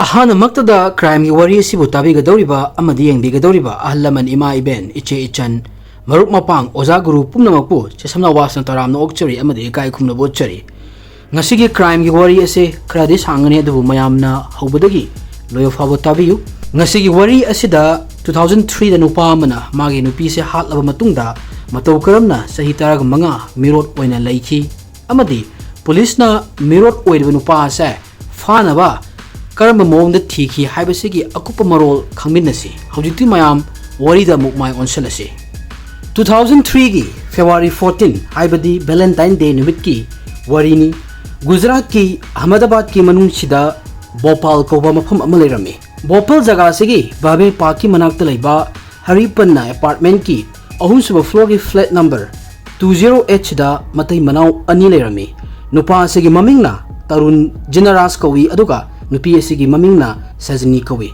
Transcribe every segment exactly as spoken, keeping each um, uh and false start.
ꯑꯍꯥꯟꯕꯃꯛꯇꯗ crimeꯒꯤ ꯋꯥꯔꯤ ꯑꯁꯤꯕꯨ ꯇꯥꯕꯤꯒꯗꯧꯔꯤꯕ ꯑꯃꯗꯤ ꯌꯦꯡꯕꯤꯒꯗꯧꯔꯤꯕ ꯑꯍꯜ ꯂꯃꯟ, ꯏꯃꯥ ꯏꯕꯦꯟ, ꯏꯆꯦ ꯏꯆꯟ, ꯃꯔꯨꯞ ꯃꯄꯥꯡ, ꯑꯣꯖꯥ ꯒꯨꯔꯨ ꯄꯨꯝꯅꯃꯛꯄꯨ ꯆꯦꯁꯝꯅ ꯋꯥꯁꯅ ꯇꯔꯥꯝꯅ ꯑꯣꯛꯆꯔꯤ ꯑꯃꯗꯤ ꯏꯀꯥꯏ ꯈꯨꯝꯅꯕ ꯎꯠꯆꯔꯤ꯫ ꯉꯁꯤꯒꯤ crimeꯒꯤ ꯋꯥꯔꯤ ꯑꯁꯤ ꯈꯔꯗꯤ ꯁꯥꯡꯒꯅꯤ, ꯑꯗꯨꯕꯨ ꯃꯌꯥꯝꯅ ꯍꯧꯕꯗꯒꯤ ꯂꯣꯏꯕ ꯐꯥꯎꯕ ꯇꯥꯕꯤꯌꯨ꯫ ꯉꯁꯤꯒꯤ ꯋꯥꯔꯤ ꯑꯁꯤꯗ two thousand threeꯗ ꯅꯨꯄꯥ ꯑꯃꯅ ꯃꯥꯒꯤ ꯅꯨꯄꯤꯁꯦ ꯍꯥꯠꯂꯕ ꯃꯇꯨꯡꯗ ꯃꯇꯧ ꯀꯔꯝꯅ ꯆꯍꯤ ꯇꯔꯥꯒ ꯃꯉꯥ ꯃꯤꯔꯣꯠ ꯑꯣꯏꯅ ꯂꯩꯈꯤ ꯑꯃꯗꯤ ꯄꯨꯂꯤꯁꯅ ꯃꯤꯔꯣꯠ ꯑꯣꯏꯔꯤꯕ ꯅꯨꯄꯥ ꯑꯁꯦ ꯐꯥꯅꯕ ꯀꯔꯝꯕ ꯃꯑꯣꯡꯗ ꯊꯤꯈꯤ ꯍꯥꯏꯕꯁꯤꯒꯤ ꯑꯀꯨꯞꯄ ꯃꯔꯣꯜ ꯈꯪꯃꯤꯟꯅꯁꯤ꯫ ꯍꯧꯖꯤꯛꯇꯤ ꯃꯌꯥꯝ ꯋꯥꯔꯤꯗ ꯑꯃꯨꯛ ꯃꯥꯏ ꯑꯣꯟꯁꯤꯜꯂꯁꯤ꯫ Two thousand threeꯒꯤ February fourteen ꯍꯥꯏꯕꯗꯤ Valentine Day ꯅꯨꯃꯤꯠꯀꯤ ꯋꯥꯔꯤꯅꯤ꯫ ꯒꯨꯖꯔꯥꯠꯀꯤ ꯑꯍꯃꯗꯥꯕꯥꯗꯀꯤ ꯃꯅꯨꯡꯁꯤꯗ ꯚꯣꯄꯥꯜ ꯀꯧꯕ ꯃꯐꯝ ꯑꯃ ꯂꯩꯔꯝꯃꯤ꯫ ꯚꯣꯄꯥꯜ ꯖꯒꯥꯁꯤꯒꯤ ꯚꯥꯕꯦ ꯄꯥꯔꯛꯀꯤ ꯃꯅꯥꯛꯇ ꯂꯩꯕ ꯍꯔꯤꯄꯟꯅ apartmentꯀꯤ ꯑꯍꯨꯝꯁꯨꯕ floorꯒꯤ flat number two zero eight ꯁꯤꯗ ꯃꯇꯩ ꯃꯅꯥꯎ ꯑꯅꯤ ꯂꯩꯔꯝꯃꯤ꯫ ꯅꯨꯄꯥ ꯑꯁꯤꯒꯤ ꯃꯃꯤꯡꯅ ꯇꯔꯨꯟ ꯖꯤꯅꯔꯥꯖ ꯀꯧꯏ, ꯑꯗꯨꯒ ꯅꯨꯄꯤ ꯑꯁꯤꯒꯤ ꯃꯃꯤꯡꯅ ꯁꯖꯅꯤ ꯀꯧꯏ꯫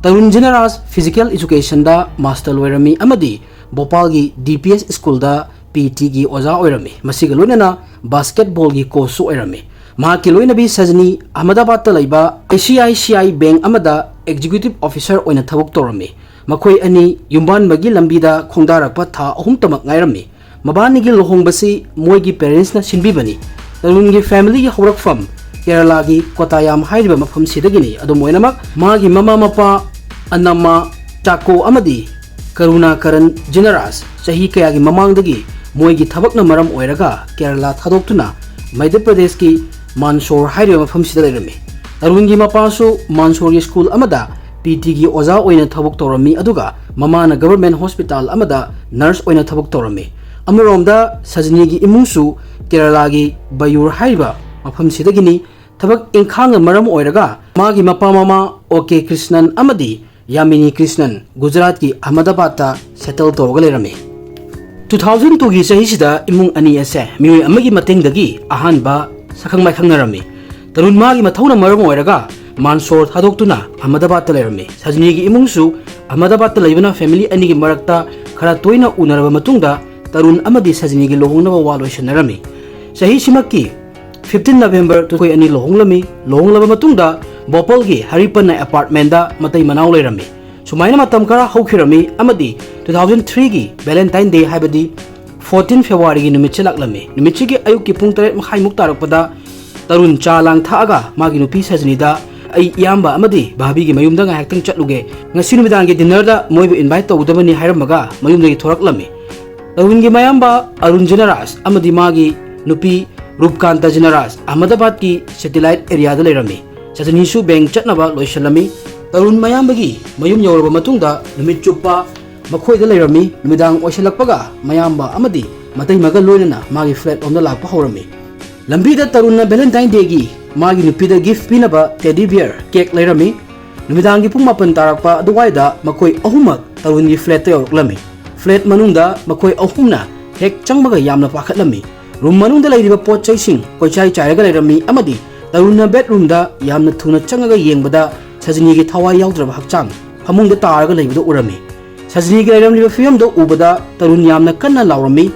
ꯇꯔꯨꯟ ꯖꯤꯅꯔꯥꯖ physical educationꯗ master ꯂꯣꯏꯔꯝꯃꯤ ꯑꯃꯗꯤ ꯚꯣꯄꯥꯜꯒꯤ D P S schoolꯗ P Tꯒꯤ ꯑꯣꯖꯥ ꯑꯣꯏꯔꯝꯃꯤ꯫ ꯃꯁꯤꯒ ꯂꯣꯏꯅꯅ basketballꯒꯤ coachꯁꯨ ꯑꯣꯏꯔꯝꯃꯤ꯫ ꯃꯍꯥꯛꯀꯤ ꯂꯣꯏꯅꯕꯤ ꯁꯖꯅꯤ ꯑꯍꯃꯗꯥꯕꯥꯗꯇ ꯂꯩꯕ I C I C I bank ꯑꯃꯗ executive officer ꯑꯣꯏꯅ ꯊꯕꯛ ꯇꯧꯔꯝꯃꯤ꯫ ꯃꯈꯣꯏ ꯑꯅꯤ ꯌꯨꯝꯕꯥꯟꯕꯒꯤ ꯂꯝꯕꯤꯗ ꯈꯣꯡꯗꯥꯔꯛꯄ ꯊꯥ ꯑꯍꯨꯝꯇꯃꯛ ꯉꯥꯏꯔꯝꯃꯤ꯫ ꯃꯕꯥꯅꯤꯒꯤ ꯂꯨꯍꯣꯡꯕꯁꯤ ꯃꯣꯏꯒꯤ parentsꯅ ꯁꯤꯟꯕꯤꯕꯅꯤ꯫ ꯇꯔꯨꯟꯒꯤ familyꯒꯤ ꯍꯧꯔꯛꯐꯝ ꯀꯦꯔꯂꯥꯒꯤ ꯀꯣꯇꯥꯌꯥꯝ ꯍꯥꯏꯔꯤꯕ ꯃꯐꯝꯁꯤꯗꯒꯤꯅꯤ꯫ ꯑꯗꯨꯝ ꯑꯣꯏꯅꯃꯛ, ꯃꯥꯒꯤ ꯃꯃꯥ ꯃꯄꯥ ꯑꯅꯝꯃ ꯆꯥꯀꯣ ꯑꯃꯗꯤ ꯀꯔꯨꯅꯥ ꯀꯔꯟ ꯖꯤꯅꯔꯥꯖ ꯆꯍꯤ ꯀꯌꯥꯒꯤ ꯃꯃꯥꯡꯗꯒꯤ ꯃꯣꯏꯒꯤ ꯊꯕꯛꯅ ꯃꯔꯝ ꯑꯣꯏꯔꯒ ꯀꯦꯔꯂꯥ ꯊꯥꯗꯣꯛꯇꯨꯅ ꯃꯙ꯭ꯌ ꯄ꯭ꯔꯗꯦꯁꯀꯤ ꯃꯥꯟꯁꯣꯔ ꯍꯥꯏꯔꯤꯕ ꯃꯐꯝꯁꯤꯗ ꯂꯩꯔꯝꯃꯤ꯫ ꯇꯔꯨꯟꯒꯤ ꯃꯄꯥꯁꯨ ꯃꯥꯟꯁꯣꯔꯒꯤ school ꯑꯃꯗ P Tꯒꯤ ꯑꯣꯖꯥ ꯑꯣꯏꯅ ꯊꯕꯛ ꯇꯧꯔꯝꯃꯤ, ꯑꯗꯨꯒ ꯃꯃꯥꯅ government hospital ꯑꯃꯗ nurse ꯑꯣꯏꯅ ꯊꯕꯛ ꯇꯧꯔꯝꯃꯤ꯫ ꯑꯃꯔꯣꯝꯗ ꯁꯖꯅꯤꯒꯤ ꯏꯃꯨꯡꯁꯨ ꯀꯦꯔꯂꯥꯒꯤ ꯕꯌꯨꯔ ꯍꯥꯏꯔꯤꯕ ꯃꯐꯝꯁꯤꯗꯒꯤꯅꯤ꯫ ꯊꯕꯛ ꯏꯪꯈꯥꯡꯅ ꯃꯔꯝ ꯑꯣꯏꯔꯒ ꯃꯥꯒꯤ ꯃꯄꯥ ꯃꯃꯥ O K ꯀ꯭ꯔꯤꯁꯅꯟ ꯑꯃꯗꯤ ꯌꯥꯃꯤꯅꯤ ꯀ꯭ꯔꯤꯁꯅꯟ ꯒꯨꯖꯔꯥꯠꯀꯤ ꯑꯍꯃꯗꯥꯕꯥꯗꯇ settle ꯇꯧꯔꯒ ꯂꯩꯔꯝꯃꯤ꯫ Two thousand twoꯒꯤ ꯆꯍꯤꯁꯤꯗ ꯏꯃꯨꯡ ꯑꯅꯤ ꯑꯁꯦ ꯃꯤꯑꯣꯏ ꯑꯃꯒꯤ ꯃꯇꯦꯡꯗꯒꯤ ꯑꯍꯥꯟꯕ ꯁꯛꯈꯪ ꯃꯥꯏꯈꯪꯅꯔꯝꯃꯤ꯫ ꯇꯔꯨꯟ ꯃꯥꯒꯤ ꯃꯊꯧꯅ ꯃꯔꯝ ꯑꯣꯏꯔꯒ ꯃꯥꯟꯁꯣꯔ ꯊꯥꯗꯣꯛꯇꯨꯅ ꯑꯍꯃꯗꯥꯕꯥꯗꯇ ꯂꯩꯔꯝꯃꯤ꯫ ꯁꯖꯅꯤꯒꯤ ꯏꯃꯨꯡꯁꯨ ꯑꯍꯃꯗꯥꯕꯥꯗꯇ ꯂꯩꯕꯅ family ꯑꯅꯤꯒꯤ ꯃꯔꯛꯇ ꯈꯔ ꯇꯣꯏꯅ ꯎꯅꯔꯕ ꯃꯇꯨꯡꯗ ꯇꯔꯨꯟ ꯑꯃꯗꯤ ꯁꯖꯅꯤꯒꯤ ꯂꯨꯍꯣꯡꯅꯕ ꯋꯥ ꯂꯣꯏꯁꯤꯟꯅꯔꯝꯃꯤ꯫ ꯆꯍꯤꯁꯤꯃꯛꯀꯤ fifteen November ꯃꯈꯣꯏ ꯑꯅꯤ ꯂꯨꯍꯣꯡꯂꯝꯃꯤ꯫ ꯂꯨꯍꯣꯡꯂꯕ ꯃꯇꯨꯡꯗ ꯕꯣꯄꯜꯒꯤ ꯍꯔꯤꯄꯟꯅ ꯑꯦꯄꯥꯔꯠꯃꯦꯟꯗ ꯃꯇꯩ ꯃꯅꯥꯎ ꯂꯩꯔꯝꯃꯤ꯫ ꯁꯨꯃꯥꯏꯅ ꯃꯇꯝ ꯈꯔ ꯍꯧꯈꯤꯔꯝꯃꯤ ꯑꯃꯗꯤ two thousand three ꯒꯤ Valentine Day, ꯍꯥꯏꯕꯗꯤ fourteen February ꯒꯤ ꯅꯨꯃꯤꯠꯁꯦ ꯂꯥꯛꯂꯝꯃꯤ꯫ ꯅꯨꯃꯤꯠꯁꯤꯒꯤ ꯑꯌꯨꯛꯀꯤ ꯄꯨꯡ ꯇꯔꯦꯠ ꯃꯈꯥꯏꯃꯨꯛ ꯇꯥꯔꯛꯄꯗ ꯇꯔꯨꯟ ꯆꯥ ꯂꯥꯡ ꯊꯛꯑꯒ ꯃꯥꯒꯤ ꯅꯨꯄꯤ ꯁꯖꯅꯤꯗ, "ꯑꯩ ꯏꯌꯥꯝꯕ ꯑꯃꯗꯤ ꯚꯥꯕꯤꯒꯤ ꯃꯌꯨꯝꯗ ꯉꯥꯏꯍꯥꯛꯇꯪ ꯆꯠꯂꯨꯒꯦ, ꯉꯁꯤ ꯅꯨꯃꯤꯗꯥꯡꯒꯤ dinner ꯗ ꯃꯣꯏꯕꯨ invite ꯇꯧꯒꯗꯕꯅꯤ" ꯍꯥꯏꯔꯝꯃꯒ ꯃꯌꯨꯝꯗꯒꯤ ꯊꯣꯔꯛꯂꯝꯃꯤ꯫ ꯇꯔꯨꯟꯒꯤ ꯃꯌꯥꯝꯕ ꯑꯔꯨꯟ ꯖꯤꯅꯔꯥꯖ ꯑꯃꯗꯤ ꯃꯥꯒꯤ ꯅꯨꯄꯤ ꯔꯨꯞꯀꯥꯟꯇ ꯖꯤꯅꯔꯥꯖ ꯑꯍꯃꯗꯥꯕꯥꯗꯀꯤ satellite area ꯗ ꯂꯩꯔꯝꯃꯤ꯫ ꯁꯖꯅꯤꯁꯨ ꯕꯦꯡ ꯆꯠꯅꯕ ꯂꯣꯏꯁꯤꯜꯂꯝꯃꯤ꯫ ꯇꯔꯨꯟ ꯃꯌꯥꯝꯕꯒꯤ ꯃꯌꯨꯝ ꯌꯧꯔꯕ ꯃꯇꯨꯡꯗ ꯅꯨꯃꯤꯠ ꯆꯨꯞꯄ ꯃꯈꯣꯏꯗ ꯂꯩꯔꯝꯃꯤ꯫ ꯅꯨꯃꯤꯗꯥꯡ ꯑꯣꯏꯁꯤꯜꯂꯛꯄꯒ ꯃꯌꯥꯝꯕ ꯑꯃꯗꯤ ꯃꯇꯩꯃꯒ ꯂꯣꯏꯅꯅ ꯃꯥꯒꯤ flat ꯂꯣꯝꯗ ꯂꯥꯛꯄ ꯍꯧꯔꯝꯃꯤ꯫ ꯂꯝꯕꯤꯗ ꯇꯔꯨꯟꯅ Valentine Day ꯒꯤ ꯃꯥꯒꯤ ꯅꯨꯄꯤꯗ gift ꯄꯤꯅꯕ teddy bear, cake ꯂꯩꯔꯝꯃꯤ꯫ ꯅꯨꯃꯤꯗꯥꯡꯒꯤ ꯄꯨꯡ ꯃꯥꯄꯟ ꯇꯥꯔꯛꯄ ꯑꯗꯨꯋꯥꯏꯗ ꯃꯈꯣꯏ ꯑꯍꯨꯝꯃꯛ ꯇꯔꯨꯟꯒꯤ flat ꯇ ꯌꯧꯔꯛꯂꯝꯃꯤ꯫ Flat ꯃꯅꯨꯡꯗ ꯃꯈꯣꯏ ꯑꯍꯨꯝꯅ ꯍꯦꯛ ꯆꯪꯕꯒ ꯌꯥꯝꯅ ꯄꯥꯈꯠꯂꯝꯃꯤ꯫ Room ꯃꯅꯨꯡꯗ ꯂꯩꯔꯤꯕ ꯄꯣꯠ ꯆꯩꯁꯤꯡ ꯀꯣꯏꯆꯥꯏ ꯆꯥꯏꯔꯒ ꯂꯩꯔꯝꯃꯤ ꯑꯃꯗꯤ ꯇꯔꯨꯟꯅ bedroom ꯗ ꯌꯥꯝꯅ ꯊꯨꯅ ꯆꯪꯉꯒ ꯌꯦꯡꯕꯗ ꯁꯖꯅꯤꯒꯤ ꯊꯋꯥꯏ ꯌꯥꯎꯗ꯭ꯔꯕ ꯍꯛꯆꯥꯡ ꯐꯃꯨꯡꯗ ꯇꯥꯔꯒ ꯂꯩꯕꯗꯨ ꯎꯔꯝꯃꯤ꯫ ꯁꯖꯅꯤꯒꯤ ꯂꯩꯔꯝꯂꯤꯕ ꯐꯤꯕꯝꯗꯨ ꯎꯕꯗ ꯇꯔꯨꯟ ꯌꯥꯝꯅ ꯀꯟꯅ ꯂꯥꯎꯔꯝꯃꯤ꯫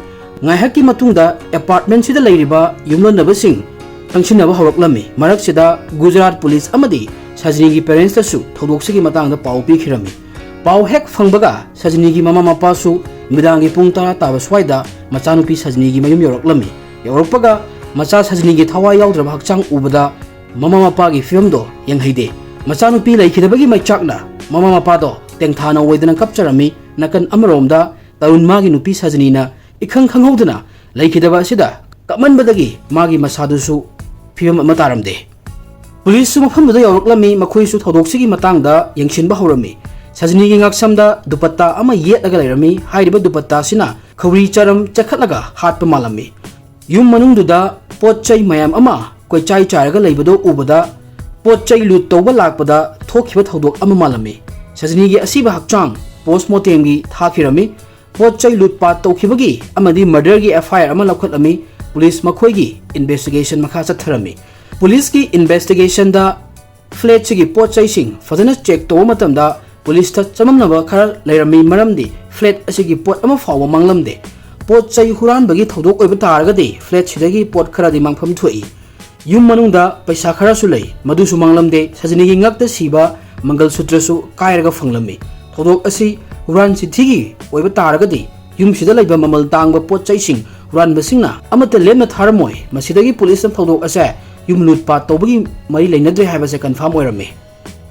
ꯉꯥꯏꯍꯥꯛꯀꯤ ꯃꯇꯨꯡꯗ apartment ꯁꯤꯗ ꯂꯩꯔꯤꯕ ꯌꯨꯝꯂꯣꯟꯅꯕꯁꯤꯡ ꯆꯪꯁꯤꯟꯅꯕ ꯍꯧꯔꯛꯂꯝꯃꯤ꯫ ꯃꯔꯛꯁꯤꯗ ꯒꯨꯖꯔꯥꯠ police ꯑꯃꯗꯤ ꯁꯖꯅꯤꯒꯤ parents ꯇꯁꯨ ꯊꯧꯗꯣꯛꯁꯤꯒꯤ ꯃꯇꯥꯡꯗ ꯄꯥꯎ ꯄꯤꯈꯤꯔꯝꯃꯤ꯫ ꯄꯥꯎ ꯍꯦꯛ ꯐꯪꯕꯒ ꯁꯖꯅꯤꯒꯤ ꯃꯃꯥ ꯃꯄꯥꯁꯨ ꯅꯨꯃꯤꯗꯥꯡꯒꯤ ꯄꯨꯡ ꯇꯔꯥ ꯇꯥꯕ ꯁ꯭ꯋꯥꯏꯗ ꯃꯆꯥꯅꯨꯄꯤ ꯁꯖꯅꯤꯒꯤ ꯃꯌꯨꯝ ꯌꯧꯔꯛꯂꯝꯃꯤ꯫ ꯌꯧꯔꯛꯄꯒ ꯃꯆꯥ ꯁꯖꯅꯤꯒꯤ ꯊꯋꯥꯏ ꯌꯥꯎꯗ꯭ꯔꯕ ꯍꯛꯆꯥꯡ ꯎꯕꯗ ꯃꯃꯥ ꯃꯄꯥꯒꯤ ꯐꯤꯕꯝꯗꯣ ꯌꯦꯡꯍꯩꯗꯦ꯫ ꯃꯆꯥꯅꯨꯄꯤ ꯂꯩꯈꯤꯗꯕꯒꯤ ꯃꯩꯆꯥꯛꯅ ꯃꯃꯥ ꯃꯄꯥꯗꯣ ꯇꯦꯡꯊꯥꯅ ꯑꯣꯏꯗꯅ ꯀꯞꯆꯔꯝꯃꯤ꯫ ꯅꯥꯀꯟ ꯑꯃꯔꯣꯝꯗ ꯇꯔꯨꯟ ꯃꯥꯒꯤ ꯅꯨꯄꯤ ꯁꯖꯅꯤꯅ ꯏꯈꯪ ꯈꯪꯍꯧꯗꯅ ꯂꯩꯈꯤꯗꯕ ꯑꯁꯤꯗ ꯀꯞꯃꯟꯕꯗꯒꯤ ꯃꯥꯒꯤ ꯃꯁꯥꯗꯨꯁꯨ ꯐꯤꯕꯝ ꯑꯃ ꯇꯥꯔꯝꯗꯦ꯫ Police ꯁꯨ ꯃꯐꯝꯗꯨꯗ ꯌꯧꯔꯛꯂꯝꯃꯤ꯫ ꯃꯈꯣꯏꯁꯨ ꯊꯧꯗꯣꯛꯁꯤꯒꯤ ꯃꯇꯥꯡꯗ ꯌꯦꯡꯁꯤꯟꯕ ꯍꯧꯔꯝꯃꯤ꯫ ꯁꯖꯅꯤꯒꯤ ꯉꯛꯁꯝꯗ ꯗꯨꯄꯠꯇꯥ ꯑꯃ ꯌꯦꯠꯂꯒ ꯂꯩꯔꯝꯃꯤ꯫ ꯍꯥꯏꯔꯤꯕ ꯗꯨꯄꯠꯇꯥꯁꯤꯅ ꯈꯧꯔꯤ ꯆꯔꯝ ꯆꯦꯈꯠꯂꯒ ꯍꯥꯠꯄ ꯃꯥꯜꯂꯝꯃꯤ꯫ ꯌꯨꯝ ꯃꯅꯨꯡꯗꯨꯗ ꯄꯣꯠ ꯆꯩ ꯃꯌꯥꯝ ꯑꯃ ꯀꯣꯏꯆꯥꯏ ꯆꯥꯏꯔꯒ ꯂꯩꯕꯗꯨ ꯎꯕꯗ ꯄꯣꯠ ꯆꯩ loot ꯇꯧꯕ ꯂꯥꯛꯄꯗ ꯊꯣꯛꯈꯤꯕ ꯊꯧꯗꯣꯛ ꯑꯃ ꯃꯥꯜꯂꯝꯃꯤ꯫ ꯁꯖꯅꯤꯒꯤ ꯑꯁꯤꯕ ꯍꯛꯆꯥꯡ post mortem ꯒꯤ ꯊꯥꯈꯤꯔꯝꯃꯤ꯫ ꯄꯣꯠ ꯆꯩ ꯂꯨꯠꯄꯥꯠ ꯇꯧꯈꯤꯕꯒꯤ ꯑꯃꯗꯤ murder ꯒꯤ F I R ꯑꯃ ꯂꯧꯈꯠꯂꯝꯃꯤ꯫ Police ꯃꯈꯣꯏꯒꯤ investigation ꯃꯈꯥ ꯆꯠꯊꯔꯝꯃꯤ꯫ Police ꯀꯤ investigation ꯗ flat ꯁꯤꯒꯤ ꯄꯣꯠ ꯆꯩꯁꯤꯡ ꯐꯖꯅ check ꯇꯧꯕ ꯃꯇꯝꯗ police ꯇ ꯆꯃꯝꯅꯕ ꯈꯔ ꯂꯩꯔꯝꯃꯤ, ꯃꯔꯝꯗꯤ flat ꯑꯁꯤꯒꯤ ꯄꯣꯠ ꯑꯃ ꯐꯥꯎꯕ ꯃꯥꯡꯂꯝꯗꯦ꯫ ꯄꯣꯠ ꯆꯩ ꯍꯨꯔꯥꯟꯕꯒꯤ ꯊꯧꯗꯣꯛ ꯑꯣꯏꯕ ꯇꯥꯔꯒꯗꯤ flat ꯁꯤꯗꯒꯤ ꯄꯣꯠ ꯈꯔꯗꯤ ꯃꯥꯡꯐꯝ ꯊꯣꯛꯏ꯫ ꯌꯨꯝ ꯃꯅꯨꯡꯗ ꯄꯩꯁꯥ ꯈꯔꯁꯨ ꯂꯩ, ꯃꯗꯨꯁꯨ ꯃꯥꯡꯂꯝꯗꯦ꯫ ꯁꯖꯅꯤꯒꯤ ꯉꯛꯇ ꯁꯤꯕ ꯃꯪꯒꯜ ꯁꯨꯇ꯭ꯔꯁꯨ ꯀꯥꯏꯔꯒ ꯐꯪꯂꯝꯃꯤ꯫ ꯊꯧꯗꯣꯛ ꯑꯁꯤ ꯍꯨꯔꯥꯟ ꯆꯤꯟꯊꯤꯒꯤ ꯑꯣꯏꯕ ꯇꯥꯔꯒꯗꯤ, ꯌꯨꯝꯁꯤꯗ ꯂꯩꯕ ꯃꯃꯜ ꯇꯥꯡꯕ ꯄꯣꯠ ꯆꯩꯁꯤꯡ ꯍꯨꯔꯥꯟꯕꯁꯤꯡꯅ ꯑꯃꯠꯇ ꯂꯦꯝꯅ ꯊꯥꯔꯝꯃꯣꯏ꯫ ꯃꯁꯤꯗꯒꯤ ꯄꯨꯂꯤꯁꯅ ꯊꯧꯗꯣꯛ ꯑꯁꯦ ꯌꯨꯝ ꯂꯨꯠ ꯄꯥꯠ ꯇꯧꯕꯒꯤ ꯃꯔꯤ ꯂꯩꯅꯗ꯭ꯔꯦ ꯍꯥꯏꯕꯁꯦ ꯀꯟꯐꯥꯔꯝ ꯑꯣꯏꯔꯝꯃꯤ꯫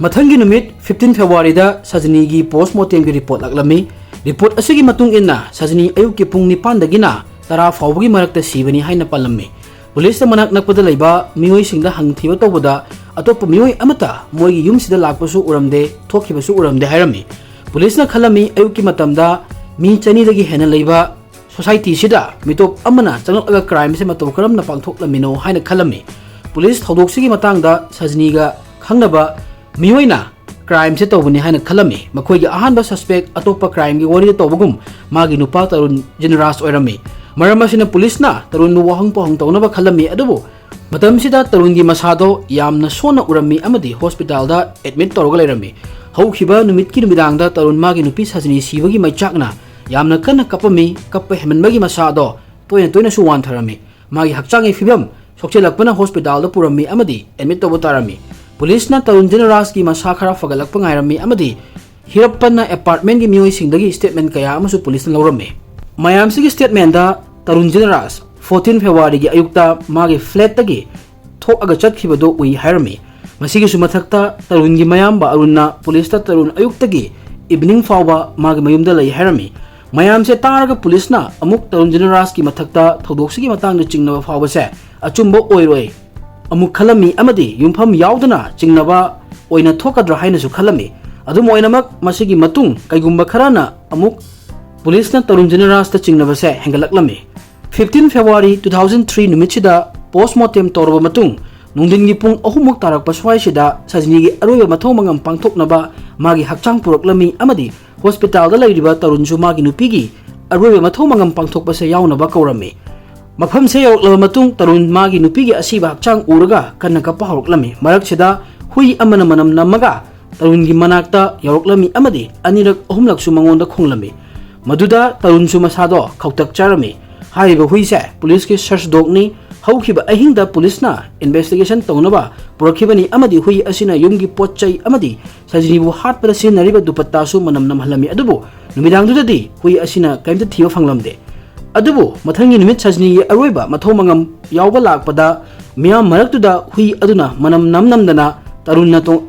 ꯃꯊꯪꯒꯤ ꯅꯨꯃꯤꯠ, ꯐꯤꯐꯇꯤꯟ ꯐꯦꯕ꯭ꯔꯨꯋꯥꯔꯤꯗ ꯁꯖꯅꯤꯒꯤ ꯄꯣꯁꯃꯣꯔꯇꯦꯝꯒꯤ ꯔꯤꯄꯣꯔꯠ ꯂꯥꯛꯂꯝꯃꯤ꯫ ꯔꯤꯄꯣꯔꯠ ꯑꯁꯤꯒꯤ ꯃꯇꯨꯡ ꯏꯟꯅ, ꯁꯖꯅꯤ ꯑꯌꯨꯛꯀꯤ ꯄꯨꯡ ꯅꯤꯄꯥꯟꯗꯒꯤꯅ ꯇꯔꯥ ꯐꯥꯎꯕꯒꯤ ꯃꯔꯛꯇ ꯁꯤꯕꯅꯤ ꯍꯥꯏꯅ ꯄꯜꯂꯝꯃꯤ꯫ ꯄꯨꯂꯤꯁꯅ ꯃꯅꯥꯛ ꯅꯛꯄꯗ ꯂꯩꯕ ꯃꯤꯑꯣꯏꯁꯤꯡꯗ ꯍꯪꯊꯤꯕ ꯇꯧꯕꯗ, ꯑꯇꯣꯞꯄ ꯃꯤꯑꯣꯏ ꯑꯃꯠꯇ ꯃꯣꯏꯒꯤ ꯌꯨꯝꯁꯤꯗ ꯂꯥꯛꯄꯁꯨ ꯎꯔꯝꯗꯦ, ꯊꯣꯛꯈꯤꯕꯁꯨ ꯎꯔꯝꯗꯦ ꯍꯥꯏꯔꯝꯃꯤ꯫ ꯄꯨꯂꯤꯁꯅ ꯈꯜꯂꯝꯃꯤ, ꯑꯌꯨꯛꯀꯤ ꯃꯇꯝꯗ ꯃꯤ ꯆꯅꯤꯗꯒꯤ ꯍꯦꯟꯅ ꯂꯩꯕ ꯁꯣꯁꯥꯏꯇꯤꯁꯤꯗ ꯃꯤꯇꯣꯞ ꯑꯃꯅ ꯆꯪꯂꯛꯂꯒ ꯀ꯭ꯔꯥꯏꯝꯁꯦ ꯃꯇꯧ ꯀꯔꯝꯅ ꯄꯥꯡꯊꯣꯛꯂꯝꯃꯤꯅꯣ ꯍꯥꯏꯅ ꯈꯜꯂꯝꯃꯤ꯫ ꯄꯨꯂꯤꯁ ꯊꯧꯗꯣꯛꯁꯤꯒꯤ ꯃꯇꯥꯡꯗ ꯁꯖꯅꯤꯒ ꯈꯪꯅꯕ ꯃꯤꯑꯣꯏꯅ ꯀ꯭ꯔꯥꯏꯝꯁꯦ ꯇꯧꯕꯅꯤ ꯍꯥꯏꯅ ꯈꯜꯂꯝꯃꯤ꯫ ꯃꯈꯣꯏꯒꯤ ꯑꯍꯥꯟꯕ ꯁꯁꯄꯦꯛ ꯑꯇꯣꯞꯄ ꯀ꯭ꯔꯥꯏꯝꯒꯤ ꯋꯥꯔꯤꯗ ꯇꯧꯕꯒꯨꯝ ꯃꯥꯒꯤ ꯅꯨꯄꯥ ꯇꯔꯨꯟ ꯖꯤꯅꯔꯥꯖ ꯑꯣꯏꯔꯝꯃꯤ꯫ ꯃꯔꯝ ꯑꯁꯤꯅ ꯄꯨꯂꯤꯁꯅ ꯇꯔꯨꯟꯕꯨ ꯋꯥꯍꯪ ꯄꯥꯎꯍꯪ ꯇꯧꯅꯕ ꯈꯜꯂꯝꯃꯤ, ꯑꯗꯨꯕꯨ ꯃꯇꯝꯁꯤꯗ ꯇꯔꯨꯟꯒꯤ ꯃꯁꯥꯗꯣ ꯌꯥꯝꯅ ꯁꯣꯟꯅ ꯎꯔꯝꯃꯤ ꯑꯃꯗꯤ ꯍꯣꯁꯄꯤꯇꯥꯜꯗ ꯑꯦꯗꯃꯤꯠ ꯇꯧꯔꯒ ꯂꯩꯔꯝꯃꯤ꯫ ꯍꯧꯈꯤꯕ ꯅꯨꯃꯤꯠꯀꯤ ꯅꯨꯃꯤꯗꯥꯡꯗ ꯇꯔꯨꯟ ꯃꯥꯒꯤ ꯅꯨꯄꯤ ꯁꯖꯅꯤ ꯁꯤꯕꯒꯤ ꯃꯩꯆꯥꯛꯅ ꯌꯥꯝꯅ ꯀꯟꯅ ꯀꯞꯄꯝꯃꯤ꯫ ꯀꯞꯄ ꯍꯦꯟꯃꯟꯕꯒꯤ ꯃꯁꯥꯗꯣ ꯇꯣꯏꯅ ꯇꯣꯏꯅꯁꯨ ꯋꯥꯟꯊꯔꯝꯃꯤ꯫ ꯃꯥꯒꯤ ꯍꯛꯆꯥꯡꯒꯤ ꯐꯤꯕꯝ ꯁꯣꯛꯆꯤꯜꯂꯛꯄꯅ ꯍꯣꯁꯄꯤꯇꯥꯜꯗ ꯄꯨꯔꯝꯃꯤ ꯑꯃꯗꯤ ꯑꯦꯗꯃꯤꯠ ꯇꯧꯕ ꯇꯥꯔꯝꯃꯤ꯫ ꯄꯨꯂꯤꯁꯅ ꯇꯔꯨꯟ ꯖꯤꯅꯔꯥꯖꯀꯤ ꯃꯁꯥ ꯈꯔ ꯐꯒꯠꯂꯛꯄ ꯉꯥꯏꯔꯝꯃꯤ ꯑꯃꯗꯤ ꯍꯤꯔꯞꯄꯟꯅ ꯑꯦꯄꯥꯔꯠꯃꯦꯟꯒꯤ ꯃꯤꯑꯣꯏꯁꯤꯡꯗꯒꯤ ꯁ꯭ꯇꯦꯠꯃꯦꯟ ꯀꯌꯥ ꯑꯃꯁꯨ ꯄꯨꯂꯤꯁꯅ ꯂꯧꯔꯝꯃꯤ꯫ ꯃꯌꯥꯝꯁꯤꯒꯤ ꯁ꯭ꯇꯦꯠꯃꯦꯟꯗ ꯇꯔꯨꯟ ꯖꯤꯅꯔꯥꯖ ꯐꯣꯔꯇꯤꯟ ꯐꯦꯕ꯭ꯔꯨꯋꯥꯔꯤꯒꯤ ꯑꯌꯨꯛꯇ ꯃꯥꯒꯤ ꯐ꯭ꯂꯦꯠꯇꯒꯤ ꯊꯣꯛꯑꯒ ꯆꯠꯈꯤꯕꯗꯨ ꯎꯏ ꯍꯥꯏꯔꯝꯃꯤ꯫ ꯃꯁꯤꯒꯤꯁꯨ ꯃꯊꯛꯇ ꯇꯔꯨꯟꯒꯤ ꯃꯌꯥꯝꯕ ꯑꯔꯨꯟꯅ ꯄꯨꯂꯤꯁꯇ ꯇꯔꯨꯟ ꯑꯌꯨꯛꯇꯒꯤ ꯏꯚꯤꯅꯤꯡ ꯐꯥꯎꯕ ꯃꯥꯒꯤ ꯃꯌꯨꯝꯗ ꯂꯩ ꯍꯥꯏꯔꯝꯃꯤ꯫ ꯃꯌꯥꯝꯁꯦ ꯇꯥꯔꯒ ꯄꯨꯂꯤꯁꯅ ꯑꯃꯨꯛ ꯇꯔꯨꯟ ꯖꯤꯅꯔꯥꯖꯀꯤ ꯃꯊꯛꯇ ꯊꯧꯗꯣꯛꯁꯤꯒꯤ ꯃꯇꯥꯡꯗ ꯆꯤꯡꯅꯕ ꯐꯥꯎꯕꯁꯦ ꯑꯆꯨꯝꯕ ꯑꯣꯏꯔꯣꯏ ꯑꯃꯨꯛ ꯈꯜꯂꯝꯃꯤ ꯑꯃꯗꯤ ꯌꯨꯝꯐꯝ ꯌꯥꯎꯗꯅ ꯆꯤꯡꯅꯕ ꯑꯣꯏꯅ ꯊꯣꯛꯀꯗ꯭ꯔꯥ ꯍꯥꯏꯅꯁꯨ ꯈꯜꯂꯝꯃꯤ꯫ ꯑꯗꯨꯝ ꯑꯣꯏꯅꯃꯛ, ꯃꯁꯤꯒꯤ ꯃꯇꯨꯡ ꯀꯩꯒꯨꯝꯕ ꯈꯔꯅ ꯑꯃꯨꯛ ꯄꯨꯂꯤꯁꯅ ꯇꯔꯨꯟ ꯖꯤꯅꯔꯥꯖꯇ ꯆꯤꯡꯅꯕꯁꯦ ꯍꯦꯟꯒꯠꯂꯛꯂꯝꯃꯤ꯫ Fifteen February two thousand three ꯅꯨꯃꯤꯠꯁꯤꯗ ꯄꯣꯁꯃꯣꯔꯇꯦꯝ ꯇꯧꯔꯕ ꯃꯇꯨꯡ, ꯅꯨꯡꯊꯤꯟꯒꯤ ꯄꯨꯡ ꯑꯍꯨꯝꯃꯨꯛ ꯇꯥꯔꯛꯄ ꯁ꯭ꯋꯥꯏꯁꯤꯗ ꯁꯖꯅꯤꯒꯤ ꯑꯔꯣꯏꯕ ꯃꯊꯧ ꯃꯉꯝ ꯄꯥꯡꯊꯣꯛꯅꯕ ꯃꯥꯒꯤ ꯍꯛꯆꯥꯡ ꯄꯨꯔꯛꯂꯝꯃꯤ ꯑꯃꯗꯤ ꯍꯣꯁꯄꯤꯇꯥꯜꯗ ꯂꯩꯔꯤꯕ ꯇꯔꯨꯟꯁꯨ ꯃꯥꯒꯤ ꯅꯨꯄꯤꯒꯤ ꯑꯔꯣꯏꯕ ꯃꯊꯧ ꯃꯉꯝ ꯄꯥꯡꯊꯣꯛꯄꯁꯦ ꯌꯥꯎꯅꯕ ꯀꯧꯔꯝꯃꯤ꯫ ꯃꯐꯝꯁꯦ ꯌꯧꯔꯛꯂꯕ ꯃꯇꯨꯡ, ꯇꯔꯨꯟ ꯃꯥꯒꯤ ꯅꯨꯄꯤꯒꯤ ꯑꯁꯤꯕ ꯍꯛꯆꯥꯡ ꯎꯔꯒ ꯀꯟꯅ ꯀꯞꯄ ꯍꯧꯔꯛꯂꯝꯃꯤ꯫ ꯃꯔꯛꯁꯤꯗ ꯍꯨꯏ ꯑꯃꯅ ꯃꯅꯝ ꯅꯝꯃꯒ ꯇꯔꯨꯟꯒꯤ ꯃꯅꯥꯛꯇ ꯌꯧꯔꯛꯂꯝꯃꯤ ꯑꯃꯗꯤ ꯑꯅꯤꯔꯛ ꯑꯍꯨꯝꯂꯛꯁꯨ ꯃꯉꯣꯟꯗ ꯈꯣꯡꯂꯝꯃꯤ꯫ ꯃꯗꯨꯗ ꯇꯔꯨꯟꯁꯨ ꯃꯁꯥꯗꯣ ꯈꯧꯇꯛ ꯆꯥꯔꯝꯃꯤ꯫ ꯍꯥꯏꯔꯤꯕ ꯍꯨꯏꯁꯦ ꯄꯨꯂꯤꯁꯀꯤ ꯁꯔꯆ ꯗꯣꯒꯅꯤ꯫ ꯍꯧꯈꯤꯕ ꯑꯍꯤꯡꯗ ꯄꯨꯂꯤꯁꯅ ꯏꯟꯚꯦꯁꯇꯤꯒꯦꯁꯟ ꯇꯧꯅꯕ ꯄꯨꯔꯛꯈꯤꯕꯅꯤ ꯑꯃꯗꯤ ꯍꯨꯏ ꯑꯁꯤꯅ ꯌꯨꯝꯒꯤ ꯄꯣꯠ ꯆꯩ ꯑꯃꯗꯤ ꯁꯖꯤꯅꯤꯕꯨ ꯍꯥꯠꯄꯗ ꯁꯤꯖꯤꯟꯅꯔꯤꯕ ꯗꯨꯄꯠꯇꯥꯁꯨ ꯃꯅꯝ ꯅꯝꯍꯜꯂꯝꯃꯤ꯫ ꯑꯗꯨꯕꯨ ꯅꯨꯃꯤꯗꯥꯡꯗꯨꯗꯗꯤ ꯍꯨꯏ ꯑꯁꯤꯅ ꯀꯔꯤꯝꯇ ꯊꯤꯕ ꯐꯪꯂꯝꯗꯦ꯫ ꯑꯗꯨꯕꯨ ꯃꯊꯪꯒꯤ ꯅꯨꯃꯤꯠ ꯁꯖꯤꯅꯤꯒꯤ ꯑꯔꯣꯏꯕ ꯃꯊꯧ ꯃꯉꯝ ꯌꯥꯎꯕ ꯂꯥꯛꯄꯗ ꯃꯤꯌꯥꯝ ꯃꯔꯛꯇꯨꯗ ꯍꯨꯏ ꯑꯗꯨꯅ ꯃꯅꯝ ꯅꯝ ꯅꯝꯗꯅ ꯇꯔꯨꯟꯅ ꯇꯣ-,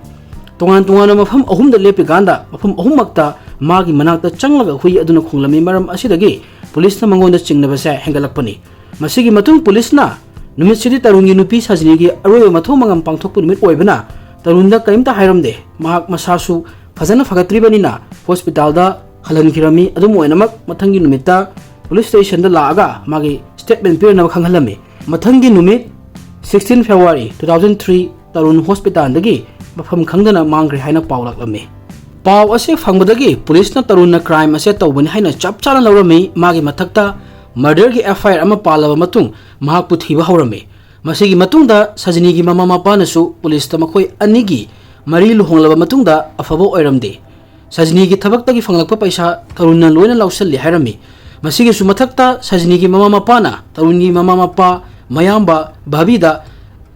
ꯇꯣꯉꯥꯟ ꯇꯣꯉꯥꯟꯕ ꯃꯐꯝ ꯑꯍꯨꯝꯗ ꯂꯦꯞꯄꯤꯀꯥꯟꯗ ꯃꯐꯝ ꯑꯍꯨꯝꯃꯛꯇ ꯃꯥꯒꯤ ꯃꯅꯥꯛꯇ ꯆꯪꯂꯒ ꯍꯨꯏ ꯑꯗꯨꯅ ꯈꯣꯡꯂꯝꯃꯤ꯫ ꯃꯔꯝ ꯑꯁꯤꯗꯒꯤ ꯄꯨꯂꯤꯁꯅ ꯃꯉꯣꯟꯗ ꯆꯤꯡꯅꯕꯁꯦ ꯍꯦꯟꯒꯠꯂꯛꯄꯅꯤ꯫ ꯃꯁꯤꯒꯤ ꯃꯇꯨꯡ ꯄꯨꯂꯤꯁꯅ ꯅꯨꯃꯤꯠꯁꯤꯗꯤ ꯇꯔꯨꯟꯒꯤ ꯅꯨꯄꯤ ꯁꯖꯤꯅꯤꯒꯤ ꯑꯔꯣꯏꯕ ꯃꯊꯧ ꯃꯉꯝ ꯄꯥꯡꯊꯣꯛꯄ ꯅꯨꯃꯤꯠ ꯑꯣꯏꯕꯅ ꯇꯔꯨꯟꯗ ꯀꯔꯤꯝꯇ ꯍꯥꯏꯔꯝꯗꯦ꯫ ꯃꯍꯥꯛ ꯃꯁꯥꯁꯨ ꯐꯖꯅ ꯐꯒꯠꯇ꯭ꯔꯤꯕꯅꯤꯅ ꯍꯣꯁꯄꯤꯇꯥꯜꯗ ꯍꯜꯍꯟꯈꯤꯔꯝꯃꯤ꯫ ꯑꯗꯨꯝ ꯑꯣꯏꯅꯃꯛ ꯃꯊꯪꯒꯤ ꯅꯨꯃꯤꯠꯇ ꯄꯨꯂꯤꯁ ꯁ꯭ꯇꯦꯁꯟꯗ ꯂꯥꯛꯑꯒ ꯃꯥꯒꯤ ꯁ꯭ꯇꯦꯠꯃꯦꯟ ꯄꯤꯔꯅꯕ ꯈꯪꯍꯜꯂꯝꯃꯤ꯫ ꯃꯊꯪꯒꯤ ꯅꯨꯃꯤꯠ sixteen February two thousand three Tarun ꯍꯣꯁꯄꯤꯇꯥꯜꯗꯒꯤ ꯃꯐꯝ ꯈꯪꯗꯅ ꯃꯥꯡꯈ꯭ꯔꯦ ꯍꯥꯏꯅ ꯄꯥꯎ ꯂꯥꯛꯂꯝꯃꯤ꯫ ꯄꯥꯎ ꯑꯁꯤ ꯐꯪꯕꯗꯒꯤ ꯄꯨꯂꯤꯁꯅ ꯇꯔꯨꯟꯅ ꯀ꯭ꯔꯥꯏꯝ ꯑꯁꯦ ꯇꯧꯕꯅꯤ ꯍꯥꯏꯅ ꯆꯞ ꯆꯥꯅ ꯂꯧꯔꯝꯃꯤ꯫ ꯃꯥꯒꯤ ꯃꯊꯛꯇ ꯃꯔꯗꯔꯒꯤ FIR ꯑꯃ ꯄꯥꯜꯂꯕ ꯃꯇꯨꯡ ꯃꯍꯥꯛꯄꯨ ꯊꯤꯕ ꯍꯧꯔꯝꯃꯤ꯫ ꯃꯁꯤꯒꯤ ꯃꯇꯨꯡꯗ ꯁꯖꯤꯅꯤꯒꯤ ꯃꯃꯥ ꯃꯄꯥꯅꯁꯨ ꯄꯨꯂꯤꯁꯇ ꯃꯈꯣꯏ ꯑꯅꯤꯒꯤ ꯃꯔꯤ ꯂꯨꯍꯣꯡꯂꯕ ꯃꯇꯨꯡꯗ ꯑꯐꯕ ꯑꯣꯏꯔꯝꯗꯦ꯫ ꯁꯖꯤꯅꯤꯒꯤ ꯊꯕꯛꯇꯒꯤ ꯐꯪꯂꯛꯄ ꯄꯩꯁꯥ ꯇꯔꯨꯟꯅ ꯂꯣꯏꯅ ꯂꯧꯁꯤꯜꯂꯤ ꯍꯥꯏꯔꯝꯃꯤ꯫ ꯃꯁꯤꯒꯤꯁꯨ ꯃꯊꯛꯇ ꯁꯖꯤꯅꯤꯒꯤ ꯃꯃꯥ ꯃꯄꯥꯅ ꯇꯔꯨꯟꯒꯤ ꯃꯃꯥ ꯃꯄꯥ ꯃꯌꯥꯝꯕ ꯚꯥꯕꯤꯗ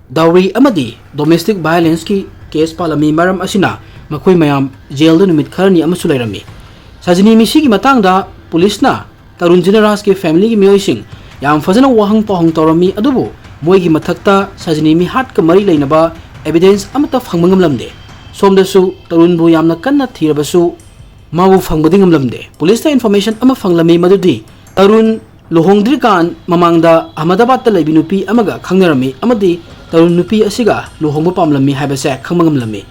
ꯗꯥꯎꯔꯤ ꯑꯃꯗꯤ ꯗꯣꯃꯦꯁꯇꯤꯛ ꯚꯥꯏꯑꯣꯂꯦꯟꯁꯀꯤ ꯀꯦꯁ ꯄꯥꯜꯂꯝꯃꯤ꯫ ꯃꯔꯝ ꯑꯁꯤꯅ ꯃꯈꯣꯏ ꯃꯌꯥꯝ ꯖꯦꯜꯗ ꯅꯨꯃꯤꯠ ꯈꯔꯅꯤ ꯑꯃꯁꯨ ꯂꯩꯔꯝꯃꯤ꯫ ꯁꯖꯤꯅꯤ ꯃꯤꯁꯤꯒꯤ ꯃꯇꯥꯡꯗ ꯄꯨꯂꯤꯁꯅ ꯇꯔꯨꯟ ꯖꯤꯅꯔꯥꯖꯀꯤ ꯐꯦꯃꯤꯂꯤꯒꯤ ꯃꯤꯑꯣꯏꯁꯤꯡ ꯌꯥꯝ ꯐꯖꯅ ꯋꯥꯍꯪ ꯄꯥꯎꯍꯪ ꯇꯧꯔꯝꯃꯤ, ꯑꯗꯨꯕꯨ ꯃꯣꯏꯒꯤ ꯃꯊꯛꯇ ꯁꯖꯤꯅꯤ ꯃꯤꯍꯥꯠꯀ ꯃꯔꯤ ꯂꯩꯅꯕ ꯑꯦꯚꯤꯗꯦꯟꯁ ꯑꯃꯠꯇ ꯐꯪꯕ ꯉꯝꯂꯝꯗꯦ꯫ ꯁꯣꯝꯗꯁꯨ ꯇꯔꯨꯟꯕꯨ ꯌꯥꯝꯅ ꯀꯟꯅ ꯊꯤꯔꯕꯁꯨ ꯃꯥꯕꯨ ꯐꯪꯕꯗꯤ ꯉꯝꯂꯝꯗꯦ꯫ ꯄꯨꯂꯤꯁꯇ ꯏꯟꯐꯣꯔꯃꯦꯁꯟ ꯑꯃ ꯐꯪꯂꯝꯃꯤ, ꯃꯗꯨꯗꯤ ꯇꯔꯨꯟ ꯂꯨꯍꯣꯡꯗ꯭ꯔꯤꯀꯥꯟ ꯃꯃꯥꯡꯗ ꯑꯍꯃꯗꯥꯕꯥꯗꯇ ꯂꯩꯕꯤ ꯅꯨꯄꯤ ꯑꯃꯒ ꯈꯪꯅꯔꯝꯃꯤ ꯑꯃꯗꯤ ꯇꯔꯨꯟ ꯅꯨꯄꯤ ꯑꯁꯤꯒ ꯂꯨꯍꯣꯡꯕ ꯄꯥꯝꯂꯝꯃꯤ ꯍꯥꯏꯕꯁꯦ ꯈꯪꯕ ꯉꯝꯂꯝꯃꯤ꯫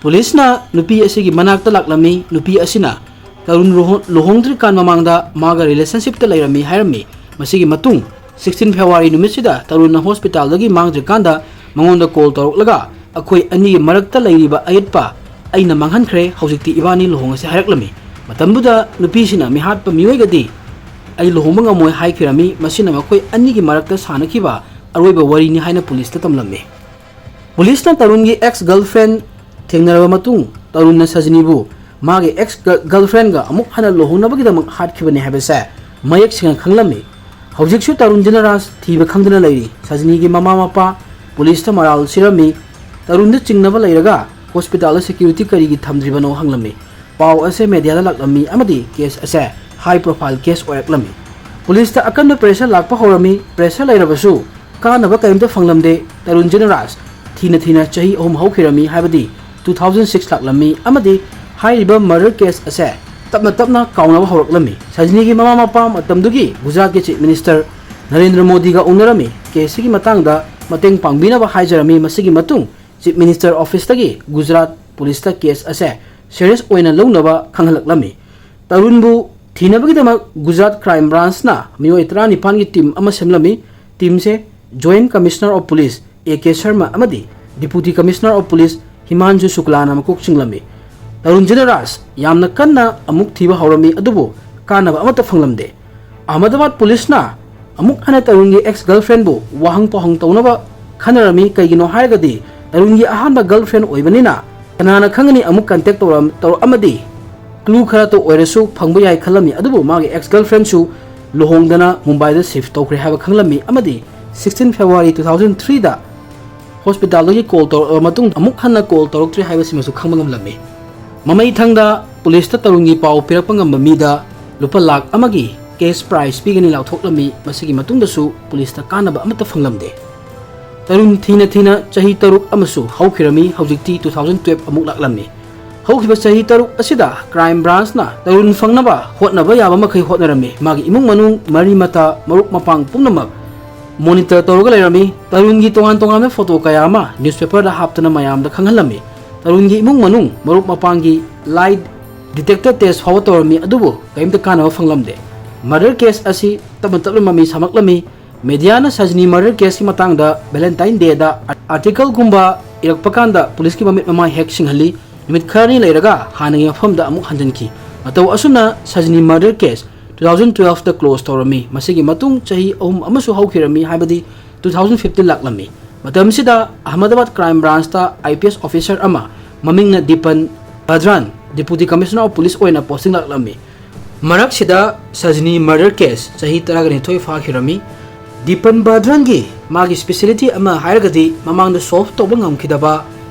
ꯄꯨꯂꯤꯁꯅ ꯅꯨꯄꯤ ꯑꯁꯤꯒꯤ ꯃꯅꯥꯛꯇ ꯂꯥꯛꯂꯝꯃꯤ꯫ ꯅꯨꯄꯤ ꯑꯁꯤꯅ ꯇꯔꯨꯟ ꯂꯨꯍꯣ-, ꯂꯨꯍꯣꯡꯗ꯭ꯔꯤꯀꯥꯟ ꯃꯃꯥꯡꯗ ꯃꯥꯒ ꯔꯤꯂꯦꯁꯟꯁꯤꯞꯇ ꯂꯩꯔꯝꯃꯤ ꯍꯥꯏꯔꯝꯃꯤ꯫ ꯃꯁꯤꯒꯤ ꯃꯇꯨꯡ sixteen February ꯅꯨꯃꯤꯠꯁꯤꯗ ꯇꯔꯨꯟꯅ ꯍꯣꯁꯄꯤꯇꯥꯜꯗꯒꯤ ꯃꯥꯡꯗ꯭ꯔꯤꯀꯥꯟꯗ ꯃꯉꯣꯟꯗ ꯀꯣꯜ ꯇꯧꯔꯛꯂꯒ, "ꯑꯩꯈꯣꯏ ꯑꯅꯤꯒꯤ ꯃꯔꯛꯇ ꯂꯩꯔꯤꯕ ꯑꯌꯦꯠꯄ ꯑꯩꯅ ꯃꯥꯡꯍꯟꯈ꯭ꯔꯦ, ꯍꯧꯖꯤꯛꯇꯤ ꯏꯕꯥꯅꯤ ꯂꯨꯍꯣꯡꯉꯁꯤ" ꯍꯥꯏꯔꯛꯂꯝꯃꯤ꯫ ꯃꯇꯝꯗꯨꯗ ꯅꯨꯄꯤꯁꯤꯅ ꯃꯤꯍꯥꯠꯄ ꯃꯤꯑꯣꯏꯒꯗꯤ "ꯑꯩ ꯂꯨꯍꯣꯡꯕ ꯉꯝꯃꯣꯏ" ꯍꯥꯏꯈꯤꯔꯝꯃꯤ꯫ ꯃꯁꯤꯅ ꯃꯈꯣꯏ ꯑꯅꯤꯒꯤ ꯃꯔꯛꯇ ꯁꯥꯟꯅꯈꯤꯕ ꯑꯔꯣꯏꯕ ꯋꯥꯔꯤꯅꯤ ꯍꯥꯏꯅ ꯄꯨꯂꯤꯁꯇ ꯇꯝꯂꯝꯃꯤ꯫ ꯄꯨꯂꯤꯁꯅ ꯇꯔꯨꯟꯒꯤ ꯑꯦꯛꯁ ꯒꯔꯜꯐ꯭ꯔꯦꯟ ꯊꯦꯡꯅꯔꯕ ꯃꯇꯨꯡ, ꯇꯔꯨꯟꯅ ꯁꯖꯤꯅꯤꯕꯨ ꯃꯥꯒꯤ ꯑꯦꯛꯁ ꯒ-, ꯒꯔꯜꯐ꯭ꯔꯦꯟꯒ ꯑꯃꯨꯛ ꯍꯟꯅ ꯂꯨꯍꯣꯡꯅꯕꯒꯤꯗꯃꯛ ꯍꯥꯠꯈꯤꯕꯅꯤ ꯍꯥꯏꯕꯁꯦ ꯃꯌꯦꯛ ꯁꯦꯡꯅ ꯈꯪꯂꯝꯃꯤ꯫ ꯍꯧꯖꯤꯛꯁꯨ ꯇꯔꯨꯟ ꯖꯤꯅꯔꯥꯖ ꯊꯤꯕ ꯈꯪꯗꯅ ꯂꯩꯔꯤ꯫ ꯁꯖꯅꯤꯒꯤ ꯃꯃꯥ ꯃꯄꯥ ꯄꯨꯂꯤꯁꯇ ꯃꯔꯥꯜ ꯁꯤꯔꯝꯃꯤ꯫ ꯇꯔꯨꯟꯗ ꯆꯤꯡꯅꯕ ꯂꯩꯔꯒ ꯍꯣꯁꯄꯤꯇꯥꯜꯗ ꯁꯦꯀ꯭ꯌꯨꯔꯤꯇꯤ ꯀꯔꯤꯒꯤ ꯊꯝꯗ꯭ꯔꯤꯕꯅꯣ ꯍꯪꯂꯝꯃꯤ꯫ ꯄꯥꯎ ꯑꯁꯦ ꯃꯦꯗꯤꯌꯥꯗ ꯂꯥꯛꯂꯝꯃꯤ ꯑꯃꯗꯤ ꯀꯦꯁ ꯑꯁꯦ ꯍꯥꯏ ꯄ꯭ꯔꯣꯐꯥꯏꯜ ꯀꯦꯁ ꯑꯣꯏꯔꯛꯂꯝꯃꯤ꯫ ꯄꯨꯂꯤꯁꯇ ꯑꯀꯟꯕ ꯄ꯭ꯔꯦꯁꯔ ꯂꯥꯛꯄ ꯍꯧꯔꯝꯃꯤ꯫ ꯄ꯭ꯔꯦꯁꯔ ꯂꯩꯔꯕꯁꯨ ꯀꯥꯟꯅꯕ ꯀꯔꯤꯝꯇ ꯐꯪꯂꯝꯗꯦ꯫ ꯇꯔꯨꯟ ꯖꯤꯅꯔꯥꯖ ꯊꯤꯅ ꯊꯤꯅ ꯆꯍꯤ ꯑꯍꯨꯝ ꯍꯧꯈꯤꯔꯝꯃꯤ ꯍꯥꯏꯕꯗꯤ two thousand six ꯂꯥꯛꯂꯝꯃꯤ ꯑꯃꯗꯤ ꯍꯥꯏꯔꯤꯕ ꯃꯔꯗꯔ ꯀꯦꯁ ꯑꯁꯦ ꯇꯞꯅ ꯇꯞꯅ ꯀꯥꯎꯅꯕ ꯍꯧꯔꯛꯂꯝꯃꯤ꯫ ꯁꯖꯅꯤꯒꯤ ꯃꯃꯥ ꯃꯄꯥ ꯃꯇꯝꯗꯨꯒꯤ ꯒꯨꯖꯔꯥꯠꯀꯤ ꯆꯤꯐ ꯃꯤꯅꯤꯁꯇꯔ ꯅꯔꯦꯟꯗ꯭ꯔ ꯃꯣꯗꯤꯒ ꯎꯅꯔꯝꯃꯤ꯫ ꯀꯦꯁꯁꯤꯒꯤ ꯃꯇꯥꯡꯗ ꯃꯇꯦꯡ ꯄꯥꯡꯕꯤꯅꯕ ꯍꯥꯏꯖꯔꯝꯃꯤ꯫ ꯃꯁꯤꯒꯤ ꯃꯇꯨꯡ ꯆꯤꯐ ꯃꯤꯅꯤꯁꯇꯔ ꯑꯣꯐꯤꯁꯇꯒꯤ ꯒꯨꯖꯔꯥꯠ ꯄꯨꯂꯤꯁꯇ ꯀꯦꯁ ꯑꯁꯦ ꯁꯦꯔꯤꯌꯁ ꯑꯣꯏꯅ ꯂꯧꯅꯕ ꯈꯪꯍꯜꯂꯛꯂꯝꯃꯤ꯫ ꯇꯔꯨꯟꯕꯨ ꯊꯤꯅꯕꯒꯤꯗꯃꯛ ꯒꯨꯖꯔꯥꯠ ꯀ꯭ꯔꯥꯏꯝ ꯕ꯭ꯔꯥꯟꯁꯅ ꯃꯤꯑꯣꯏ ꯇꯔꯥꯅꯤꯄꯥꯟꯒꯤ ꯇꯤꯝ ꯑꯃ ꯁꯦꯝꯂꯝꯃꯤ꯫ ꯇꯤꯝꯁꯦ joint commissioner of police A K Sharma ꯑꯃꯗꯤ deputy commissioner of police Himanshu ꯁꯨꯀ꯭ꯂꯥꯅ ꯃꯀꯣꯛ ꯆꯤꯡꯂꯝꯃꯤ꯫ ꯇꯔꯨꯟ ꯖꯤꯅꯔꯥꯖ ꯌꯥꯝꯅ ꯀꯟꯅ ꯑꯃꯨꯛ ꯊꯤꯕ ꯍꯧꯔꯝꯃꯤ, ꯑꯗꯨꯕꯨ ꯀꯥꯟꯅꯕ ꯑꯃꯠꯇ ꯐꯪꯂꯝꯗꯦ꯫ ꯑꯍꯃꯗꯥꯕꯥꯗ ꯄꯨꯂꯤꯁꯅ ꯑꯃꯨꯛ ꯍꯟꯅ ꯇꯔꯨꯟꯒꯤ ꯑꯦꯛꯁ ꯒꯔꯜꯐ꯭ꯔꯦꯟꯕꯨ ꯋꯥꯍꯪ ꯄꯥꯎꯍꯪ ꯇꯧꯅꯕ ꯈꯟꯅꯔꯝꯃꯤ꯫ ꯀꯩꯒꯤꯅꯣ ꯍꯥꯏꯔꯒꯗꯤ ꯇꯔꯨꯟꯒꯤ ꯑꯍꯥꯟꯕ ꯒꯔꯜꯐ꯭ꯔꯦꯟ ꯑꯣꯏꯕꯅꯤꯅ ꯀꯅꯥꯅ ꯈꯪꯒꯅꯤ, ꯑꯃꯨꯛ ꯀꯟꯇꯦꯛ ꯇꯧꯔꯝ-, ꯇꯧꯔꯛꯑꯃꯗꯤ ꯀ꯭ꯂꯨ ꯈꯔꯇ ꯑꯣꯏꯔꯁꯨ ꯐꯪꯕ ꯌꯥꯏ ꯈꯜꯂꯝꯃꯤ꯫ ꯑꯗꯨꯕꯨ ꯃꯥꯒꯤ ꯑꯦꯛꯁ ꯒꯔꯜꯐ꯭ꯔꯦꯟꯁꯨ ꯂꯨꯍꯣꯡꯗꯅ ꯃꯨꯝꯕꯥꯏꯗ ꯁꯤꯐ ꯇꯧꯈ꯭ꯔꯦ ꯍꯥꯏꯕ ꯈꯪꯂꯝꯃꯤ ꯑꯃꯗꯤ sixteen February two thousand threeꯗ ꯍꯣꯁꯄꯤꯇꯥꯜꯗꯒꯤ ꯀꯣꯜ ꯇꯧꯔꯛꯂꯕ ꯃꯇꯨꯡꯗ ꯑꯃꯨꯛ ꯍꯟꯅ ꯀꯣꯜ ꯇꯧꯔꯛꯇ꯭ꯔꯦ ꯍꯥꯏꯕꯁꯤꯃꯁꯨ ꯈꯪꯕ ꯉꯝꯂꯝꯃꯤ꯫ ꯃꯃꯩꯊꯪꯗ ꯄꯨꯂꯤꯁꯇ ꯇꯔꯨꯟꯒꯤ ꯄꯥꯎ ꯄꯤꯔꯛꯄ ꯉꯝꯕ ꯃꯤꯗ ꯂꯨꯄꯥ ꯂꯥꯈ ꯑꯃꯒꯤ ꯀꯦꯁ ꯄ꯭ꯔꯥꯏꯖ ꯄꯤꯒꯅꯤ ꯂꯥꯎꯊꯣꯛꯂꯝꯃꯤ꯫ ꯃꯁꯤꯒꯤ ꯃꯇꯨꯡꯗꯁꯨ ꯄꯨꯂꯤꯁꯇ ꯀꯥꯟꯅꯕ ꯑꯃꯠꯇ ꯐꯪꯂꯝꯗꯦ꯫ ꯇꯔꯨꯟ ꯊꯤꯅ ꯊꯤꯅ ꯆꯍꯤ ꯇꯔꯨꯛ ꯑꯃꯁꯨ ꯍꯧꯈꯤꯔꯝꯃꯤ꯫ ꯍꯧꯖꯤꯛꯇꯤ two thousand twelve ꯑꯃꯨꯛ ꯂꯥꯛꯂꯝꯃꯤ꯫ ꯍꯧꯈꯤꯕ ꯆꯍꯤ ꯇꯔꯨꯛ ꯑꯁꯤꯗ ꯀ꯭ꯔꯥꯏꯝ ꯕ꯭ꯔꯥꯟꯁꯅ ꯇꯔꯨꯟ ꯐꯪꯅꯕ ꯍꯣꯠꯅꯕ ꯌꯥꯕ ꯃꯈꯩ ꯍꯣꯠꯅꯔꯝꯃꯤ꯫ ꯃꯥꯒꯤ ꯏꯃꯨꯡ ꯃꯅꯨꯡ, ꯃꯔꯤ ꯃꯇꯥ, ꯃꯔꯨꯞ ꯃꯄꯥꯡ ꯄꯨꯝꯅꯃꯛ ꯃꯣꯅꯤꯇꯔ ꯇꯧꯔꯒ ꯂꯩꯔꯝꯃꯤ꯫ ꯇꯔꯨꯟꯒꯤ ꯇꯣꯉꯥꯟ ꯇꯣꯉꯥꯟꯕ ꯐꯣꯇꯣ ꯀꯌꯥ ꯑꯃ ꯅ꯭ꯌꯨꯁꯄꯦꯄꯔꯗ ꯍꯥꯞꯇꯨꯅ ꯃꯌꯥꯝꯗ ꯈꯪꯍꯜꯂꯝꯃꯤ꯫ ꯇꯔꯨꯟꯒꯤ ꯏꯃꯨꯡ ꯃꯅꯨꯡ, ꯃꯔꯨꯞ ꯃꯄꯥꯡꯒꯤ ꯂꯥꯏ ꯗꯤꯇꯦꯛꯇꯔ ꯇꯦꯁ ꯐꯥꯎꯕ ꯇꯧꯔꯝꯃꯤ, ꯑꯗꯨꯕꯨ ꯀꯔꯤꯝꯇ ꯀꯥꯟꯅꯕ ꯐꯪꯂꯝꯗꯦ꯫ ꯃꯔꯗꯔ ꯀꯦꯁ ꯑꯁꯤ ꯇꯞꯅ ꯇꯞꯅ ꯃꯃꯤ ꯁꯥꯝꯂꯛꯂꯝꯃꯤ꯫ ꯃꯦꯗꯤꯌꯥꯅ ꯁꯖꯅꯤ ꯃꯔꯗꯔ ꯀꯦꯁꯀꯤ ꯃꯇꯥꯡꯗ ꯚꯦꯂꯦꯟꯇꯥꯏꯟ ꯗꯦꯗ ꯑꯥꯔꯇꯤꯀꯜꯒꯨꯝꯕ ꯏꯔꯛꯄ ꯀꯥꯟꯗ ꯄꯨꯂꯤꯁꯀꯤ ꯃꯃꯤꯠ ꯃꯃꯥꯏ ꯍꯦꯛ ꯁꯤꯡꯍꯜꯂꯤ꯫ ꯅꯨꯃꯤꯠ ꯈꯔꯅꯤ ꯂꯩꯔꯒ ꯍꯥꯟꯅꯒꯤ ꯃꯐꯝꯗ ꯑꯃꯨꯛ ꯍꯟꯖꯤꯟꯈꯤ꯫ ꯃꯇꯧ ꯑꯁꯨꯝꯅ ꯁꯖꯅꯤ ꯃꯔꯗꯔ ꯀꯦꯁ two thousand twelveꯇ ꯀ꯭ꯂꯣꯖ ꯇꯧꯔꯝꯃꯤ꯫ ꯃꯁꯤꯒꯤ ꯃꯇꯨꯡ ꯆꯍꯤ ꯑꯍꯨꯝ ꯑꯃꯁꯨ ꯍꯧꯈꯤꯔꯝꯃꯤ, ꯍꯥꯏꯕꯗꯤ two thousand fifteen ꯂꯥꯛꯂꯝꯃꯤ꯫ ꯃꯇꯝꯁꯤꯗ Ahmedabad crime ꯕ꯭ꯔꯥꯟꯁꯇ I P S officer ꯑꯃ ꯃꯃꯤꯡꯅ ꯗꯤꯄꯟ ꯕꯗ꯭ꯔꯥꯟ ꯗꯤꯄꯨꯇꯤ ꯀꯃꯤꯁꯅꯔ ꯑꯣꯐ ꯄꯨꯂꯤꯁ ꯑꯣꯏꯅ ꯄꯣꯁꯇꯤꯡ ꯂꯥꯛꯂꯝꯃꯤ꯫ ꯃꯔꯛꯁꯤꯗ ꯁꯖꯅꯤ murder case ꯆꯍꯤ ꯇꯔꯥꯒ ꯅꯤꯊꯣꯏ ꯐꯥꯈꯤꯔꯝꯃꯤ꯫ ꯗꯤꯄꯟ ꯕꯗ꯭ꯔꯟꯒꯤ ꯃꯥꯒꯤ speciality ꯑꯃ ꯍꯥꯏꯔꯒꯗꯤ ꯃꯃꯥꯡꯗ solve ꯇꯧꯕ ꯉꯝꯈꯤꯗꯕ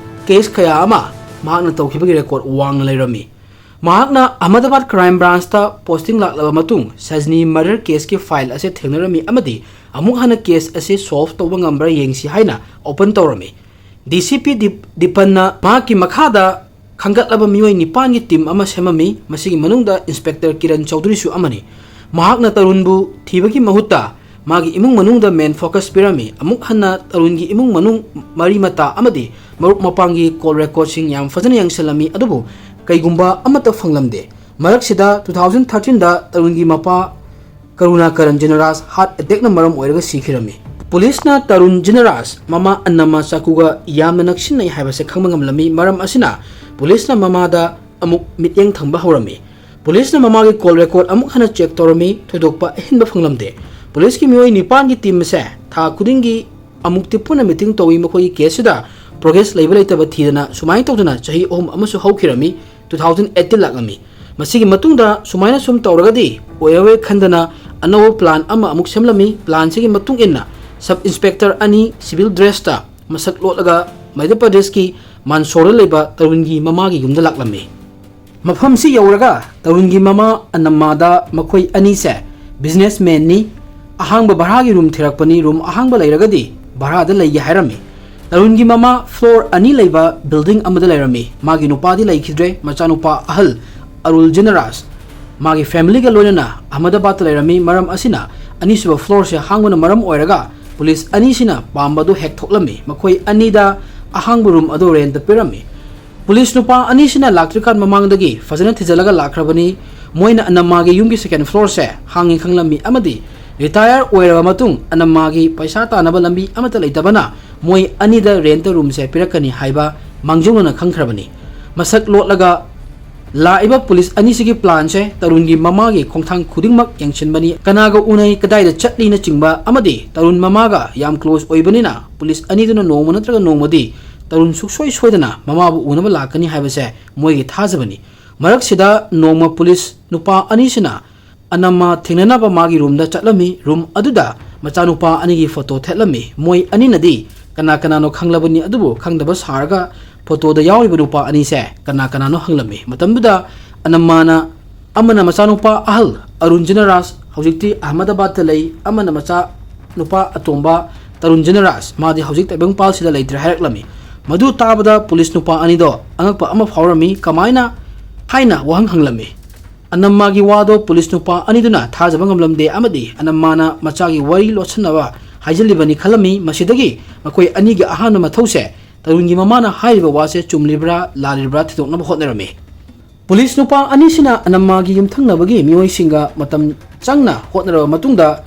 case ꯀꯌꯥ ꯑꯃ ꯃꯍꯥꯛꯅ ꯇꯧꯈꯤꯕꯒꯤ record ꯋꯥꯡꯅ ꯂꯩꯔꯝꯃꯤ꯫ ꯃꯍꯥꯛꯅ ꯑꯍꯃꯗꯕꯥꯗ crime branchꯇ posting ꯂꯥꯛꯂꯕ ꯃꯇꯨꯡ ꯁꯖꯅꯤ murder caseꯀꯤ file ꯑꯁꯤ ꯊꯦꯡꯅꯔꯝꯃꯤ ꯑꯃꯗꯤ ꯑꯃꯨꯛ ꯍꯟꯅ case ꯑꯁꯤ solve ꯇꯧꯕ ꯉꯝꯕ꯭ꯔꯥ ꯌꯦꯡꯁꯤ ꯍꯥꯏꯅ open ꯇꯧꯔꯝꯃꯤ꯫ DCP ꯗꯤꯞ-, ꯗꯤꯄꯟꯅ ꯃꯍꯥꯛꯀꯤ ꯃꯈꯥꯗ ꯈꯟꯒꯠꯂꯕ ꯃꯤꯑꯣꯏ ꯅꯤꯄꯥꯟꯒꯤ team ꯑꯃ ꯁꯦꯝꯃꯝꯃꯤ꯫ ꯃꯁꯤꯒꯤ ꯃꯅꯨꯡꯗ Inspector ꯀꯤꯔꯟ ꯆꯧꯙꯨꯔꯤꯁꯨ ꯑꯃꯅꯤ꯫ ꯃꯍꯥꯛꯅ ꯇꯔꯨꯟꯕꯨ ꯊꯤꯕꯒꯤ ꯃꯍꯨꯠꯇ ꯃꯥꯒꯤ ꯏꯃꯨꯡ ꯃꯅꯨꯡꯗ main focus ꯄꯤꯔꯝꯃꯤ꯫ ꯑꯃꯨꯛ ꯍꯟꯅ ꯇꯔꯨꯟꯒꯤ ꯏꯃꯨꯡ ꯃꯅꯨꯡ, ꯃꯔꯤ ꯃꯇꯥ ꯑꯃꯗꯤ ꯃꯔꯨꯞ ꯃꯄꯥꯡꯒꯤ call recordꯁꯤꯡ ꯌꯥꯝ ꯐꯖꯅ ꯌꯦꯡꯁꯤꯜꯂꯝꯃꯤ, ꯑꯗꯨꯕꯨ ꯀꯩꯒꯨꯝꯕ ꯑꯃꯠꯇ ꯐꯪꯂꯝꯗꯦ꯫ ꯃꯔꯛꯁꯤꯗ two thousand thirteenꯗ ꯇꯔꯨꯟꯒꯤ ꯃꯄꯥ ꯀꯔꯨꯅꯥꯀꯔꯟ ꯖꯤꯅꯔꯥꯖ heart attackꯅ ꯃꯔꯝ ꯑꯣꯏꯔꯒ ꯁꯤꯈꯤꯔꯝꯃꯤ꯫ ꯄꯨꯂꯤꯁꯅ ꯇꯔꯨꯟ ꯖꯤꯅꯔꯥꯖ ꯃꯃꯥ ꯑꯅꯃꯥ ꯆꯥꯀꯨꯒ ꯌꯥꯝꯅ ꯅꯛꯁꯤꯟꯅꯩ ꯍꯥꯏꯕꯁꯦ ꯈꯪꯕ ꯉꯝꯂꯝꯃꯤ꯫ ꯃꯔꯝ ꯑꯁꯤꯅ ꯄꯨꯂꯤꯁꯅ ꯃꯃꯥꯗ ꯑꯃꯨꯛ ꯃꯤꯠꯌꯦꯡ ꯊꯝꯕ ꯍꯧꯔꯝꯃꯤ꯫ ꯄꯨꯂꯤꯁꯅ ꯃꯃꯥꯒꯤ call record ꯑꯃꯨꯛ ꯍꯟꯅ check ꯇꯧꯔꯝꯃꯤ꯫ ꯊꯣꯏꯗꯣꯛꯄ ꯑꯍꯦꯟꯕ ꯐꯪꯂꯝꯗꯦ꯫ ꯄꯨꯂꯤꯁꯀꯤ ꯃꯤꯑꯣꯏ ꯅꯤꯄꯥꯟꯒꯤ team ꯑꯁꯦ ꯊꯥ ꯈꯨꯗꯤꯡꯒꯤ ꯑꯃꯨꯛꯇꯤ ꯄꯨꯟꯅ meeting ꯇꯧꯏ꯫ ꯃꯈꯣꯏꯒꯤ caseꯁꯤꯗ progress ꯂꯩꯕ ꯂꯩꯇꯕ ꯊꯤꯗꯅ ꯁꯨꯃꯥꯏꯅ ꯇꯧꯗꯅ ꯆꯍꯤ ꯑꯍꯨꯝ ꯑꯃꯁꯨ ꯍꯧꯈꯤꯔꯝꯃꯤ꯫ Two thousand eighteen ꯂꯥꯛꯂꯝꯃꯤ꯫ ꯃꯁꯤꯒꯤ ꯃꯇꯨꯡꯗ ꯁꯨꯃꯥꯏꯅ ꯁꯨꯝ ꯇꯧꯔꯒꯗꯤ ꯑꯣꯏꯔꯔꯣꯏ ꯈꯟꯗꯅ ꯑꯅꯧꯕ plan ꯑꯃ ꯑꯃꯨꯛ ꯁꯦꯝꯂꯝꯃꯤ꯫ Planꯁꯤꯒꯤ ꯃꯇꯨꯡ ꯏꯟꯅ sub inspector ꯑꯅꯤ civil dressꯇ ꯃꯁꯛ ꯂꯣꯠꯂꯒ ꯃꯙ꯭ꯌ ꯄ꯭ꯔꯗꯦꯁꯀꯤ ꯃꯟꯁꯣꯔꯗ ꯂꯩꯕ ꯇꯔꯨꯟꯒꯤ ꯃꯃꯥꯒꯤ ꯌꯨꯝꯗ ꯂꯥꯛꯂꯝꯃꯤ꯫ ꯃꯐꯝꯁꯤ ꯌꯧꯔꯒ ꯇꯔꯨꯟꯒꯤ ꯃꯃꯥ ꯑꯅꯝꯃꯥꯗ ꯃꯈꯣꯏ ꯑꯅꯤꯁꯦ businessmanꯅꯤ, ꯑꯍꯥꯡꯕ ꯚꯔꯥꯒꯤ room ꯊꯤꯔꯛꯄꯅꯤ, room ꯑꯍꯥꯡꯕ ꯂꯩꯔꯒꯗꯤ ꯚꯔꯥꯗ ꯂꯩꯒꯦ ꯍꯥꯏꯔꯝꯃꯤ꯫ ꯇꯔꯨꯟꯒꯤ ꯃꯃꯥ floor ꯑꯅꯤ ꯂꯩꯕ building ꯑꯃꯗ ꯂꯩꯔꯝꯃꯤ꯫ ꯃꯥꯒꯤ ꯅꯨꯄꯥꯗꯤ ꯂꯩꯈꯤꯗ꯭ꯔꯦ꯫ ꯃꯆꯥꯅꯨꯄꯥ ꯑꯍꯜ ꯑꯔꯨꯜ ꯖꯤꯅꯔꯥꯖ ꯃꯥꯒꯤ familyꯒ ꯂꯣꯏꯅꯅ ꯑꯍꯃꯗꯕꯥꯗꯇ ꯂꯩꯔꯝꯃꯤ꯫ ꯃꯔꯝ ꯑꯁꯤꯅ ꯑꯅꯤꯁꯨꯕ floorꯁꯦ ꯍꯥꯡꯕꯅ ꯃꯔꯝ ꯑꯣꯏꯔꯒ ꯄꯨꯂꯤꯁ ꯑꯅꯤꯁꯤꯅ ꯄꯥꯝꯕꯗꯨ ꯍꯦꯛ ꯊꯣꯛꯂꯝꯃꯤ꯫ ꯃꯈꯣꯏ ꯑꯅꯤꯗ ꯑꯍꯥꯡꯕ room ꯑꯗꯨ rentꯇ ꯄꯤꯔꯝꯃꯤ꯫ ꯄꯨꯂꯤꯁ ꯅꯨꯄꯥ ꯑꯅꯤꯁꯤꯅ ꯂꯥꯛꯇ꯭ꯔꯤꯀꯥꯟ ꯃꯃꯥꯡꯗꯒꯤ ꯐꯖꯅ ꯊꯤꯖꯤꯜꯂꯒ ꯂꯥꯛꯈ꯭ꯔꯕꯅꯤ꯫ ꯃꯣꯏꯅ ꯑꯅꯝꯃꯥꯒꯤ ꯌꯨꯝꯒꯤ second floorꯁꯦ ꯍꯥꯡꯉꯤ ꯈꯪꯂꯝꯃꯤ ꯑꯃꯗꯤ retire ꯑꯣꯏꯔꯕ ꯃꯇꯨꯡ ꯑꯅꯝꯃꯥꯒꯤ ꯄꯩꯁꯥ ꯇꯥꯅꯕ ꯂꯝꯕꯤ ꯑꯃꯠꯇ ꯂꯩꯇꯕꯅ ꯃꯣꯏ ꯑꯅꯤꯗ rentꯇ roomꯁꯦ ꯄꯤꯔꯛꯀꯅꯤ ꯍꯥꯏꯕ ꯃꯥꯡꯖꯧꯅꯅ ꯈꯪꯈ꯭ꯔꯕꯅꯤ꯫ ꯃꯁꯛ ꯂꯣꯠꯂꯒ ꯂꯥꯛꯏꯕ ꯄꯨꯂꯤꯁ ꯑꯅꯤꯁꯤꯒꯤ planꯁꯦ ꯇꯔꯨꯟꯒꯤ ꯃꯃꯥꯒꯤ ꯈꯣꯡꯊꯥꯡ ꯈꯨꯗꯤꯡꯃꯛ ꯌꯦꯡꯁꯤꯟꯕꯅꯤ꯫ ꯀꯅꯥꯒ ꯎꯅꯩ, ꯀꯗꯥꯏꯗ ꯆꯠꯂꯤꯅꯆꯤꯡꯕ ꯑꯃꯗꯤ ꯇꯔꯨꯟ ꯃꯃꯥꯒ ꯌꯥꯝ close ꯑꯣꯏꯕꯅꯤꯅ ꯄꯨꯂꯤꯁ ꯑꯅꯤꯗꯨꯅ ꯅꯣꯡꯃ ꯅꯠꯇ꯭ꯔꯒ ꯅꯣꯡꯃꯗꯤ ꯇꯔꯨꯟ ꯁꯨꯛꯁꯣꯏ ꯁꯣꯏꯗꯅ ꯃꯃꯥꯕꯨ ꯎꯅꯕ ꯂꯥꯛꯀꯅꯤ ꯍꯥꯏꯕꯁꯦ ꯃꯣꯏꯒꯤ ꯊꯥꯖꯕꯅꯤ꯫ ꯃꯔꯛꯁꯤꯗ ꯅꯣꯡꯃ ꯄꯨꯂꯤꯁ ꯅꯨꯄꯥ ꯑꯅꯤꯁꯤꯅ ꯑꯅꯝꯃ ꯊꯦꯡꯅꯅꯕ ꯃꯥꯒꯤ ꯔꯨꯝꯗ ꯆꯠꯂꯝꯃꯤ꯫ ꯔꯨꯝ ꯑꯗꯨꯗ ꯃꯆꯥꯅꯨꯄꯥ ꯑꯅꯤꯒꯤ ꯐꯣꯇꯣ ꯊꯦꯠꯂꯝꯃꯤ꯫ ꯃꯣꯏ ꯑꯅꯤꯅꯗꯤ ꯀꯅꯥ ꯀꯅꯥꯅꯣ ꯈꯪꯂꯕꯅꯤ, ꯑꯗꯨꯕꯨ ꯈꯪꯗꯕ ꯁꯥꯔꯒ ꯐꯣꯇꯣꯗ ꯌꯥꯎꯔꯤꯕ ꯅꯨꯄꯥ ꯑꯅꯤꯁꯦ ꯀꯅꯥ ꯀꯅꯥꯅꯣ ꯍꯪꯂꯝꯃꯤ꯫ ꯃꯇꯝꯗꯨꯗ ꯑꯅꯝꯃꯅ ꯑꯃꯅ ꯃꯆꯥꯅꯨꯄꯥ ꯑꯍꯜ ꯑꯔꯨꯟ ꯖꯤꯅꯔꯥꯖ, ꯍꯧꯖꯤꯛꯇꯤ ꯑꯍꯃꯗꯥꯕꯥꯗꯇ ꯂꯩ, ꯑꯃꯅ ꯃꯆꯥ ꯅꯨꯄꯥ ꯑꯇꯣꯝꯕ ꯇꯔꯨꯟ ꯖꯤꯅꯔꯥꯖ, ꯃꯥꯗꯤ ꯍꯧꯖꯤꯛ ꯇꯥꯏꯕꯪꯄꯥꯜꯁꯤꯗ ꯂꯩꯇ꯭ꯔꯦ ꯍꯥꯏꯔꯛꯂꯝꯃꯤ꯫ ꯃꯗꯨ ꯇꯥꯕꯗ ꯄꯨꯂꯤꯁ ꯅꯨꯄꯥ ꯑꯅꯤꯗꯣ ꯑꯉꯛꯄ ꯑꯃ ꯐꯥꯎꯔꯝꯃꯤ꯫ ꯀꯃꯥꯏꯅ ꯍꯥꯏꯅ ꯋꯥꯍꯪ ꯍꯪꯂꯝꯃꯤ꯫ ꯑꯅꯝꯃꯥꯒꯤ ꯋꯥꯗꯣ ꯄꯨꯂꯤꯁ ꯅꯨꯄꯥ ꯑꯅꯤꯗꯨꯅ ꯊꯥꯖꯕ ꯉꯝꯂꯝꯗꯦ ꯑꯃꯗꯤ ꯑꯅꯝꯃꯥꯅ ꯃꯆꯥꯒꯤ ꯋꯥꯔꯤ ꯂꯣꯠꯁꯤꯟꯅꯕ ꯍꯥꯏꯖꯤꯜꯂꯤꯕꯅꯤ ꯈꯜꯂꯝꯃꯤ꯫ ꯃꯁꯤꯗꯒꯤ ꯃꯈꯣꯏ ꯑꯅꯤꯒꯤ ꯑꯍꯥꯟꯕ ꯃꯊꯧꯁꯦ ꯇꯔꯨꯟꯒꯤ ꯃꯃꯥꯅ ꯍꯥꯏꯔꯤꯕ ꯋꯥꯁꯦ ꯆꯨꯝꯂꯤꯕ꯭ꯔꯥ ꯂꯥꯜꯂꯤꯕ꯭ꯔꯥ ꯊꯤꯗꯣꯛꯅꯕ ꯍꯣꯠꯅꯔꯝꯃꯤ꯫ ꯄꯨꯂꯤꯁ ꯅꯨꯄꯥ ꯑꯅꯤꯁꯤꯅ ꯑꯅꯝꯃꯥꯒꯤ ꯌꯨꯝꯊꯪꯅꯕꯒꯤ ꯃꯤꯑꯣꯏꯁꯤꯡꯒ ꯃꯇꯝ ꯆꯪꯅ ꯍꯣꯠꯅꯔꯕ ꯃꯇꯨꯡꯗ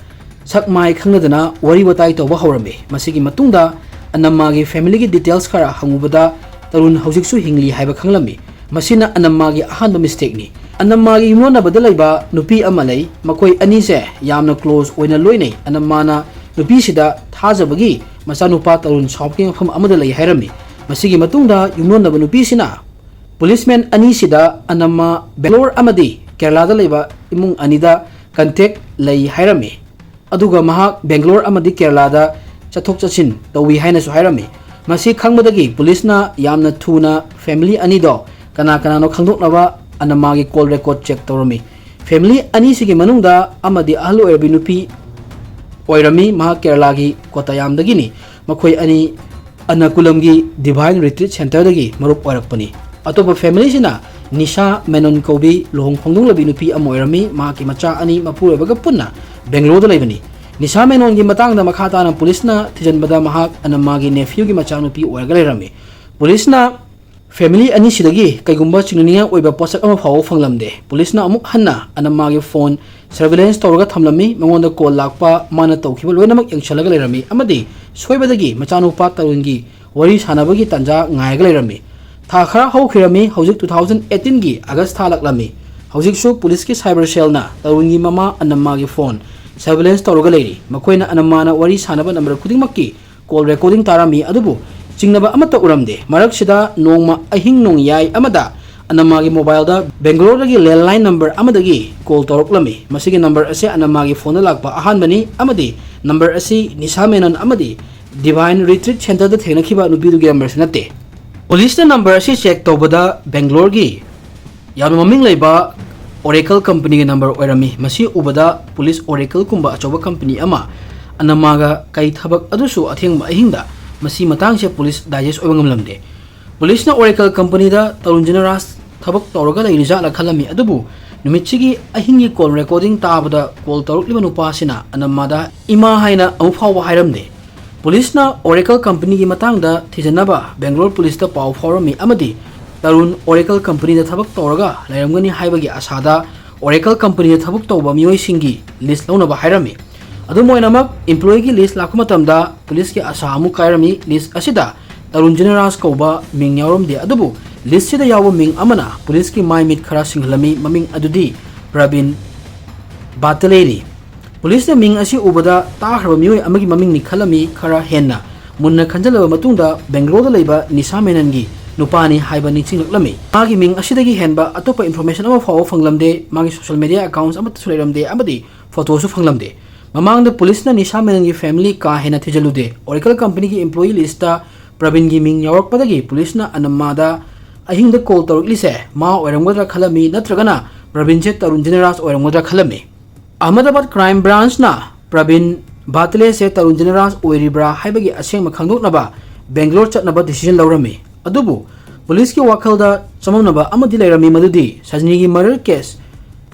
ꯁꯛ ꯃꯥꯏ ꯈꯪꯅꯗꯅ ꯋꯥꯔꯤ ꯋꯥꯇꯥꯏ ꯇꯧꯕ ꯍꯧꯔꯝꯃꯤ꯫ ꯃꯁꯤꯒꯤ ꯃꯇꯨꯡꯗ ꯑꯅꯝꯃꯥꯒꯤ family ꯒꯤ details ꯈꯔ ꯍꯪꯉꯨꯕꯗ ꯇꯔꯨꯟ ꯍꯧꯖꯤꯛꯁꯨ ꯍꯤꯡꯂꯤ ꯍꯥꯏꯕ ꯈꯪꯂꯝꯃꯤ꯫ ꯃꯁꯤꯅ ꯑꯅꯝꯃꯥꯒꯤ ꯑꯍꯥꯟꯕ mistake ꯅꯤ꯫ ꯑꯅꯝꯃꯥꯒꯤ ꯌꯨꯝꯂꯣꯟꯅꯕꯗ ꯂꯩꯕ ꯅꯨꯄꯤ ꯑꯃ ꯂꯩ꯫ ꯃꯈꯣꯏ ꯑꯅꯤꯁꯦ ꯌꯥꯝꯅ close ꯑꯣꯏꯅ ꯂꯣꯏꯅꯩ꯫ ꯑꯅꯝꯃꯥꯅ ꯅꯨꯄꯤꯁꯤꯗ ꯊꯥꯖꯕꯒꯤ ꯃꯆꯥꯅꯨꯄꯥ ꯇꯔꯨꯟ ꯁꯥꯎꯠꯀꯤ ꯃꯐꯝ ꯑꯃꯗ ꯂꯩ ꯍꯥꯏꯔꯝꯃꯤ꯫ ꯃꯁꯤꯒꯤ ꯃꯇꯨꯡꯗ ꯌꯨꯝꯂꯣꯟꯅꯕ ꯅꯨꯄꯤꯁꯤꯅ policeman ꯑꯅꯤꯁꯤꯗ ꯑꯅꯝꯃ ꯕꯦꯡꯒ꯭ꯂꯣꯔ ꯑꯃꯗꯤ ꯀꯦꯔꯂꯥꯗ ꯂꯩꯕ ꯏꯃꯨꯡ ꯑꯅꯤꯗ contact ꯂꯩ ꯍꯥꯏꯔꯝꯃꯤ꯫ ꯑꯗꯨꯒ ꯃꯍꯥꯛ ꯕꯦꯡꯒ꯭ꯂꯣꯔ ꯑꯃꯗꯤ ꯀꯦꯔꯂꯥꯗ ꯆꯠꯊꯣꯛ ꯆꯠꯁꯤꯟ ꯇꯧꯏ ꯍꯥꯏꯅꯁꯨ ꯍꯥꯏꯔꯝꯃꯤ꯫ ꯃꯁꯤ ꯈꯪꯕꯗꯒꯤ ꯄꯨꯂꯤꯁꯅ ꯌꯥꯝꯅ ꯊꯨꯅ family ꯑꯅꯤꯗꯣ ꯀꯅꯥ ꯀꯅꯥꯅꯣ ꯈꯪꯗꯣꯛꯅꯕ ꯑꯅꯝꯃꯥꯒꯤ call record check ꯇꯧꯔꯝꯃꯤ꯫ Family ꯑꯅꯤꯁꯤꯒꯤ ꯃꯅꯨꯡꯗ ꯑꯃꯗꯤ ꯑꯍꯜ ꯑꯣꯏꯔꯕꯤ ꯅꯨꯄꯤ ꯑꯣꯏꯔꯝꯃꯤ꯫ ꯃꯍꯥꯛ ꯀꯦꯔꯂꯥꯒꯤ ꯀꯣꯇꯥꯌꯥꯝꯗꯒꯤꯅꯤ꯫ ꯃꯈꯣꯏ ꯑꯅꯤ ꯑꯅꯀꯨꯂꯝꯒꯤ Divine Retreat Centre ꯗꯒꯤ ꯃꯔꯨꯞ ꯑꯣꯏꯔꯛꯄꯅꯤ꯫ ꯑꯇꯣꯞꯄ family ꯁꯤꯅ ꯅꯤꯁꯥ ꯃꯦꯅꯣꯟ ꯀꯧꯕꯤ ꯂꯨꯍꯣꯡ ꯈꯣꯡꯗꯣꯡꯂꯕꯤ ꯅꯨꯄꯤ ꯑꯃ ꯑꯣꯏꯔꯝꯃꯤ꯫ ꯃꯍꯥꯛꯀꯤ ꯃꯆꯥ ꯑꯅꯤ ꯃꯄꯨꯔꯣꯏꯕꯒ ꯄꯨꯟꯅ ꯕꯦꯡꯒ꯭ꯂꯣꯔꯗ ꯂꯩꯕꯅꯤ꯫ ꯅꯤꯁꯥ ꯃꯦꯅꯣꯟꯒꯤ ꯃꯇꯥꯡꯗ ꯃꯈꯥ ꯇꯥꯅ ꯄꯨꯂꯤꯁꯅ ꯊꯤꯖꯤꯟꯕꯗ ꯃꯍꯥꯛ ꯑꯅꯝꯃꯥꯒꯤ nephew ꯒꯤ ꯃꯆꯥꯅꯨꯄꯤ ꯑꯣꯏꯔꯒ ꯂꯩꯔꯝꯃꯤ꯫ ꯄꯨꯂꯤꯁꯅ family ꯑꯅꯤꯁꯤꯗꯒꯤ ꯀꯩꯒꯨꯝꯕ ꯆꯤꯡꯅꯅꯤꯡꯉꯥꯏ ꯑꯣꯏꯕ ꯄꯣꯠꯁꯛ ꯑꯃ ꯐꯥꯎꯕ ꯐꯪꯂꯝꯗꯦ꯫ ꯄꯨꯂꯤꯁꯅ ꯑꯃꯨꯛ ꯍꯟꯅ ꯑꯅꯝꯃꯥꯒꯤ phone surveillance ꯇꯧꯔꯒ ꯊꯝꯂꯝꯃꯤ꯫ ꯃꯉꯣꯟꯗ call ꯂꯥꯛꯄ, ꯃꯥꯅ ꯇꯧꯈꯤꯕ ꯂꯣꯏꯅꯃꯛ ꯌꯦꯡꯁꯤꯜꯂꯒ ꯂꯩꯔꯝꯃꯤ ꯑꯃꯗꯤ ꯁꯣꯏꯕꯗꯒꯤ ꯃꯆꯥꯅꯨꯄꯥ ꯇꯔꯨꯟꯒꯤ ꯋꯥꯔꯤ ꯁꯥꯟꯅꯕꯒꯤ ꯇꯥꯟꯖꯥ ꯉꯥꯏꯔꯒ ꯂꯩꯔꯝꯃꯤ꯫ ꯊꯥ ꯈꯔ ꯍꯧꯈꯤꯔꯝꯃꯤ꯫ ꯍꯧꯖꯤꯛ two thousand eighteen ꯒꯤ August ꯊꯥ ꯂꯥꯛꯂꯝꯃꯤ꯫ ꯍꯧꯖꯤꯛꯁꯨ ꯄꯨꯂꯤꯁꯀꯤ cyber cell ꯅ ꯇꯔꯨꯟꯒꯤ ꯃꯃꯥ ꯑꯅꯝꯃꯥꯒꯤ phone surveillance ꯇꯧꯔꯒ ꯂꯩꯔꯤ꯫ ꯃꯈꯣꯏꯅ ꯑꯅꯝꯃꯥꯅ ꯋꯥꯔꯤ ꯁꯥꯟꯅꯕ number ꯈꯨꯗꯤꯡꯃꯛꯀꯤ call recording ꯇꯥꯔꯝꯃꯤ, ꯑꯗꯨꯕꯨ ꯆꯤꯡꯅꯕ ꯑꯃꯠꯇ ꯎꯔꯝꯗꯦ꯫ ꯃꯔꯛꯁꯤꯗ ꯅꯣꯡꯃ ꯑꯍꯤꯡ ꯅꯣꯡꯌꯥꯏ ꯑꯃꯗ ꯑꯅꯝꯃꯥꯒꯤ ꯃꯣꯕꯥꯏꯜꯗ ꯕꯦꯡꯒꯂꯣꯔꯗꯒꯤ ꯂꯦꯟꯂꯥꯏꯟ ꯅꯝꯕꯔ ꯑꯃꯗꯒꯤ ꯀꯣꯜ ꯇꯧꯔꯛꯂꯝꯃꯤ꯫ ꯃꯁꯤꯒꯤ ꯅꯝꯕꯔ ꯑꯁꯤ ꯑꯅꯝꯃꯥꯒꯤ ꯐꯣꯟꯗ ꯂꯥꯛꯄ ꯑꯍꯥꯟꯕꯅꯤ ꯑꯃꯗꯤ ꯅꯝꯕꯔ ꯑꯁꯤ ꯅꯤꯁꯥ ꯃꯦꯅꯟ ꯑꯃꯗꯤ ꯗꯤꯚꯥꯏꯟ ꯔꯤꯇ꯭ꯔꯤꯠ ꯁꯦꯟꯇꯔꯗ ꯊꯦꯡꯅꯈꯤꯕ ꯅꯨꯄꯤꯗꯨꯒꯤ ꯅꯝꯕꯔꯁꯨ ꯅꯠꯇꯦ꯫ ꯄꯨꯂꯤꯁꯅ ꯅꯝꯕꯔ ꯑꯁꯤ ꯆꯦꯛ ꯇꯧꯕꯗ ꯕꯦꯡꯒꯂꯣꯔꯒꯤ ꯌꯥꯝꯅ ꯃꯃꯤꯡ ꯂꯩꯕ ꯑꯣꯔꯦꯀꯜ ꯀꯝꯄꯅꯤꯒꯤ ꯅꯝꯕꯔ ꯑꯣꯏꯔꯝꯃꯤ꯫ ꯃꯁꯤ ꯎꯕꯗ ꯄꯨꯂꯤꯁ ꯑꯣꯔꯦꯀꯜꯒꯨꯝꯕ ꯑꯆꯧꯕ ꯀꯝꯄꯅꯤ ꯑꯃ ꯑꯅꯝꯃꯥꯒ ꯀꯩ ꯊꯕꯛ ꯑꯗꯨꯁꯨ ꯑꯊꯦꯡꯕ ꯑꯍꯤꯡꯗ ꯃꯁꯤ ꯃꯇꯥꯡꯁꯦ ꯄꯨꯂꯤꯁ ꯗꯥꯏꯖꯦꯁ ꯑꯣꯏꯕ ꯉꯝꯂꯝꯗꯦ꯫ ꯄꯨꯂꯤꯁꯅ ꯑꯣꯔꯦꯀꯜ ꯀꯝꯄꯅꯤꯗ ꯇꯔꯨꯟ ꯖꯤꯅꯔꯥꯖ ꯊꯕꯛ ꯇꯧꯔꯒ ꯂꯩꯔꯤꯖꯥꯠꯂ ꯈꯜꯂꯝꯃꯤ, ꯑꯗꯨꯕꯨ ꯅꯨꯃꯤꯠꯁꯤꯒꯤ ꯑꯍꯤꯡꯒꯤ ꯀꯣꯜ ꯔꯦꯀꯣꯔꯗꯤꯡ ꯇꯥꯕꯗ ꯀꯣꯜ ꯇꯧꯔꯛꯂꯤꯕ ꯅꯨꯄꯥꯁꯤꯅ ꯑꯅꯝꯃꯥꯗ ꯏꯃꯥ ꯍꯥꯏꯅ ꯑꯃꯨꯛ ꯐꯥꯎꯕ ꯍꯥꯏꯔꯝꯗꯦ꯫ ꯄꯨꯂꯤꯁꯅ ꯑꯣꯔꯦꯀꯜ ꯀꯝꯄꯅꯤꯒꯤ ꯃꯇꯥꯡꯗ ꯊꯤꯖꯤꯟꯅꯕ ꯕꯦꯡꯒꯂꯣꯔ ꯄꯨꯂꯤꯁꯇ ꯄꯥꯎ ꯐꯥꯎꯔꯝꯃꯤ ꯑꯃꯗꯤ ꯇꯔꯨꯟ ꯑꯣꯔꯦꯀꯜ ꯀꯝꯄꯅꯤꯗ ꯊꯕꯛ ꯇꯧꯔꯒ ꯂꯩꯔꯝꯒꯅꯤ ꯍꯥꯏꯕꯒꯤ ꯑꯁꯥꯗ ꯑꯣꯔꯦꯀꯜ ꯀꯝꯄꯅꯤꯗ ꯊꯕꯛ ꯇꯧꯕ ꯃꯤꯑꯣꯏꯁꯤꯡꯒꯤ ꯂꯤꯁ ꯂꯧꯅꯕ ꯍꯥꯏꯔꯝꯃꯤ꯫ ꯑꯗꯨꯝ ꯑꯣꯏꯅꯃꯛ, ꯏꯝꯄ꯭ꯂꯣꯌꯤꯒꯤ ꯂꯤꯁ ꯂꯥꯛꯄ ꯃꯇꯝꯗ ꯄꯨꯂꯤꯁꯀꯤ ꯑꯁꯥ ꯑꯃꯨꯛ ꯀꯥꯏꯔꯝꯃꯤ꯫ ꯂꯤꯁ ꯑꯁꯤꯗ ꯇꯔꯨꯟ ꯖꯤꯅꯔꯥꯖ ꯀꯧꯕ ꯃꯤꯡ ꯌꯥꯎꯔꯝꯗꯦ, ꯑꯗꯨꯕꯨ ꯂꯤꯁꯁꯤꯗ ꯌꯥꯎꯕ ꯃꯤꯡ ꯑꯃꯅ ꯄꯨꯂꯤꯁꯀꯤ ꯃꯥꯏ ꯃꯤꯠ ꯈꯔ ꯁꯤꯡꯍꯜꯂꯝꯃꯤ꯫ ꯃꯃꯤꯡ ꯑꯗꯨꯗꯤ ꯄ꯭ꯔꯕꯤꯟ ꯕꯥꯇꯂꯦꯅꯤ꯫ ꯄꯨꯂꯤꯁꯅ ꯃꯤꯡ ꯑꯁꯤ ꯎꯕꯗ ꯇꯥꯈ꯭ꯔꯕ ꯃꯤꯑꯣꯏ ꯑꯃꯒꯤ ꯃꯃꯤꯡꯅꯤ ꯈꯜꯂꯝꯃꯤ꯫ ꯈꯔ ꯍꯦꯟꯅ ꯃꯨꯟꯅ ꯈꯟꯖꯤꯜꯂꯕ ꯃꯇꯨꯡꯗ ꯕꯦꯡꯒꯂꯣꯔꯗ ꯂꯩꯕ ꯅꯤꯁꯥ ꯃꯦꯅꯟꯒꯤ ꯅꯨꯄꯥꯅꯤ ꯍꯥꯏꯕ ꯅꯤꯡꯁꯤꯡꯂꯛꯂꯝꯃꯤ꯫ ꯃꯥꯒꯤ ꯃꯤꯡ ꯑꯁꯤꯗꯒꯤ ꯍꯦꯟꯕ ꯑꯇꯣꯞꯄ ꯏꯟꯐꯣꯔꯃꯦꯁꯟ ꯑꯃ ꯐꯥꯎꯕ ꯐꯪꯂꯝꯗꯦ꯫ ꯃꯥꯒꯤ ꯁꯣꯁꯤꯌꯦꯜ ꯃꯤꯗꯤꯌꯥ ꯑꯦꯀꯥꯎꯟꯠꯁ ꯑꯃꯠꯇꯁꯨ ꯂꯩꯔꯝꯗꯦ ꯑꯃꯗꯤ ꯐꯣꯇꯣꯁꯨ ꯐꯪꯂꯝꯗꯦ꯫ ꯃꯃꯥꯡꯗ ꯄꯨꯂꯤꯁꯅ ꯅꯤꯁꯥ ꯃꯦꯅꯟꯒꯤ ꯐꯦꯃꯤꯂꯤ ꯀꯥ ꯍꯦꯟꯅ ꯊꯤꯖꯤꯜꯂꯨꯗꯦ꯫ ꯑꯣꯔꯦꯀꯜ ꯀꯝꯄꯅꯤꯒꯤ ꯏꯝꯄ꯭ꯂꯣꯌꯤ ꯂꯤꯁꯇ ꯄ꯭ꯔꯕꯤꯟꯒꯤ ꯃꯤꯡ ꯌꯥꯎꯔꯛꯄꯗꯒꯤ ꯄꯨꯂꯤꯁꯅ ꯑꯅꯝꯃꯥꯗ ꯑꯍꯤꯡꯗ ꯀꯣꯜ ꯇꯧꯔꯛꯂꯤꯁꯦ ꯃꯥ ꯑꯣꯏꯔꯝꯒꯗ꯭ꯔꯥ ꯈꯜꯂꯝꯃꯤ, ꯅꯠꯇ꯭ꯔꯒꯅ ꯄ꯭ꯔꯕꯤꯟꯁꯦ ꯇꯔꯨꯟ ꯖꯤꯅꯔꯥꯖ ꯑꯣꯏꯔꯝꯒꯗ꯭ꯔꯥ ꯈꯜꯂꯝꯃꯤ꯫ ꯑꯍꯃꯗꯥꯕꯥꯗ ꯀ꯭ꯔꯥꯏꯝ ꯕ꯭ꯔꯥꯟꯁꯅ ꯄ꯭ꯔꯕꯤꯟ ꯕꯥꯇꯂꯦꯁꯦ ꯇꯔꯨꯟ ꯖꯤꯅꯔꯥꯖ ꯑꯣꯏꯔꯤꯕ꯭ꯔꯥ ꯍꯥꯏꯕꯒꯤ ꯑꯁꯦꯡꯕ ꯈꯪꯗꯣꯛꯅꯕ ꯕꯦꯡꯒꯂꯣꯔ ꯆꯠꯅꯕ ꯗꯤꯁꯤꯖꯟ ꯂꯧꯔꯝꯃꯤ꯫ ꯑꯗꯨꯕꯨ ꯄꯨꯂꯤꯁꯀꯤ ꯋꯥꯈꯜꯗ ꯆꯃꯝꯅꯕ ꯑꯃꯗꯤ ꯂꯩꯔꯝꯃꯤ, ꯃꯗꯨꯗꯤ ꯁꯖꯅꯤꯒꯤ ꯃꯔꯗꯔ ꯀꯦꯁ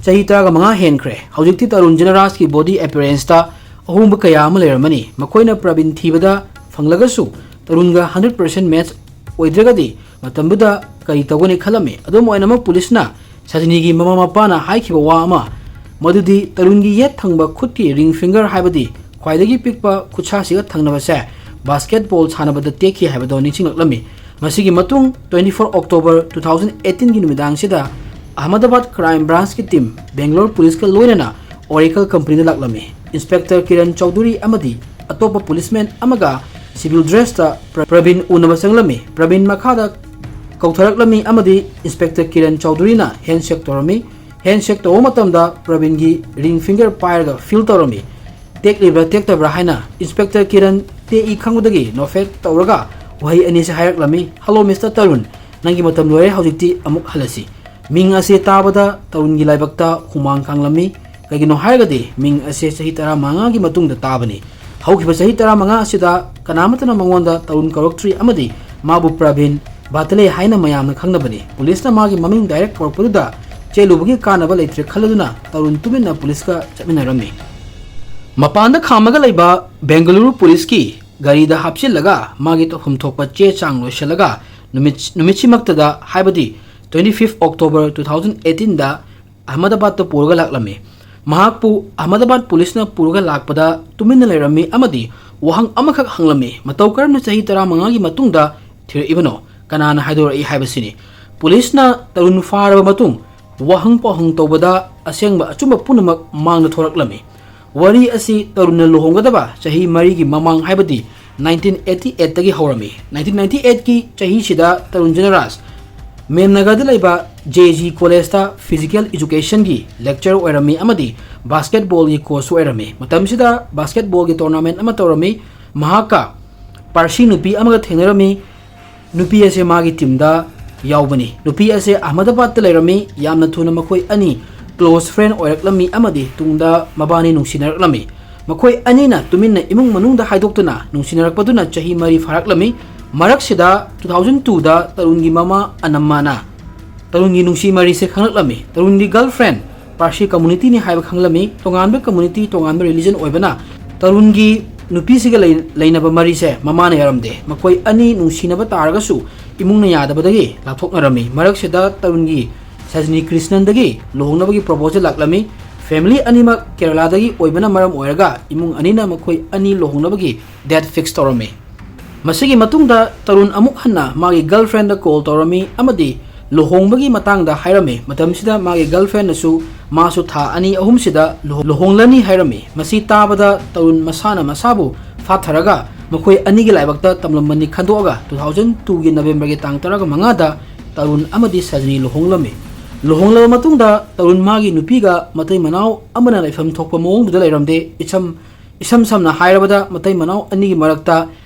ꯆꯍꯤ ꯇꯔꯥꯒ ꯃꯉꯥ ꯍꯦꯟꯈ꯭ꯔꯦ꯫ ꯍꯧꯖꯤꯛꯇꯤ ꯇꯔꯨꯟ ꯖꯤꯅꯔꯥꯖꯀꯤ ꯕꯣꯗꯤ ꯑꯦꯄꯤꯌꯔꯦꯟꯁꯇ ꯑꯍꯣꯡꯕ ꯀꯌꯥ ꯑꯃ ꯂꯩꯔꯝꯃꯅꯤ꯫ ꯃꯈꯣꯏꯅ ꯄ꯭ꯔꯕꯤꯟ ꯊꯤꯕꯗ ꯐꯪꯂꯒꯁꯨ ꯇꯔꯨꯟꯒ ꯍꯟꯗ꯭ꯔꯦꯠ ꯄꯥꯔꯁꯦꯟ ꯃꯦꯠꯆ ꯑꯣꯏꯗ꯭ꯔꯒꯗꯤ ꯃꯇꯝꯗꯨꯗ ꯀꯔꯤ ꯇꯧꯒꯅꯤ ꯈꯜꯂꯝꯃꯤ꯫ ꯑꯗꯨꯝ ꯑꯣꯏꯅꯃꯛ, ꯄꯨꯂꯤꯁꯅ ꯁꯖꯅꯤꯒꯤ ꯃꯃꯥ ꯃꯄꯥꯅ ꯍꯥꯏꯈꯤꯕ ꯋꯥ ꯑꯃ, ꯃꯗꯨꯗꯤ ꯇꯔꯨꯟꯒꯤ ꯌꯦꯠ ꯊꯪꯕ ꯈꯨꯠꯀꯤ ꯔꯤꯡ ꯐꯤꯡꯒꯔ, ꯍꯥꯏꯕꯗꯤ ꯈ꯭ꯋꯥꯏꯗꯒꯤ ꯄꯤꯛꯄ ꯈꯨꯠꯁꯥꯁꯤꯒ ꯊꯪꯅꯕꯁꯦ ꯕꯥꯁꯀꯦꯠꯕꯣꯜ ꯁꯥꯟꯅꯕꯗ ꯇꯦꯛꯈꯤ ꯍꯥꯏꯕꯗꯣ ꯅꯤꯡꯁꯤꯡꯂꯛꯂꯝꯃꯤ꯫ ꯃꯁꯤꯒꯤ ꯃꯇꯨꯡ, twenty four October two thousand eighteen ꯒꯤ ꯅꯨꯃꯤꯗꯥꯡꯁꯤꯗ ꯑꯍꯃꯗꯥꯕꯥꯗ ꯀ꯭ꯔꯥꯏꯝ ꯕ꯭ꯔꯥꯟꯁꯀꯤ ꯇꯤꯝ ꯕꯦꯡꯒꯂꯣꯔ ꯄꯨꯂꯤꯁꯀ ꯂꯣꯏꯅꯅ ꯑꯣꯔꯦꯀꯜ ꯀꯝꯄꯅꯤꯗ ꯂꯥꯛꯂꯝꯃꯤ꯫ ꯏꯟꯁꯄꯦꯛꯇꯔ ꯀꯤꯔꯟ ꯆꯧꯙꯨꯔꯤ ꯑꯃꯗꯤ ꯑꯇꯣꯞꯄ ꯄꯨꯂꯤꯁꯃꯦꯟ ꯑꯃꯒ ꯁꯤꯚꯤꯜ ꯗ꯭ꯔꯦꯁꯇ ꯄ꯭ꯔ-, ꯄ꯭ꯔꯕꯤꯟ ꯎꯅꯕ ꯆꯪꯂꯝꯃꯤ꯫ ꯄ꯭ꯔꯕꯤꯟ ꯃꯈꯥꯗ ꯀꯧꯊꯔꯛꯂꯝꯃꯤ ꯑꯃꯗꯤ ꯏꯟꯁꯄꯦꯛꯇꯔ ꯀꯤꯔꯟ ꯆꯧꯙꯨꯔꯤꯅ ꯍꯦꯟꯁꯦꯛ ꯇꯧꯔꯝꯃꯤ꯫ ꯍꯦꯟꯁꯦꯛ ꯇꯧꯕ ꯃꯇꯝꯗ ꯄ꯭ꯔꯕꯤꯟꯒꯤ ꯔꯤꯡ ꯐꯤꯡꯒꯔ ꯄꯥꯏꯔꯒ ꯐꯤꯜ ꯇꯧꯔꯝꯃꯤ꯫ ꯇꯦꯛꯂꯤꯕ꯭ꯔꯥ ꯇꯦꯛꯇꯕ꯭ꯔꯥ ꯍꯥꯏꯅ ꯏꯟꯁꯄꯦꯛꯇꯔ ꯀꯤꯔꯟ ꯇꯦꯛꯏ ꯈꯪꯕꯗꯒꯤ ꯅꯣꯐꯦꯠ ꯇꯧꯔꯒ ꯋꯥꯍꯩ ꯑꯅꯤꯁꯦ ꯍꯥꯏꯔꯛꯂꯝꯃꯤ, "ꯍꯜꯂꯣ ꯃꯤꯁꯇꯔ ꯇꯔꯨꯟ, ꯅꯪꯒꯤ ꯃꯇꯝ ꯂꯣꯏꯔꯦ, ꯍꯧꯖꯤꯛꯇꯤ ꯑꯃꯨꯛ ꯍꯜꯂꯁꯤ"꯫ ꯃꯤꯡ ꯑꯁꯤ ꯇꯥꯕꯗ ꯇꯔꯨꯟꯒꯤ ꯂꯥꯏꯕꯛꯇ ꯍꯨꯃꯥꯡ ꯀꯥꯡꯂꯝꯃꯤ꯫ ꯀꯩꯒꯤꯅꯣ ꯍꯥꯏꯔꯒꯗꯤ ꯃꯤꯡ ꯑꯁꯤ ꯆꯍꯤ ꯇꯔꯥꯃꯉꯥꯒꯤ ꯃꯇꯨꯡꯗ ꯇꯥꯕꯅꯤ꯫ ꯍꯧꯈꯤꯕ ꯆꯍꯤ ꯇꯔꯥꯃꯉꯥ ꯑꯁꯤꯗ ꯀꯅꯥꯃꯠꯇꯅ ꯃꯉꯣꯟꯗ ꯇꯔꯨꯟ ꯀꯧꯔꯛꯇ꯭ꯔꯤ ꯑꯃꯗꯤ ꯃꯥꯕꯨ ꯄ꯭ꯔꯕꯤꯟ ꯕꯥꯇꯂꯦ ꯍꯥꯏꯅ ꯃꯌꯥꯝꯅ ꯈꯪꯅꯕꯅꯤ꯫ ꯄꯨꯂꯤꯁꯅ ꯃꯥꯒꯤ ꯃꯃꯤꯡ ꯗꯥꯏꯔꯦꯛ ꯀꯧꯔꯛꯄꯗꯨꯗ ꯆꯦꯜꯂꯨꯕꯒꯤ ꯀꯥꯟꯅꯕ ꯂꯩꯇ꯭ꯔꯦ ꯈꯜꯂꯗꯨꯅ ꯇꯔꯨꯟ ꯇꯨꯃꯤꯟꯅ ꯄꯨꯂꯤꯁꯀ ꯆꯠꯃꯤꯟꯅꯔꯝꯃꯤ꯫ ꯃꯄꯥꯟꯗ ꯈꯥꯝꯃꯒ ꯂꯩꯕ ꯕꯦꯡꯒꯂꯨꯔꯨ ꯄꯨꯂꯤꯁꯀꯤ ꯒꯥꯔꯤꯗ ꯍꯥꯞꯆꯤꯜꯂꯒ ꯃꯥꯒꯤ ꯇꯧꯐꯝ ꯊꯣꯛꯄ ꯆꯦ ꯆꯥꯡ ꯂꯣꯏꯁꯤꯜꯂꯒ ꯅꯨꯃꯤꯠ, ꯅꯨꯃꯤꯠꯁꯤꯃꯛꯇꯗ, ꯍꯥꯏꯕꯗꯤ twenty fifth October two thousand eighteen ꯗ ꯑꯍꯃꯗꯥꯕꯥꯗꯇ ꯄꯨꯔꯒ ꯂꯥꯛꯂꯝꯃꯤ꯫ ꯃꯍꯥꯛꯄꯨ ꯑꯍꯃꯗꯥꯕꯥꯗ ꯄꯨꯂꯤꯁꯅ ꯄꯨꯔꯒ ꯂꯥꯛꯄꯗ ꯇꯨꯃꯤꯟꯅ ꯂꯩꯔꯝꯃꯤ ꯑꯃꯗꯤ ꯋꯥꯍꯪ ꯑꯃꯈꯛ ꯍꯪꯂꯝꯃꯤ, ꯃꯇꯧ ꯀꯔꯝꯅ ꯆꯍꯤ ꯇꯔꯥꯃꯉꯥꯒꯤ ꯃꯇꯨꯡꯗ ꯊꯤꯔꯛꯏꯕꯅꯣ? ꯀꯅꯥꯅ ꯍꯥꯏꯗꯣꯔꯛꯏ ꯍꯥꯏꯕꯁꯤꯅꯤ꯫ ꯄꯨꯂꯤꯁꯅ ꯇꯔꯨꯟ ꯐꯥꯔꯕ ꯃꯇꯨꯡ ꯋꯥꯍꯪ ꯄꯥꯎꯍꯪ ꯇꯧꯕꯗ ꯑꯁꯦꯡꯕ ꯑꯆꯨꯝꯕ ꯄꯨꯝꯅꯃꯛ ꯃꯥꯡꯗ ꯊꯣꯔꯛꯂꯝꯃꯤ꯫ ꯋꯥꯔꯤ ꯑꯁꯤ ꯇꯔꯨꯟꯅ ꯂꯨꯍꯣꯡꯒꯗꯕ ꯆꯍꯤ ꯃꯔꯤꯒꯤ ꯃꯃꯥꯡ, ꯍꯥꯏꯕꯗꯤ nineteen eighty eight ꯇꯒꯤ ꯍꯧꯔꯝꯃꯤ꯫ Nineteen ninety eight ꯀꯤ ꯆꯍꯤꯁꯤꯗ ꯇꯔꯨꯟ ꯖꯅꯔꯥꯖ ꯃꯦꯝꯅꯒꯔꯗ ꯂꯩꯕ J G College ꯇ Physical Education ꯒꯤ lecturer ꯑꯣꯏꯔꯝꯃꯤ ꯑꯃꯗꯤ basketball ꯒꯤ coach ꯁꯨ ꯑꯣꯏꯔꯝꯃꯤ꯫ ꯃꯇꯝꯁꯤꯗ basketball ꯒꯤ tournament ꯑꯃ ꯇꯧꯔꯝꯃꯤ꯫ ꯃꯍꯥꯛꯀ ꯄꯥꯔꯁꯤ ꯅꯨꯄꯤ ꯑꯃꯒ ꯊꯦꯡꯅꯔꯝꯃꯤ꯫ ꯅꯨꯄꯤ ꯑꯁꯦ ꯃꯥꯒꯤ team ꯗ ꯌꯥꯎꯕꯅꯤ꯫ ꯅꯨꯄꯤ ꯑꯁꯦ ꯑꯍꯃꯗꯥꯕꯥꯗꯇ ꯂꯩꯔꯝꯃꯤ꯫ ꯌꯥꯝꯅ ꯊꯨꯅ ꯃꯈꯣꯏ ꯑꯅꯤ close friend ꯑꯣꯏꯔꯛꯂꯝꯃꯤ ꯑꯃꯗꯤ ꯇꯨꯡꯗ ꯃꯕꯥꯅꯤ ꯅꯨꯡꯁꯤꯅꯔꯛꯂꯝꯃꯤ꯫ ꯃꯈꯣꯏ ꯑꯅꯤꯅ ꯇꯨꯃꯤꯟꯅ ꯏꯃꯨꯡ ꯃꯅꯨꯡꯗ ꯍꯥꯏꯗꯣꯛꯇꯨꯅ ꯅꯨꯡꯁꯤꯅꯔꯛꯄꯗꯨꯅ ꯆꯍꯤ ꯃꯔꯤ ꯐꯥꯔꯛꯂꯝꯃꯤ꯫ ꯃꯔꯛꯁꯤꯗ two thousand two ꯗ ꯇꯔꯨꯟꯒꯤ ꯃꯃꯥ ꯑꯅꯝꯃꯥꯅ ꯇꯔꯨꯟꯒꯤ ꯅꯨꯡꯁꯤ ꯃꯔꯤꯁꯦ ꯈꯪꯂꯛꯂꯝꯃꯤ꯫ ꯇꯔꯨꯟꯒꯤ girlfriend ꯄꯥꯔꯁꯤ community ꯅꯤ ꯍꯥꯏꯕ ꯈꯪꯂꯝꯃꯤ꯫ ꯇꯣꯉꯥꯟꯕ community, ꯇꯣꯉꯥꯟꯕ religion ꯑꯣꯏꯕꯅ ꯇꯔꯨꯟꯒꯤ ꯅꯨꯄꯤꯁꯤꯒ ꯂꯩ-, ꯂꯩꯅꯕ ꯃꯔꯤꯁꯦ ꯃꯃꯥꯅ ꯌꯥꯔꯝꯗꯦ꯫ ꯃꯈꯣꯏ ꯑꯅꯤ ꯅꯨꯡꯁꯤꯅꯕ ꯇꯥꯔꯒꯁꯨ ꯏꯃꯨꯡꯅ ꯌꯥꯗꯕꯗꯒꯤ ꯂꯥꯞꯊꯣꯛꯅꯔꯝꯃꯤ꯫ ꯃꯔꯛꯁꯤꯗ ꯇꯔꯨꯟꯒꯤ ꯁꯖꯅꯤ ꯀ꯭ꯔꯤꯁꯅꯟꯗꯒꯤ ꯂꯨꯍꯣꯡꯅꯕꯒꯤ proposal ꯂꯥꯛꯂꯝꯃꯤ꯫ Family ꯑꯅꯤꯃꯛ ꯀꯦꯔꯂꯥꯗꯒꯤ ꯑꯣꯏꯕꯅ ꯃꯔꯝ ꯑꯣꯏꯔꯒ ꯏꯃꯨꯡ ꯑꯅꯤꯅ ꯃꯈꯣꯏ ꯑꯅꯤ ꯂꯨꯍꯣꯡꯅꯕꯒꯤ date fix ꯇꯧꯔꯝꯃꯤ꯫ ꯃꯁꯤꯒꯤ ꯃꯇꯨꯡꯗ ꯇꯔꯨꯟ ꯑꯃꯨꯛ ꯍꯟꯅ ꯃꯥꯒꯤ girlfriend ꯗ call ꯇꯧꯔꯝꯃꯤ ꯑꯃꯗꯤ ꯂꯨꯍꯣꯡꯕꯒꯤ ꯃꯇꯥꯡꯗ ꯍꯥꯏꯔꯝꯃꯤ꯫ ꯃꯇꯝꯁꯤꯗ ꯃꯥꯒꯤ girlfriend ꯅꯁꯨ ꯃꯥꯁꯨ ꯊꯥ ꯑꯅꯤ ꯑꯍꯨꯝꯁꯤꯗ ꯂꯨꯍꯣ-, ꯂꯨꯍꯣꯡꯂꯅꯤ ꯍꯥꯏꯔꯝꯃꯤ꯫ ꯃꯁꯤ ꯇꯥꯕꯗ ꯇꯔꯨꯟ ꯃꯁꯥꯅ ꯃꯁꯥꯕꯨ ꯐꯥꯊꯔꯒ ꯃꯈꯣꯏ ꯑꯅꯤꯒꯤ ꯂꯥꯏꯕꯛꯇ ꯇꯝꯂꯝꯕꯅꯤ ꯈꯟꯗꯣꯛꯑꯒ two thousand twoꯒꯤ Novemberꯒꯤ ꯇꯥꯡ ꯇꯔꯥꯃꯉꯥꯗ ꯇꯔꯨꯟ ꯑꯃꯗꯤ ꯁꯖꯅꯤ ꯂꯨꯍꯣꯡꯂꯝꯃꯤ꯫ ꯂꯨꯍꯣꯡꯂꯕ ꯃꯇꯨꯡꯗ ꯇꯔꯨꯟ ꯃꯥꯒꯤ ꯅꯨꯄꯤꯒ ꯃꯇꯩ ꯃꯅꯥꯎ ꯑꯃꯅ ꯂꯩꯐꯝ ꯊꯣꯛꯄ ꯃꯑꯣꯡꯗꯨꯗ ꯂꯩꯔꯝꯗꯦ꯫ ꯏꯁꯝ ꯏꯁꯝ ꯁꯝꯅ ꯍꯥꯏꯔꯕꯗ ꯃꯇꯩ ꯃꯅꯥꯎ ꯑꯅꯤꯒꯤ ꯃꯔꯛꯇ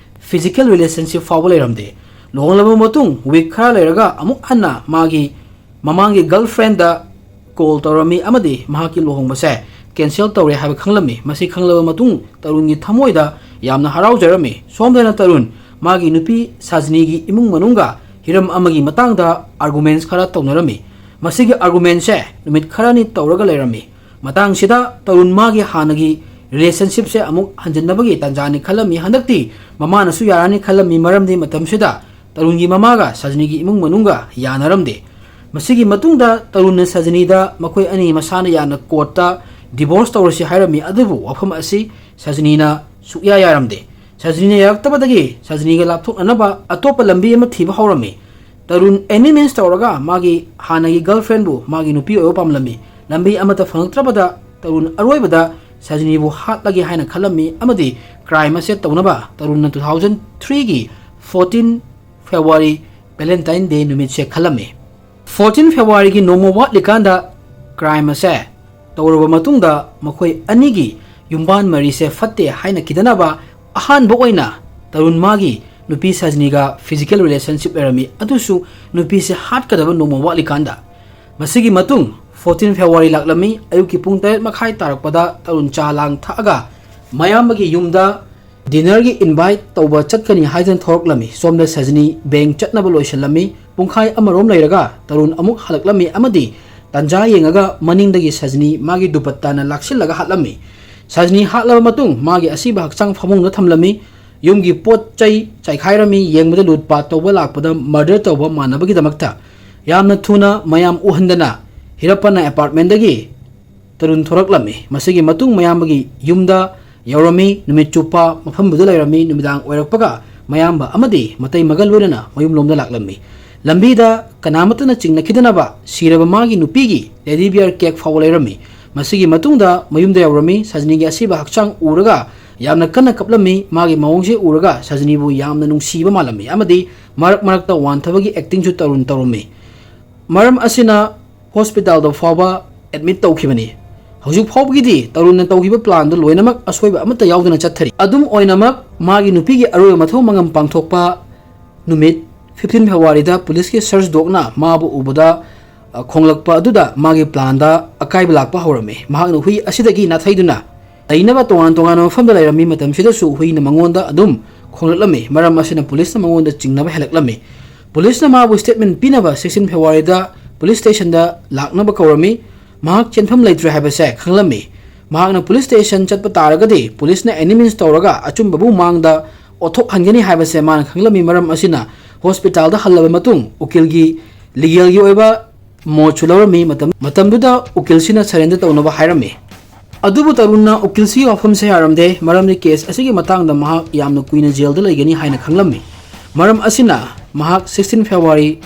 physical relationship ꯐꯥꯎꯕ ꯂꯩꯔꯝꯗꯦ꯫ ꯂꯨꯍꯣꯡꯂꯕ ꯃꯇꯨꯡ week ꯈꯔ ꯂꯩꯔꯒ ꯑꯃꯨꯛ ꯍꯟꯅ ꯃꯥꯒꯤ ꯃꯃꯥꯡꯒꯤ girlfriendꯗ call ꯇꯧꯔꯝꯃꯤ ꯑꯃꯗꯤ ꯃꯍꯥꯛꯀꯤ ꯂꯨꯍꯣꯡꯕꯁꯦ cancel ꯇꯧꯔꯦ ꯍꯥꯏꯕ ꯈꯪꯂꯝꯃꯤ꯫ ꯃꯁꯤ ꯈꯪꯂꯕ ꯃꯇꯨꯡ ꯇꯔꯨꯟꯒꯤ ꯊꯃꯣꯏꯗ ꯌꯥꯝꯅ ꯍꯔꯥꯎꯖꯔꯝꯃꯤ꯫ ꯁꯣꯝꯗꯅ ꯇꯔꯨꯟ ꯃꯥꯒꯤ ꯅꯨꯄꯤ ꯁꯖꯅꯤꯒꯤ ꯏꯃꯨꯡ ꯃꯅꯨꯡꯒ ꯍꯤꯔꯝ ꯑꯃꯒꯤ ꯃꯇꯥꯡꯗ arguments ꯈꯔ ꯇꯧꯅꯔꯝꯃꯤ꯫ ꯃꯁꯤꯒꯤ argumentꯁꯦ ꯅꯨꯃꯤꯠ ꯈꯔꯅꯤ ꯇꯧꯔꯒ ꯂꯩꯔꯝꯃꯤ꯫ ꯃꯇꯥꯡꯁꯤꯗ ꯇꯔꯨꯟ ꯃꯥꯒꯤ ꯍꯥꯟꯅꯒꯤ relationshipꯁꯦ ꯑꯃꯨꯛ ꯍꯟꯖꯤꯟꯅꯕꯒꯤ ꯇꯥꯟꯖꯥꯅꯤ ꯈꯜꯂꯝꯃꯤ꯫ ꯍꯟꯗꯛꯇꯤ ꯃꯃꯥꯅꯁꯨ ꯌꯥꯔꯅꯤ ꯈꯜꯂꯝꯃꯤ, ꯃꯔꯝꯗꯤ ꯃꯇꯝꯁꯤꯗ ꯇꯔꯨꯟꯒꯤ ꯃꯃꯥꯒ ꯁꯖꯅꯤꯒꯤ ꯏꯃꯨꯡ ꯃꯅꯨꯡꯒ ꯌꯥꯅꯔꯝꯗꯦ꯫ ꯃꯁꯤꯒꯤ ꯃꯇꯨꯡꯗ ꯇꯔꯨꯟꯅ ꯁꯖꯅꯤꯗ ꯃꯈꯣꯏ ꯑꯅꯤ ꯃꯁꯥꯅ ꯌꯥꯅ courtꯇ divorce ꯇꯧꯔꯁꯤ ꯍꯥꯏꯔꯝꯃꯤ, ꯑꯗꯨꯕꯨ ꯋꯥꯐꯝ ꯑꯁꯤ ꯁꯖꯅꯤꯅ ꯁꯨꯛꯌꯥ ꯌꯥꯔꯝꯗꯦ꯫ ꯁꯖꯅꯤꯅ ꯌꯥꯔꯛꯇꯕꯗꯒꯤ ꯁꯖꯅꯤꯒ ꯂꯥꯞꯊꯣꯛꯅꯅꯕ ꯑꯇꯣꯞꯄ ꯂꯝꯕꯤ ꯑꯃ ꯊꯤꯕ ꯍꯧꯔꯝꯃꯤ꯫ ꯇꯔꯨꯟ any means ꯇꯧꯔꯒ ꯃꯥꯒꯤ ꯍꯥꯟꯅꯒꯤ girlfriendꯕꯨ ꯃꯥꯒꯤ ꯅꯨꯄꯤ ꯑꯣꯏꯕ ꯄꯥꯝꯂꯝꯃꯤ꯫ ꯂꯝꯕꯤ ꯑꯃꯠꯇ ꯐꯪꯂꯛꯇ꯭ꯔꯕꯗ ꯇꯔꯨꯟ ꯑꯔꯣꯏꯕꯗ ꯁꯖꯅꯤꯕꯨ ꯍꯥꯠꯂꯒꯦ ꯍꯥꯏꯅ ꯈꯜꯂꯝꯃꯤ ꯑꯃꯗꯤ crime ꯑꯁꯦ ꯇꯧꯅꯕ ꯇꯔꯨꯟꯅ two thousand threeꯒꯤ fourteen February Valentine Day ꯅꯨꯃꯤꯠꯁꯦ ꯈꯜꯂꯝꯃꯤ꯫ Fourteen Februaryꯒꯤ ꯅꯣꯡꯃ ꯋꯥꯠꯂꯤꯀꯥꯟꯗ crime ꯑꯁꯦ ꯇꯧꯔꯕ ꯃꯇꯨꯡꯗ ꯃꯈꯣꯏ ꯑꯅꯤꯒꯤ ꯌꯨꯝꯕꯥꯟ ꯃꯔꯤꯁꯦ ꯐꯠꯇꯦ ꯍꯥꯏꯅ ꯈꯤꯗꯅꯕ ꯑꯍꯥꯟꯕ ꯑꯣꯏꯅ ꯇꯔꯨꯟ ꯃꯥꯒꯤ ꯅꯨꯄꯤ ꯁꯖꯅꯤꯒ physical relationship ꯂꯩꯔꯝꯃꯤ, ꯑꯗꯨꯁꯨ ꯅꯨꯄꯤꯁꯦ ꯍꯥꯠꯀꯗꯕ ꯅꯣꯡꯃ ꯋꯥꯠꯂꯤꯀꯥꯟꯗ꯫ ꯃꯁꯤꯒꯤ ꯃꯇꯨꯡ fourteen February ꯂꯥꯛꯂꯝꯃꯤ꯫ ꯑꯌꯨꯛꯀꯤ ꯄꯨꯡ ꯇꯔꯦꯠ ꯃꯈꯥꯏ ꯇꯥꯔꯛꯄꯗ ꯇꯔꯨꯟ ꯆꯥ ꯂꯥꯡ ꯊꯛꯑꯒ ꯃꯌꯥꯝꯕꯒꯤ ꯌꯨꯝꯗ dinnerꯒꯤ invite ꯇꯧꯕ ꯆꯠꯀꯅꯤ ꯍꯥꯏꯗꯨꯅ ꯊꯣꯔꯛꯂꯝꯃꯤ꯫ ꯁꯣꯝꯗ ꯁꯖꯅꯤ bank ꯆꯠꯅꯕ ꯂꯣꯏꯁꯤꯜꯂꯝꯃꯤ꯫ ꯄꯨꯡꯈꯥꯏ ꯑꯃꯔꯣꯝ ꯂꯩꯔꯒ ꯇꯔꯨꯟ ꯑꯃꯨꯛ ꯍꯜꯂꯛꯂꯝꯃꯤ ꯑꯃꯗꯤ ꯇꯥꯟꯖꯥ ꯌꯦꯡꯉꯒ ꯃꯅꯤꯡꯗꯒꯤ ꯁꯖꯅꯤ ꯃꯥꯒꯤ ꯗꯨꯄꯠꯇꯥꯅ ꯂꯥꯛꯁꯤꯜꯂꯒ ꯍꯥꯠꯂꯝꯃꯤ꯫ ꯁꯖꯅꯤ ꯍꯥꯠꯂꯕ ꯃꯇꯨꯡ ꯃꯥꯒꯤ ꯑꯁꯤꯕ ꯍꯛꯆꯥꯡ ꯐꯃꯨꯡꯗ ꯊꯝꯂꯝꯃꯤ꯫ ꯌꯨꯝꯒꯤ ꯄꯣꯠ ꯆꯩ ꯆꯥꯏꯈꯥꯏꯔꯝꯃꯤ꯫ ꯌꯦꯡꯕꯗ ꯂꯨꯠ ꯄꯥꯠ ꯇꯧꯕ ꯂꯥꯛꯄꯗ murder ꯇꯧꯕ ꯃꯥꯟꯅꯕꯒꯤꯗꯃꯛꯇ ꯌꯥꯝꯅ ꯊꯨꯅ ꯃꯌꯥꯝ ꯎꯍꯟꯗꯅ ꯍꯤꯔꯞꯄꯅ apartmentꯗꯒꯤ ꯇꯔꯨꯟ ꯊꯣꯔꯛꯂꯝꯃꯤ꯫ ꯃꯁꯤꯒꯤ ꯃꯇꯨꯡ ꯃꯌꯥꯝꯕꯒꯤ ꯌꯨꯝꯗ ꯌꯧꯔꯝꯃꯤ꯫ ꯅꯨꯃꯤꯠ ꯆꯨꯞꯄ ꯃꯐꯝꯗꯨꯗ ꯂꯩꯔꯝꯃꯤ꯫ ꯅꯨꯃꯤꯗꯥꯡ ꯑꯣꯏꯔꯛꯄꯒ ꯃꯌꯥꯝꯕ ꯑꯃꯗꯤ ꯃꯇꯩꯃꯒ ꯂꯣꯏꯅꯅ ꯃꯌꯨꯝꯂꯣꯝꯗ ꯂꯥꯛꯂꯝꯃꯤ꯫ ꯂꯝꯕꯤꯗ ꯀꯅꯥꯃꯠꯇꯅ ꯆꯤꯡꯅꯈꯤꯗꯅꯕ ꯁꯤꯔꯕ ꯃꯥꯒꯤ ꯅꯨꯄꯤꯒꯤ teddy bear cake ꯐꯥꯎꯕ ꯂꯩꯔꯝꯃꯤ꯫ ꯃꯁꯤꯒꯤ ꯃꯇꯨꯡꯗ ꯃꯌꯨꯝꯗ ꯌꯧꯔꯝꯃꯤ꯫ ꯁꯖꯅꯤꯒꯤ ꯑꯁꯤꯕ ꯍꯛꯆꯥꯡ ꯎꯔꯒ ꯌꯥꯝꯅ ꯀꯟꯅ ꯀꯞꯂꯝꯃꯤ꯫ ꯃꯥꯒꯤ ꯃꯑꯣꯡꯁꯦ ꯎꯔꯒ ꯁꯖꯅꯤꯕꯨ ꯌꯥꯝꯅ ꯅꯨꯡꯁꯤꯕ ꯃꯥꯜꯂꯝꯃꯤ ꯑꯃꯗꯤ ꯃꯔꯛ ꯃꯔꯛꯇ ꯋꯥꯟꯊꯕꯒꯤ actingꯁꯨ ꯇꯔꯨꯟ ꯇꯧꯔꯝꯃꯤ꯫ ꯃꯔꯝ ꯑꯁꯤꯅ hospitalꯗ ꯐꯥꯎꯕ admit ꯇꯧꯈꯤꯕꯅꯤ꯫ ꯍꯧꯖꯤꯛ ꯐꯥꯎꯕꯒꯤꯗꯤ ꯇꯔꯨꯟꯅ ꯇꯧꯈꯤꯕ planꯗꯨ ꯂꯣꯏꯅꯃꯛ ꯑꯁꯣꯏꯕ ꯑꯃꯠꯇ ꯌꯥꯎꯗꯅ ꯆꯠꯊꯔꯤ꯫ ꯑꯗꯨꯝ ꯑꯣꯏꯅꯃꯛ, ꯃꯥꯒꯤ ꯅꯨꯄꯤꯒꯤ ꯑꯔꯣꯏꯕ ꯃꯊꯧ ꯃꯉꯝ ꯄꯥꯡꯊꯣꯛꯄ ꯅꯨꯃꯤꯠ fifteen Februaryꯗ policeꯀꯤ search dogꯅ ꯃꯥꯕꯨ ꯎꯕꯗ, ꯑ, ꯈꯣꯡꯂꯛꯄ ꯑꯗꯨꯗ ꯃꯥꯒꯤ planꯗ ꯑꯀꯥꯏꯕ ꯂꯥꯛꯄ ꯍꯧꯔꯝꯃꯤ꯫ ꯃꯍꯥꯛꯅ ꯍꯨꯏ ꯑꯁꯤꯗꯒꯤ ꯅꯥꯊꯩꯗꯨꯅ ꯂꯩꯅꯕ ꯇꯣꯉꯥꯟ ꯇꯣꯉꯥꯟꯕ ꯃꯐꯝꯗ ꯂꯩꯔꯝꯃꯤ꯫ ꯃꯇꯝꯁꯤꯗꯁꯨ ꯍꯨꯏꯅ ꯃꯉꯣꯟꯗ ꯑꯗꯨꯝ ꯈꯣꯡꯂꯛꯂꯝꯃꯤ꯫ ꯃꯔꯝ ꯑꯁꯤꯅ policeꯅ ꯃꯉꯣꯟꯗ ꯆꯤꯡꯅꯕ ꯍꯦꯜꯂꯛꯂꯝꯃꯤ꯫ Policeꯅ ꯃꯥꯕꯨ statement ꯄꯤꯅꯕ sixteen Februaryꯗ police stationꯗ ꯂꯥꯛꯅꯕ ꯀꯧꯔꯝꯃꯤ꯫ ꯃꯍꯥꯛ ꯆꯦꯟꯐꯝ ꯂꯩꯇ꯭ꯔꯦ ꯍꯥꯏꯕꯁꯦ ꯈꯪꯂꯝꯃꯤ꯫ ꯃꯍꯥꯛꯅ police station ꯆꯠꯄ ꯇꯥꯔꯒꯗꯤ policeꯅ any means ꯇꯧꯔꯒ ꯑꯆꯨꯝꯕꯕꯨ ꯃꯥꯡꯗ ꯑꯣꯠꯊꯣꯛꯍꯟꯒꯅꯤ ꯍꯥꯏꯕꯁꯦ ꯃꯥꯅ ꯈꯪꯂꯝꯃꯤ꯫ ꯃꯔꯝ ꯑꯁꯤꯅ hospitalꯗ ꯍꯜꯂꯕ ꯃꯇꯨꯡ ꯎꯀꯤꯜꯒꯤ, legalꯒꯤ ꯑꯣꯏꯕ ꯃꯣꯠꯁꯨ ꯂꯧꯔꯝꯃꯤ꯫ ꯃꯇꯝ, ꯃꯇꯝꯗꯨꯗ ꯎꯀꯤꯜꯁꯤꯅ surrender ꯇꯧꯅꯕ ꯍꯥꯏꯔꯝꯃꯤ꯫ ꯑꯗꯨꯕꯨ ꯇꯔꯨꯟꯅ ꯎꯀꯤꯜꯁꯤꯒꯤ ꯋꯥꯐꯝꯁꯦ ꯌꯥꯔꯝꯗꯦ, ꯃꯔꯝꯗꯤ case ꯑꯁꯤꯒꯤ ꯃꯇꯥꯡꯗ ꯃꯍꯥꯛ ꯌꯥꯝꯅ ꯀꯨꯏꯅ jailꯗ ꯂꯩꯒꯅꯤ ꯍꯥꯏꯅ ꯈꯪꯂꯝꯃꯤ꯫ ꯃꯔꯝ ꯑꯁꯤꯅ ꯃꯍꯥꯛ sixteen February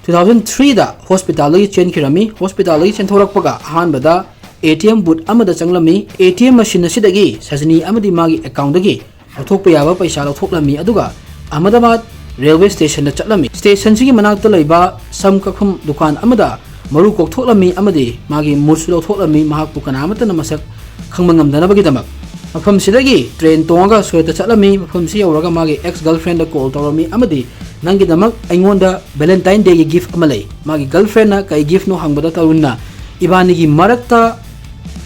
two thousand threeꯗ hospitalꯗꯒꯤ ꯆꯦꯟꯈꯤꯔꯝꯃꯤ꯫ Hospitalꯗꯒꯤ ꯆꯦꯟꯊꯣꯔꯛꯄꯒ ꯑꯍꯥꯟꯕꯗ ATM booth ꯑꯃꯗ ꯆꯪꯂꯝꯃꯤ꯫ ATM machine ꯑꯁꯤꯗꯒꯤ ꯁꯖꯅꯤ ꯑꯃꯗꯤ ꯃꯥꯒꯤ accountꯗꯒꯤ ꯂꯧꯊꯣꯛꯄ ꯌꯥꯕ ꯄꯩꯁꯥ ꯂꯧꯊꯣꯛꯂꯝꯃꯤ, ꯑꯗꯨꯒ ꯑꯍꯃꯗꯕꯥꯗ railway stationꯗ ꯆꯠꯂꯝꯃꯤ꯫ Stationꯁꯤꯒꯤ ꯃꯅꯥꯛꯇ ꯂꯩꯕ ꯁꯝ ꯀꯛꯐꯝ ꯗꯨꯀꯥꯟ ꯑꯃꯗ ꯃꯔꯨ ꯀꯣꯛꯊꯣꯛꯂꯝꯃꯤ ꯑꯃꯗꯤ ꯃꯥꯒꯤ ꯃꯨꯠꯁꯨ ꯂꯧꯊꯣꯛꯂꯝꯃꯤ, ꯃꯍꯥꯛꯄꯨ ꯀꯅꯥꯃꯠꯇꯅ ꯃꯁꯛ ꯈꯪꯕ ꯉꯝꯗꯅꯕꯒꯤꯗꯃꯛ꯫ ꯃꯐꯝꯁꯤꯗꯒꯤ train ꯇꯣꯡꯉꯒ ꯁꯨꯔꯠꯇ ꯆꯠꯂꯝꯃꯤ꯫ ꯃꯐꯝꯁꯤ ꯌꯧꯔꯒ ꯃꯥꯒꯤ ex girlfriendꯗ call ꯇꯧꯔꯝꯃꯤ ꯑꯃꯗꯤ "ꯅꯪꯒꯤꯗꯃꯛ ꯑꯩꯉꯣꯟꯗ Valentine Dayꯒꯤ gift ꯑꯃ ꯂꯩ꯫" ꯃꯥꯒꯤ girlfriendꯅ "ꯀꯩ giftꯅꯣ?" ꯍꯪꯕꯗ ꯇꯔꯨꯟꯅ "ꯏꯕꯥꯅꯤꯒꯤ ꯃꯔꯛꯇ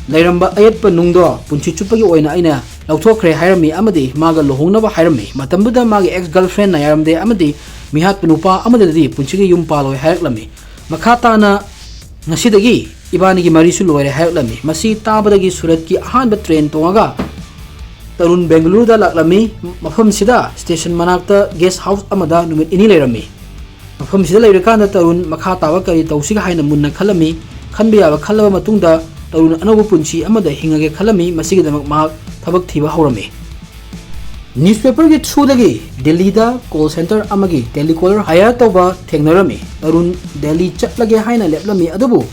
ꯂꯩꯔꯝꯕ ꯑꯌꯦꯠꯄ ꯅꯨꯡꯗꯣ ꯄꯨꯟꯁꯤ ꯆꯨꯞꯄꯒꯤ ꯑꯣꯏꯅ ꯑꯩꯅ ꯂꯧꯊꯣꯛꯈ꯭ꯔꯦ" ꯍꯥꯏꯔꯝꯃꯤ ꯑꯃꯗꯤ ꯃꯥꯒ ꯂꯨꯍꯣꯡꯅꯕ ꯍꯥꯏꯔꯝꯃꯤ꯫ ꯃꯇꯝꯗꯨꯗ ꯃꯥꯒꯤ ex girlfriendꯅ ꯌꯥꯔꯝꯗꯦ ꯑꯃꯗꯤ ꯃꯤꯍꯥꯠꯄ ꯅꯨꯄꯥ ꯑꯃꯗꯗꯤ ꯄꯨꯟꯁꯤꯒꯤ ꯌꯨꯝ ꯄꯥꯜꯂꯣꯏ ꯍꯥꯏꯔꯛꯂꯝꯃꯤ꯫ ꯃꯈꯥ ꯇꯥꯅ "ꯉꯁꯤꯗꯒꯤ ꯏꯕꯥꯅꯤꯒꯤ ꯃꯔꯤꯁꯨ ꯂꯣꯏꯔꯦ" ꯍꯥꯏꯔꯛꯂꯝꯃꯤ꯫ ꯃꯁꯤ ꯇꯥꯕꯗꯒꯤ ꯁꯨꯔꯠꯀꯤ ꯑꯍꯥꯟꯕ train ꯇꯣꯡꯉꯒ ꯇꯔꯨꯟ ꯕꯦꯡꯒꯂꯨꯔꯨꯗ ꯂꯥꯛꯂꯝꯃꯤ꯫ ꯃꯐꯝꯁꯤꯗ station ꯃꯅꯥꯛꯇ guest house ꯑꯃꯗ ꯅꯨꯃꯤꯠ ꯅꯤꯅꯤ ꯂꯩꯔꯝꯃꯤ꯫ ꯃꯐꯝꯁꯤꯗ ꯂꯩꯔꯀꯥꯟꯗ ꯇꯔꯨꯟ ꯃꯈꯥ ꯇꯥꯕ ꯀꯔꯤ ꯇꯧꯁꯤꯒꯦ ꯍꯥꯏꯅ ꯃꯨꯟꯅ ꯈꯜꯂꯝꯃꯤ꯫ ꯈꯟꯕ ꯌꯥꯕ ꯈꯜꯂꯕ ꯃꯇꯨꯡꯗ ꯇꯔꯨꯟ ꯑꯅꯧꯕ ꯄꯨꯟꯁꯤ ꯑꯃꯗ ꯍꯤꯡꯉꯒꯦ ꯈꯜꯂꯝꯃꯤ꯫ ꯃꯁꯤꯒꯤꯗꯃꯛ ꯃꯍꯥꯛ ꯊꯕꯛ ꯊꯤꯕ ꯍꯧꯔꯝꯃꯤ꯫ Newspaperꯒꯤ throughꯗꯒꯤ ꯗꯦꯜꯂꯤꯗ call center ꯑꯃꯒꯤ telecaller hire ꯇꯧꯕ ꯊꯦꯡꯅꯔꯝꯃꯤ꯫ ꯇꯔꯨꯟ ꯗꯦꯜꯂꯤ ꯆꯠꯂꯒꯦ ꯍꯥꯏꯅ ꯂꯦꯞꯂꯝꯃꯤ, ꯑꯗꯨꯕꯨ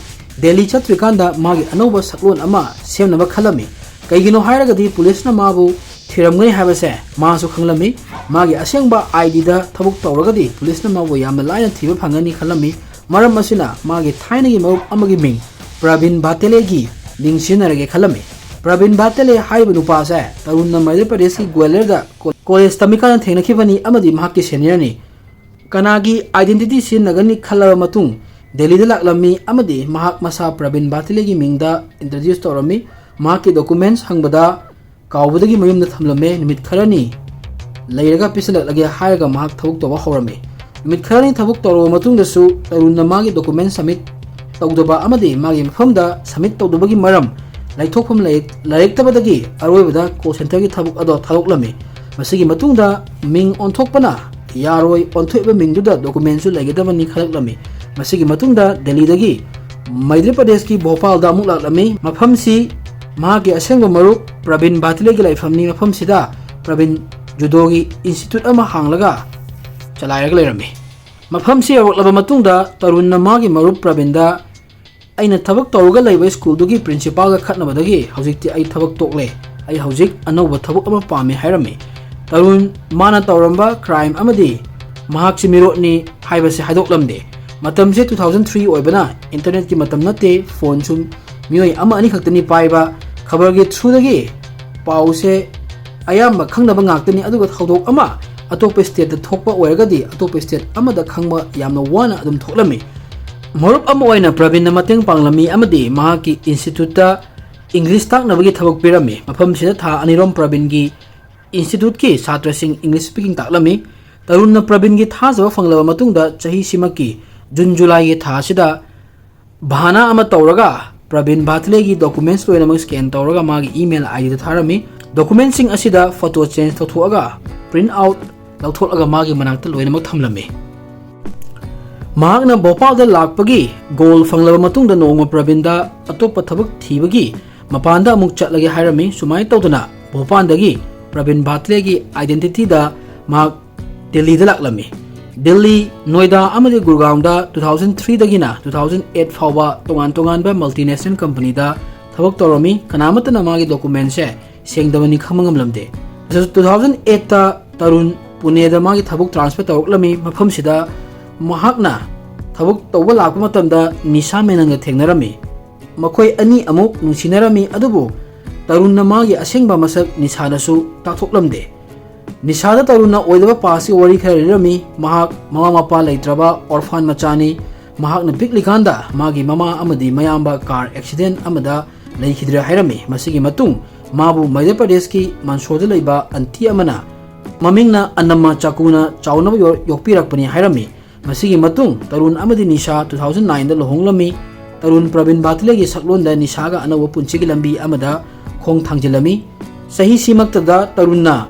ꯗꯦꯜꯂꯤ ꯆꯠꯇ꯭ꯔꯤꯀꯥꯟꯗ ꯃꯥꯒꯤ ꯑꯅꯧꯕ ꯁꯛꯂꯣꯟ ꯑꯃ ꯁꯦꯝꯅꯕ ꯈꯜꯂꯝꯃꯤ꯫ ꯀꯩꯒꯤꯅꯣ ꯍꯥꯏꯔꯒꯗꯤ ꯄꯨꯂꯤꯁꯅ ꯃꯥꯕꯨ ꯊꯤꯔꯝꯒꯅꯤ ꯍꯥꯏꯕꯁꯦ ꯃꯥꯁꯨ ꯈꯪꯂꯝꯃꯤ꯫ ꯃꯥꯒꯤ ꯑꯁꯦꯡꯕ ꯑꯥꯏ ꯗꯤꯗ ꯊꯕꯛ ꯇꯧꯔꯒꯗꯤ ꯄꯨꯂꯤꯁꯅ ꯃꯥꯕꯨ ꯌꯥꯝꯅ ꯂꯥꯏꯅ ꯊꯤꯕ ꯐꯪꯒꯅꯤ ꯈꯜꯂꯝꯃꯤ꯫ ꯃꯔꯝ ꯑꯁꯤꯅ ꯃꯥꯒꯤ ꯊꯥꯏꯅꯒꯤ ꯃꯔꯨꯞ ꯑꯃꯒꯤ ꯃꯤꯡ ꯄ꯭ꯔꯕꯤꯟ ꯚꯥꯇꯦꯂꯦꯒꯤ ꯃꯤꯡ ꯁꯤꯖꯤꯟꯅꯔꯒꯦ ꯈꯜꯂꯝꯃꯤ꯫ ꯄ꯭ꯔꯕꯤꯟ ꯚꯥꯇꯦꯂꯦ ꯍꯥꯏꯔꯤꯕ ꯅꯨꯄꯥ ꯑꯁꯦ ꯇꯔꯨꯟꯅ ꯃꯙ꯭ꯌ ꯄ꯭ꯔꯗꯦꯁꯀꯤ ꯒ꯭ꯋꯥꯂꯤꯌꯔꯗ ꯀꯣ-, ꯀꯣꯂꯦꯖ ꯇꯝꯃꯤꯀꯥꯟꯗ ꯊꯦꯡꯅꯈꯤꯕꯅꯤ ꯑꯃꯗꯤ ꯃꯍꯥꯛꯀꯤ ꯁꯦꯅꯤꯌꯔꯅꯤ꯫ ꯀꯅꯥꯒꯤ ꯑꯥꯏꯗꯦꯟꯇꯤꯇꯤ ꯁꯤꯖꯤꯟꯅꯒꯅꯤ ꯈꯜꯂꯕ ꯃꯇꯨꯡ ꯗꯦꯜꯂꯤꯗ ꯂꯥꯛꯂꯝꯃꯤ ꯑꯃꯗꯤ ꯃꯍꯥꯛ ꯃꯁꯥ ꯄ꯭ꯔꯕꯤꯟ ꯚꯥꯇꯦꯂꯦꯒꯤ ꯃꯤꯡꯗ ꯏꯟꯇ꯭ꯔꯣꯗ꯭ꯌꯨꯁ ꯇꯧꯔꯝꯃꯤ꯫ ꯃꯍꯥꯛꯀꯤ ꯗꯣꯀꯨꯃꯦꯟꯠꯁ ꯍꯪꯕꯗ ꯀꯥꯎꯕꯗꯒꯤ ꯃꯌꯨꯝꯗ ꯊꯝꯂꯝꯃꯦ꯫ ꯅꯨꯃꯤꯠ ꯈꯔꯅꯤ ꯂꯩꯔꯒ ꯄꯤꯁꯤꯜꯂꯛꯂꯒꯦ ꯍꯥꯏꯔꯒ ꯃꯍꯥꯛ ꯊꯕꯛ ꯇꯧꯕ ꯍꯧꯔꯝꯃꯤ꯫ ꯅꯨꯃꯤꯠ ꯈꯔꯅꯤ ꯊꯕꯛ ꯇꯧꯔꯕ ꯃꯇꯨꯡꯗꯁꯨ ꯇꯔꯨꯟꯅ ꯃꯥꯒꯤ ꯗꯣꯀꯨꯃꯦꯟꯠ ꯁꯕꯃꯤꯠ ꯇꯧꯗꯕ ꯑꯃꯗꯤ ꯃꯥꯒꯤ ꯃꯐꯝꯗ ꯁꯕꯃꯤꯠ ꯇꯧꯗꯕꯒꯤ ꯃꯔꯝ ꯂꯩꯊꯣꯛꯐꯝ ꯂꯩ-, ꯂꯩꯔꯛꯇꯕꯗꯒꯤ ꯑꯔꯣꯏꯕꯗ ꯀꯣꯜ ꯁꯦꯟꯇꯔꯒꯤ ꯊꯕꯛ ꯑꯗꯣ ꯊꯥꯗꯣꯛꯂꯝꯃꯤ꯫ ꯃꯁꯤꯒꯤ ꯃꯇꯨꯡꯗ ꯃꯤꯡ ꯑꯣꯟꯊꯣꯛꯄꯅ ꯌꯥꯔꯣꯏ, ꯑꯣꯟꯊꯣꯛꯏꯕ ꯃꯤꯡꯗꯨꯗ ꯗꯣꯀꯨꯃꯦꯟꯠꯁꯨ ꯂꯩꯒꯗꯕꯅꯤ ꯈꯜꯂꯛꯂꯝꯃꯤ꯫ ꯃꯁꯤꯒꯤ ꯃꯇꯨꯡꯗ ꯗꯦꯜꯂꯤꯗꯒꯤ ꯃꯙ꯭ꯌ ꯄ꯭ꯔꯗꯦꯁꯀꯤ ꯚꯣꯄꯥꯜꯗ ꯑꯃꯨꯛ ꯂꯥꯛꯂꯝꯃꯤ꯫ ꯃꯐꯝꯁꯤ ꯃꯍꯥꯛꯀꯤ ꯑꯁꯦꯡꯕ ꯃꯔꯨꯞ ꯄ꯭ꯔꯕꯤꯟ ꯚꯥꯇꯤꯂꯦꯒꯤ ꯂꯩꯐꯝꯅꯤ꯫ ꯃꯐꯝꯁꯤꯗ ꯄ꯭ꯔꯕꯤꯟ ꯖꯨꯗꯣꯒꯤ ꯏꯟꯁꯇꯤꯇ꯭ꯌꯨꯠ ꯑꯃ ꯍꯥꯡꯂꯒ ꯆꯂꯥꯏꯔꯒ ꯂꯩꯔꯝꯃꯤ꯫ ꯃꯐꯝꯁꯤ ꯌꯧꯔꯛꯂꯕ ꯃꯇꯨꯡꯗ ꯇꯔꯨꯟꯅ ꯃꯥꯒꯤ ꯃꯔꯨꯞ ꯄ꯭ꯔꯕꯤꯟꯗ "ꯑꯩꯅ ꯊꯕꯛ ꯇꯧꯔꯒ ꯂꯩꯕ ꯁ꯭ꯀꯨꯜꯗꯨꯒꯤ ꯄ꯭ꯔꯤꯟꯁꯤꯄꯥꯜꯒ ꯈꯠꯅꯕꯗꯒꯤ ꯍꯧꯖꯤꯛꯇꯤ ꯑꯩ ꯊꯕꯛ ꯇꯣꯛꯂꯦ꯫ ꯑꯩ ꯍꯧꯖꯤꯛ ꯑꯅꯧꯕ ꯊꯕꯛ ꯑꯃ ꯄꯥꯝꯃꯤ" ꯍꯥꯏꯔꯝꯃꯤ꯫ ꯇꯔꯨꯟ ꯃꯥꯅ ꯇꯧꯔꯝꯕ ꯀ꯭ꯔꯥꯏꯝ ꯑꯃꯗꯤ ꯃꯍꯥꯛꯁꯤ ꯃꯤꯔꯣꯠꯅꯤ ꯍꯥꯏꯕꯁꯤ ꯍꯥꯏꯗꯣꯛꯂꯝꯗꯦ꯫ ꯃꯇꯝꯁꯦ two thousand three ꯑꯣꯏꯕꯅ ꯏꯟꯇꯔꯅꯦꯠꯀꯤ ꯃꯇꯝ ꯅꯠꯇꯦ, ꯐꯣꯟꯁꯨ ꯃꯤꯑꯣꯏ ꯑꯃ ꯑꯅꯤꯈꯛꯇꯅꯤ ꯄꯥꯏꯕ꯫ ꯈꯕꯔꯒꯤ ꯊ꯭ꯔꯨꯗꯒꯤ ꯄꯥꯎꯁꯦ ꯑꯌꯥꯝꯕ ꯈꯪꯅꯕ ꯉꯥꯛꯇꯅꯤ, ꯑꯗꯨꯒ ꯊꯧꯗꯣꯛ ꯑꯃ ꯑꯇꯣꯞꯄ ꯁ꯭ꯇꯦꯠꯇ ꯊꯣꯛꯄ ꯑꯣꯏꯔꯒꯗꯤ ꯑꯇꯣꯞꯄ ꯁ꯭ꯇꯦꯠ ꯑꯃꯗ ꯈꯪꯕ ꯌꯥꯝꯅ ꯋꯥꯅ ꯑꯗꯨꯝ ꯊꯣꯛꯂꯝꯃꯤ꯫ ꯃꯔꯨꯞ ꯑꯃ ꯑꯣꯏꯅ ꯄ꯭ꯔꯕꯤꯟꯅ ꯃꯇꯦꯡ ꯄꯥꯡꯂꯝꯃꯤ ꯑꯃꯗꯤ ꯃꯍꯥꯛꯀꯤ ꯏꯟꯁꯇꯤꯇ꯭ꯌꯨꯠꯇ ꯏꯪꯂꯤꯁ ꯇꯥꯛꯅꯕꯒꯤ ꯊꯕꯛ ꯄꯤꯔꯝꯃꯤ꯫ ꯃꯐꯝꯁꯤꯗ ꯊꯥ ꯑꯅꯤꯔꯣꯝ ꯄ꯭ꯔꯕꯤꯟꯒꯤ ꯏꯟꯁꯇꯤꯇ꯭ꯌꯨꯠꯀꯤ ꯁꯥꯇ꯭ꯔꯁꯤꯡ ꯏꯪꯂꯤꯁ ꯁ꯭ꯄꯤꯀꯤꯡ ꯇꯥꯛꯂꯝꯃꯤ꯫ ꯇꯔꯨꯟꯅ ꯄ꯭ꯔꯕꯤꯟꯒꯤ ꯊꯥꯖꯕ ꯐꯪꯂꯕ ꯃꯇꯨꯡꯗ ꯆꯍꯤꯁꯤꯃꯛꯀꯤ ꯖꯨꯟ ꯖꯨꯂꯥꯏꯒꯤ ꯊꯥ ꯑꯁꯤꯗ ꯕꯍꯥꯅꯥ ꯑꯃ ꯇꯧꯔꯒ ꯄ꯭ꯔꯕꯤꯟ ꯚꯥꯇꯤꯂꯦꯒꯤ ꯗꯣꯀꯨꯃꯦꯟꯠꯁ ꯂꯣꯏꯅꯃꯛ ꯁ꯭ꯀꯦꯟ ꯇꯧꯔꯒ ꯃꯥꯒꯤ ꯏꯃꯦꯜ ꯑꯥꯏ ꯗꯤꯗ ꯊꯥꯔꯝꯃꯤ꯫ ꯗꯣꯀꯨꯃꯦꯟꯠꯁꯤꯡ ꯑꯁꯤꯗ ꯐꯣꯇꯣ ꯆꯦꯟꯖ ꯇꯧꯊꯣꯛꯑꯒ ꯄ꯭ꯔꯤꯟꯠ ꯑꯥꯎꯠ ꯂꯧꯊꯣꯛꯂꯒ ꯃꯥꯒꯤ ꯃꯅꯥꯛꯇ ꯂꯣꯏꯅꯃꯛ ꯊꯝꯂꯝꯃꯤ꯫ ꯃꯍꯥꯛꯅ ꯚꯣꯄꯥꯜꯗ ꯂꯥꯛꯄꯒꯤ ꯒꯣꯜ ꯐꯪꯂꯕ ꯃꯇꯨꯡꯗ ꯅꯣꯡꯃ ꯄ꯭ꯔꯕꯤꯟꯗ ꯑꯇꯣꯞꯄ ꯊꯕꯛ ꯊꯤꯕꯒꯤ ꯃꯄꯥꯟꯗ ꯑꯃꯨꯛ ꯆꯠꯂꯒꯦ ꯍꯥꯏꯔꯝꯃꯤ꯫ ꯁꯨꯃꯥꯏꯅ ꯇꯧꯗꯅ ꯚꯣꯄꯥꯜꯗꯒꯤ ꯄ꯭ꯔꯕꯤꯟ ꯚꯥꯇꯤꯂꯦꯒꯤ ꯑꯥꯏꯗꯦꯟꯇꯤꯇꯤꯗ ꯃꯍꯥꯛ ꯗꯤꯜꯂꯤꯗ ꯂꯥꯛꯂꯝꯃꯤ꯫ ꯗꯤꯜꯂꯤ, ꯅꯣꯏꯗꯥ ꯑꯃꯗꯤ ꯒꯨꯔꯒꯥꯎꯟꯗ two thousand three ꯗꯒꯤꯅ two thousand eight ꯐꯥꯎꯕ ꯇꯣꯉꯥꯟ ꯇꯣꯉꯥꯟꯕ ꯃꯜꯇꯤꯅꯦꯁꯅꯦꯜ ꯀꯝꯄꯅꯤꯗ ꯊꯕꯛ ꯇꯧꯔꯝꯃꯤ꯫ ꯀꯅꯥꯃꯠꯇꯅ ꯃꯥꯒꯤ ꯗꯣꯀꯨꯃꯦꯟꯁꯦ ꯁꯦꯡꯗꯕꯅꯤ ꯈꯪꯕ ꯉꯝꯂꯝꯗꯦ꯫ ꯇꯨ ꯊꯥꯎꯖꯟ ꯑꯦꯠꯇ ꯇꯔꯨꯟ ꯄꯨꯅꯦꯗ ꯃꯥꯒꯤ ꯊꯕꯛ ꯇ꯭ꯔꯥꯟꯁꯐꯔ ꯇꯧꯔꯛꯂꯝꯃꯤ꯫ ꯃꯐꯝꯁꯤꯗ ꯃꯍꯥꯛꯅ ꯊꯕꯛ ꯇꯧꯕ ꯂꯥꯛꯄ ꯃꯇꯝꯗ ꯅꯤꯁꯥ ꯃꯦꯅꯟꯒ ꯊꯦꯡꯅꯔꯝꯃꯤ꯫ ꯃꯈꯣꯏ ꯑꯅꯤ ꯑꯃꯨꯛ ꯅꯨꯡꯁꯤꯅꯔꯝꯃꯤ, ꯑꯗꯨꯕꯨ ꯇꯔꯨꯟꯅ ꯃꯥꯒꯤ ꯑꯁꯦꯡꯕ ꯃꯁꯛ ꯅꯤꯁꯥꯗꯁꯨ ꯇꯥꯛꯊꯣꯛꯂꯝꯗꯦ꯫ ꯅꯤꯁꯥꯗ ꯇꯔꯨꯟꯅ ꯑꯣꯏꯗꯕ ꯄꯥꯁꯀꯤ ꯋꯥꯔꯤ ꯈꯔ ꯂꯤꯔꯝꯃꯤ꯫ ꯃꯍꯥꯛ ꯃꯃꯥ ꯃꯄꯥ ꯂꯩꯇ꯭ꯔꯕ ꯑꯣꯔꯐꯥꯟ ꯃꯆꯥꯅꯤ꯫ ꯃꯍꯥꯛꯅ ꯄꯤꯛꯂꯤꯀꯥꯟꯗ ꯃꯥꯒꯤ ꯃꯃꯥ ꯑꯃꯗꯤ ꯃꯌꯥꯝꯕ ꯀꯥꯔ ꯑꯦꯛꯁꯤꯗꯦꯟ ꯑꯃꯗ ꯂꯩꯈꯤꯗ꯭ꯔꯦ ꯍꯥꯏꯔꯝꯃꯤ꯫ ꯃꯁꯤꯒꯤ ꯃꯇꯨꯡ ꯃꯥꯕꯨ ꯃꯙ꯭ꯌ ꯄ꯭ꯔꯗꯦꯁꯀꯤ ꯃꯟꯁꯣꯔꯗ ꯂꯩꯕ ꯑꯟꯇꯤ ꯑꯃꯅ ꯃꯃꯤꯡꯅ ꯑꯅꯝꯃ ꯆꯥꯀꯨꯅ ꯆꯥꯎꯅꯕ ꯌꯣ-, ꯌꯣꯛꯄꯤꯔꯛꯄꯅꯤ ꯍꯥꯏꯔꯝꯃꯤ꯫ ꯃꯁꯤꯒꯤ ꯃꯇꯨꯡ ꯇꯔꯨꯟ ꯑꯃꯗꯤ ꯅꯤꯁꯥ ꯇꯨ ꯊꯥꯎꯖꯟ ꯅꯥꯏꯟꯗ ꯂꯨꯍꯣꯡꯂꯝꯃꯤ꯫ ꯇꯔꯨꯟ ꯄ꯭ꯔꯕꯤꯟ ꯕꯥꯇꯤꯂꯦꯒꯤ ꯁꯛꯂꯣꯟꯗ ꯅꯤꯁꯥꯒ ꯑꯅꯧꯕ ꯄꯨꯟꯁꯤꯒꯤ ꯂꯝꯕꯤ ꯑꯃꯗ ꯈꯣꯡ ꯊꯥꯡꯖꯤꯜꯂꯝꯃꯤ꯫ ꯆꯍꯤꯁꯤꯃꯛꯇꯗ ꯇꯔꯨꯟꯅ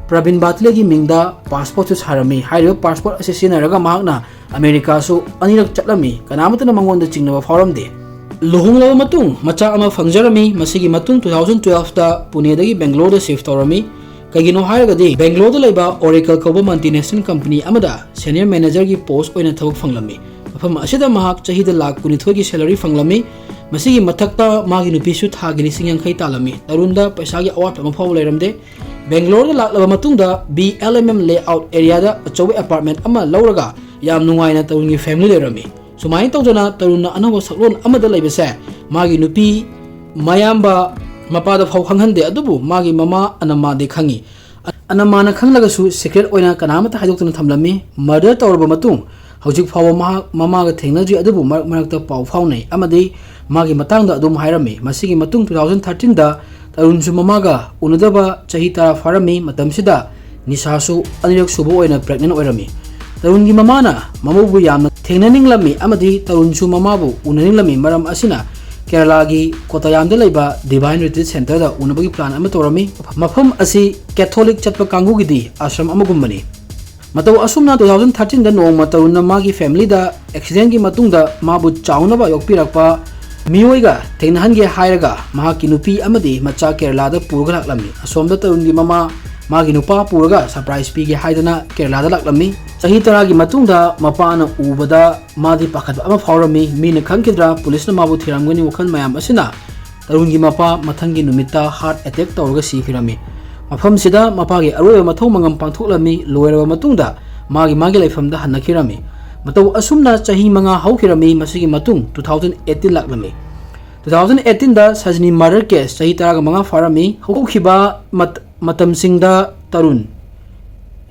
ꯄ꯭ꯔꯕꯤꯟ ꯕꯥꯇꯤꯂꯦꯒꯤ ꯃꯤꯡꯗ ꯄꯥꯁꯄꯣꯔꯠꯁꯨ ꯁꯥꯔꯝꯃꯤ꯫ ꯍꯥꯏꯔꯤꯕ ꯄꯥꯁꯄꯣꯔꯠ ꯑꯁꯤ ꯁꯤꯖꯤꯟꯅꯔꯒ ꯃꯍꯥꯛꯅ ꯑꯃꯦꯔꯤꯀꯥꯁꯨ ꯑꯅꯤꯔꯛ ꯆꯠꯂꯝꯃꯤ꯫ ꯀꯅꯥꯃꯠꯇꯅ ꯃꯉꯣꯟꯗ ꯆꯤꯡꯅꯕ ꯐꯥꯎꯔꯝꯗꯦ꯫ ꯂꯨꯍꯣꯡꯂꯕ ꯃꯇꯨꯡ ꯃꯆꯥ ꯑꯃ ꯐꯪꯖꯔꯝꯃꯤ꯫ ꯃꯁꯤꯒꯤ ꯃꯇꯨꯡ ꯇꯨ ꯊꯥꯎꯖꯟ ꯇꯨꯋꯦꯜꯐꯇ ꯄꯨꯅꯦꯗꯒꯤ ꯕꯦꯡꯒ꯭ꯂꯣꯔꯗ ꯁꯤꯐ ꯇꯧꯔꯝꯃꯤ꯫ ꯀꯩꯒꯤꯅꯣ ꯍꯥꯏꯔꯒꯗꯤ ꯕꯦꯡꯒ꯭ꯂꯣꯔꯗ ꯂꯩꯕ ꯑꯣꯔꯦꯀꯜ ꯀꯧꯕ ꯃꯜꯇꯤꯅꯦꯁꯅꯦꯜ ꯀꯝꯄꯅꯤ ꯑꯃꯗ ꯁꯦꯅꯤꯌꯔ ꯃꯦꯅꯦꯖꯔꯒꯤ ꯄꯣꯁ ꯑꯣꯏꯅ ꯊꯕꯛ ꯐꯪꯂꯝꯃꯤ꯫ ꯃꯐꯝ ꯑꯁꯤꯗ ꯃꯍꯥꯛ ꯆꯍꯤꯗ ꯂꯥꯈ ꯀꯨꯟꯅꯤꯊꯣꯏꯒꯤ ꯁꯦꯂꯔꯤ ꯐꯪꯂꯝꯃꯤ꯫ ꯃꯁꯤꯒꯤ ꯃꯊꯛꯇ ꯃꯥꯒꯤ ꯅꯨꯄꯤꯁꯨ ꯊꯥꯒꯤ ꯂꯤꯁꯤꯡ ꯌꯥꯡꯈꯩ ꯇꯥꯜꯂꯝꯃꯤ꯫ ꯇꯔꯨꯟꯗ ꯄꯩꯁꯥꯒꯤ ꯑꯋꯥꯠꯄ ꯑꯃ ꯐꯥꯎꯕ ꯂꯩꯔꯝꯗꯦ꯫ ꯕꯦꯡꯒ꯭ꯂꯣꯔꯗ ꯂꯥꯛꯂꯕ ꯃꯇꯨꯡꯗ B L M M layout ꯑꯦꯔꯤꯌꯥꯗ ꯑꯆꯧꯕ ꯑꯦꯄꯥꯔꯠꯃꯦꯟ ꯑꯃ ꯂꯧꯔꯒ ꯌꯥꯝ ꯅꯨꯡꯉꯥꯏꯅ ꯇꯔꯨꯟꯒꯤ ꯐꯦꯃꯤꯂꯤ ꯂꯩꯔꯝꯃꯤ꯫ ꯁꯨꯃꯥꯏꯅ ꯇꯧꯗꯅ ꯇꯔꯨꯟꯅ ꯑꯅꯧꯕ ꯁꯛꯂꯣꯟ ꯑꯃꯗ ꯂꯩꯕꯁꯦ ꯃꯥꯒꯤ ꯅꯨꯄꯤ ꯃꯌꯥꯝꯕ ꯃꯄꯥꯗ ꯐꯥꯎ ꯈꯪꯍꯟꯗꯦ, ꯑꯗꯨꯕꯨ ꯃꯥꯒꯤ ꯃꯃꯥ ꯑꯅꯝꯃꯥꯗꯤ ꯈꯪꯉꯤ꯫ ꯑꯅꯝꯃꯥꯅ ꯈꯪꯂꯒꯁꯨ ꯁꯤꯀ꯭ꯔꯦꯠ ꯑꯣꯏꯅ ꯀꯅꯥꯃꯠꯇ ꯍꯥꯏꯗꯣꯛꯇꯅ ꯊꯝꯂꯝꯃꯤ꯫ ꯃꯔꯗꯔ ꯇꯧꯔꯕ ꯃꯇꯨꯡ ꯍꯧꯖꯤꯛ ꯐꯥꯎꯕ ꯃꯍꯥꯛ ꯃꯃꯥꯒ ꯊꯦꯡꯅꯗ꯭ꯔꯤ, ꯑꯗꯨꯕꯨ ꯃꯔꯛ ꯃꯔꯛꯇ ꯄꯥꯎ ꯐꯥꯎꯅꯩ ꯑꯃꯗꯤ ꯃꯥꯒꯤ ꯃꯇꯥꯡꯗ ꯑꯗꯨꯝ ꯍꯥꯏꯔꯝꯃꯤ꯫ ꯃꯁꯤꯒꯤ ꯃꯇꯨꯡ ꯇꯨ ꯊꯥꯎꯖꯟ ꯊꯥꯔꯇꯤꯟꯗ ꯇꯔꯨꯟꯁꯨ ꯃꯃꯥꯒ ꯎꯅꯗꯕ ꯆꯍꯤ ꯇꯔꯥ ꯐꯥꯔꯝꯃꯤ꯫ ꯃꯇꯝꯁꯤꯗ ꯅꯤꯁꯥꯁꯨ ꯑꯅꯤꯔꯛ ꯁꯨꯕ ꯑꯣꯏꯅ ꯄ꯭ꯔꯦꯒꯅꯦꯟ ꯑꯣꯏꯔꯝꯃꯤ꯫ ꯇꯔꯨꯟꯒꯤ ꯃꯃꯥꯅ ꯃꯃꯧꯕꯨ ꯌꯥꯝꯅ ꯊꯦꯡꯅꯅꯤꯡꯂꯝꯃꯤ ꯑꯃꯗꯤ ꯇꯔꯨꯟꯁꯨ ꯃꯃꯥꯕꯨ ꯎꯅꯅꯤꯡꯂꯝꯃꯤ꯫ ꯃꯔꯝ ꯑꯁꯤꯅ ꯀꯦꯔꯂꯥꯒꯤ ꯀꯣꯇꯌꯥꯝꯗ ꯂꯩꯕ ꯗꯤꯚꯥꯏꯟ ꯔꯤꯇ꯭ꯔꯤꯠ ꯁꯦꯟꯇꯔꯗ ꯎꯅꯕꯒꯤ ꯄ꯭ꯂꯥꯟ ꯑꯃ ꯇꯧꯔꯝꯃꯤ꯫ ꯃꯐꯝ ꯑꯁꯤ ꯀꯦꯊꯣꯂꯤꯛ ꯆꯠꯄ ꯀꯥꯡꯕꯨꯒꯤꯗꯤ ꯑꯥꯁ꯭ꯔꯝ ꯑꯃꯒꯨꯝꯕꯅꯤ꯫ ꯃꯇꯧ ꯑꯁꯨꯝꯅ ꯇꯨ ꯊꯥꯎꯖꯟ ꯊꯥꯔꯇꯤꯟꯗ ꯅꯣꯡꯃ ꯇꯔꯨꯟꯅ ꯃꯥꯒꯤ ꯐꯦꯃꯤꯂꯤꯗ ꯑꯦꯛꯁꯤꯗꯦꯟꯒꯤ ꯃꯇꯨꯡꯗ ꯃꯥꯕꯨ ꯆꯥꯎꯅꯕ ꯌꯣꯛꯄꯤꯔꯛꯄ ꯃꯤꯑꯣꯏꯒ ꯊꯦꯡꯅꯍꯟꯒꯦ ꯍꯥꯏꯔꯒ ꯃꯍꯥꯛꯀꯤ ꯅꯨꯄꯤ ꯑꯃꯗꯤ ꯃꯆꯥ ꯀꯦꯔꯂꯥꯗ ꯄꯨꯔꯒ ꯂꯥꯛꯂꯝꯃꯤ꯫ ꯑꯁꯣꯝꯗ ꯇꯔꯨꯟꯒꯤ ꯃꯃꯥ ꯃꯥꯒꯤ ꯅꯨꯄꯥ ꯄꯨꯔꯒ ꯁꯔꯄ꯭ꯔꯥꯏꯖ ꯄꯤꯒꯦ ꯍꯥꯏꯗꯅ ꯀꯦꯔꯂꯥꯗ ꯂꯥꯛꯂꯝꯃꯤ꯫ ꯆꯍꯤ ꯇꯔꯥꯒꯤ ꯃꯇꯨꯡꯗ ꯃꯄꯥꯅ ꯎꯕꯗ ꯃꯥꯗꯤ ꯄꯥꯈꯠꯄ ꯑꯃ ꯐꯥꯎꯔꯝꯃꯤ꯫ ꯃꯤꯅ ꯈꯪꯈꯤꯗ꯭ꯔꯥ, ꯄꯨꯂꯤꯁꯅ ꯃꯥꯕꯨ ꯊꯤꯔꯝꯒꯅꯤ ꯋꯥꯈꯜ ꯃꯌꯥꯝ ꯑꯁꯤꯅ ꯇꯔꯨꯟꯒꯤ ꯃꯄꯥ ꯃꯊꯪꯒꯤ ꯅꯨꯃꯤꯠꯇ ꯍꯥꯔꯠ ꯑꯦꯇꯦꯛ ꯇꯧꯔꯒ ꯁꯤꯈꯤꯔꯝꯃꯤ꯫ ꯃꯐꯝꯁꯤꯗ ꯃꯄꯥꯒꯤ ꯑꯔꯣꯏꯕ ꯃꯊꯧ ꯃꯉꯝ ꯄꯥꯡꯊꯣꯛꯂꯝꯃꯤ꯫ ꯂꯣꯏꯔꯕ ꯃꯇꯨꯡꯗ ꯃꯥꯒꯤ ꯃꯥꯒꯤ ꯂꯩꯐꯝꯗ ꯍꯟꯅꯈꯤꯔꯝꯃꯤ꯫ ꯃꯇꯧ ꯑꯁꯨꯝꯅ ꯆꯍꯤ ꯃꯉꯥ ꯍꯧꯈꯤꯔꯝꯃꯤ꯫ ꯃꯁꯤꯒꯤ ꯃꯇꯨꯡ two thousand eighteen ꯂꯥꯛꯂꯝꯃꯤ꯫ Two thousand eighteenꯗ ꯁꯖꯅꯤ murder case ꯆꯍꯤ ꯇꯔꯥꯒ ꯃꯉꯥ ꯐꯥꯔꯝꯃꯤ꯫ ꯍꯧꯈꯤꯕ ꯃꯠ-, ꯃꯇꯝꯁꯤꯡꯗ ꯇꯔꯨꯟ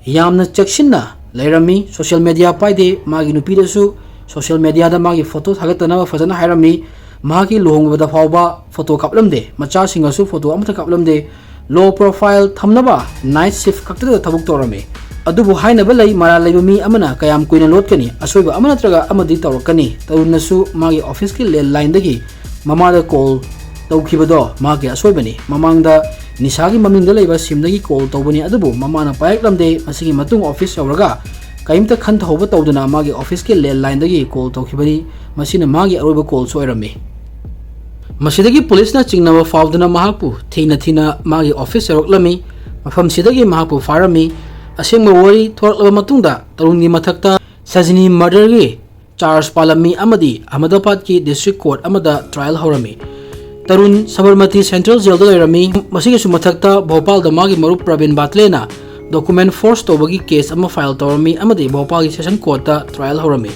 ꯌꯥꯝꯅ ꯆꯦꯛꯁꯤꯟꯅ ꯂꯩꯔꯝꯃꯤ꯫ Social media ꯄꯥꯏꯗꯦ꯫ ꯃꯥꯒꯤ ꯅꯨꯄꯤꯗꯁꯨ social mediaꯗ ꯃꯥꯒꯤ photo ꯊꯥꯒꯠꯇꯅꯕ ꯐꯖꯅ ꯍꯥꯏꯔꯝꯃꯤ꯫ ꯃꯍꯥꯛꯀꯤ ꯂꯨꯍꯣꯡꯕꯗ ꯐꯥꯎꯕ photo ꯀꯥꯞꯂꯝꯗꯦ꯫ ꯃꯆꯥꯁꯤꯡꯒꯁꯨ photo ꯑꯃꯠꯇ ꯀꯥꯞꯂꯝꯗꯦ꯫ Low profile ꯊꯝꯅꯕ night shift ꯈꯛꯇꯗ ꯊꯕꯛ ꯇꯧꯔꯝꯃꯤ꯫ ꯑꯗꯨꯕꯨ ꯍꯥꯏꯅꯕ ꯂꯩ, ꯃꯔꯥꯜ ꯂꯩꯕ ꯃꯤ ꯑꯃꯅ ꯀꯌꯥꯝ ꯀꯨꯏꯅ ꯂꯣꯠꯀꯅꯤ? ꯑꯁꯣꯏꯕ ꯑꯃ ꯅꯠꯇ꯭ꯔꯒ ꯑꯃꯗꯤ ꯇꯧꯔꯛꯀꯅꯤ꯫ ꯇꯔꯨꯟꯅꯁꯨ ꯃꯥꯒꯤ officeꯀꯤ landlineꯗꯒꯤ ꯃꯃꯥꯗ call ꯇꯧꯈꯤꯕꯗꯣ ꯃꯍꯥꯛꯀꯤ ꯑꯁꯣꯏꯕꯅꯤ꯫ ꯃꯃꯥꯡꯗ ꯅꯤꯁꯥꯒꯤ ꯃꯃꯤꯡꯗ ꯂꯩꯕ simꯗꯒꯤ call ꯇꯧꯕꯅꯤ, ꯑꯗꯨꯕꯨ ꯃꯃꯥꯅ ꯄꯥꯏꯔꯛꯂꯝꯗꯦ꯫ ꯃꯁꯤꯒꯤ ꯃꯇꯨꯡ office ꯌꯧꯔꯒ ꯀꯔꯤꯝꯇ ꯈꯟꯊꯍꯧꯕ ꯇꯧꯗꯅ ꯃꯥꯒꯤ officeꯀꯤ landlineꯗꯒꯤ call ꯇꯧꯈꯤꯕꯅꯤ꯫ ꯃꯁꯤꯅ ꯃꯥꯒꯤ ꯑꯔꯣꯏꯕ callꯁꯨ ꯑꯣꯏꯔꯝꯃꯤ꯫ ꯃꯁꯤꯗꯒꯤ policeꯅ ꯆꯤꯡꯅꯕ ꯐꯥꯎꯗꯨꯅ ꯃꯍꯥꯛꯄꯨ ꯊꯤꯅ ꯊꯤꯅ ꯃꯥꯒꯤ office ꯌꯧꯔꯛꯂꯝꯃꯤ꯫ ꯃꯐꯝꯁꯤꯗꯒꯤ ꯃꯍꯥꯛꯄꯨ ꯐꯥꯔꯝꯃꯤ꯫ ꯑꯁꯦꯡꯕ ꯋꯥꯔꯤ ꯊꯣꯔꯛꯂꯕ ꯃꯇꯨꯡꯗ ꯇꯔꯨꯟꯒꯤ ꯃꯊꯛꯇ ꯁꯖꯅꯤ murderꯒꯤ charge ꯄꯥꯜꯂꯝꯃꯤ ꯑꯃꯗꯤ ꯑꯍꯃꯗꯥꯕꯥꯗꯀꯤ district court ꯑꯃꯗ trial ꯍꯧꯔꯝꯃꯤ꯫ ꯇꯔꯨꯟ ꯁꯕꯔꯃꯇꯤ central jailꯗ ꯂꯩꯔꯝꯃꯤ꯫ ꯃꯁꯤꯒꯤꯁꯨ ꯃꯊꯛꯇ ꯚꯣꯄꯥꯜꯗ ꯃꯥꯒꯤ ꯃꯔꯨꯞ ꯄ꯭ꯔꯕꯤꯟ ꯕꯥꯇ꯭ꯂꯦꯅ document forge ꯇꯧꯕꯒꯤ case ꯑꯃ file ꯇꯧꯔꯝꯃꯤ ꯑꯃꯗꯤ ꯚꯣꯄꯥꯜꯒꯤ session courtꯇ trial ꯍꯧꯔꯝꯃꯤ꯫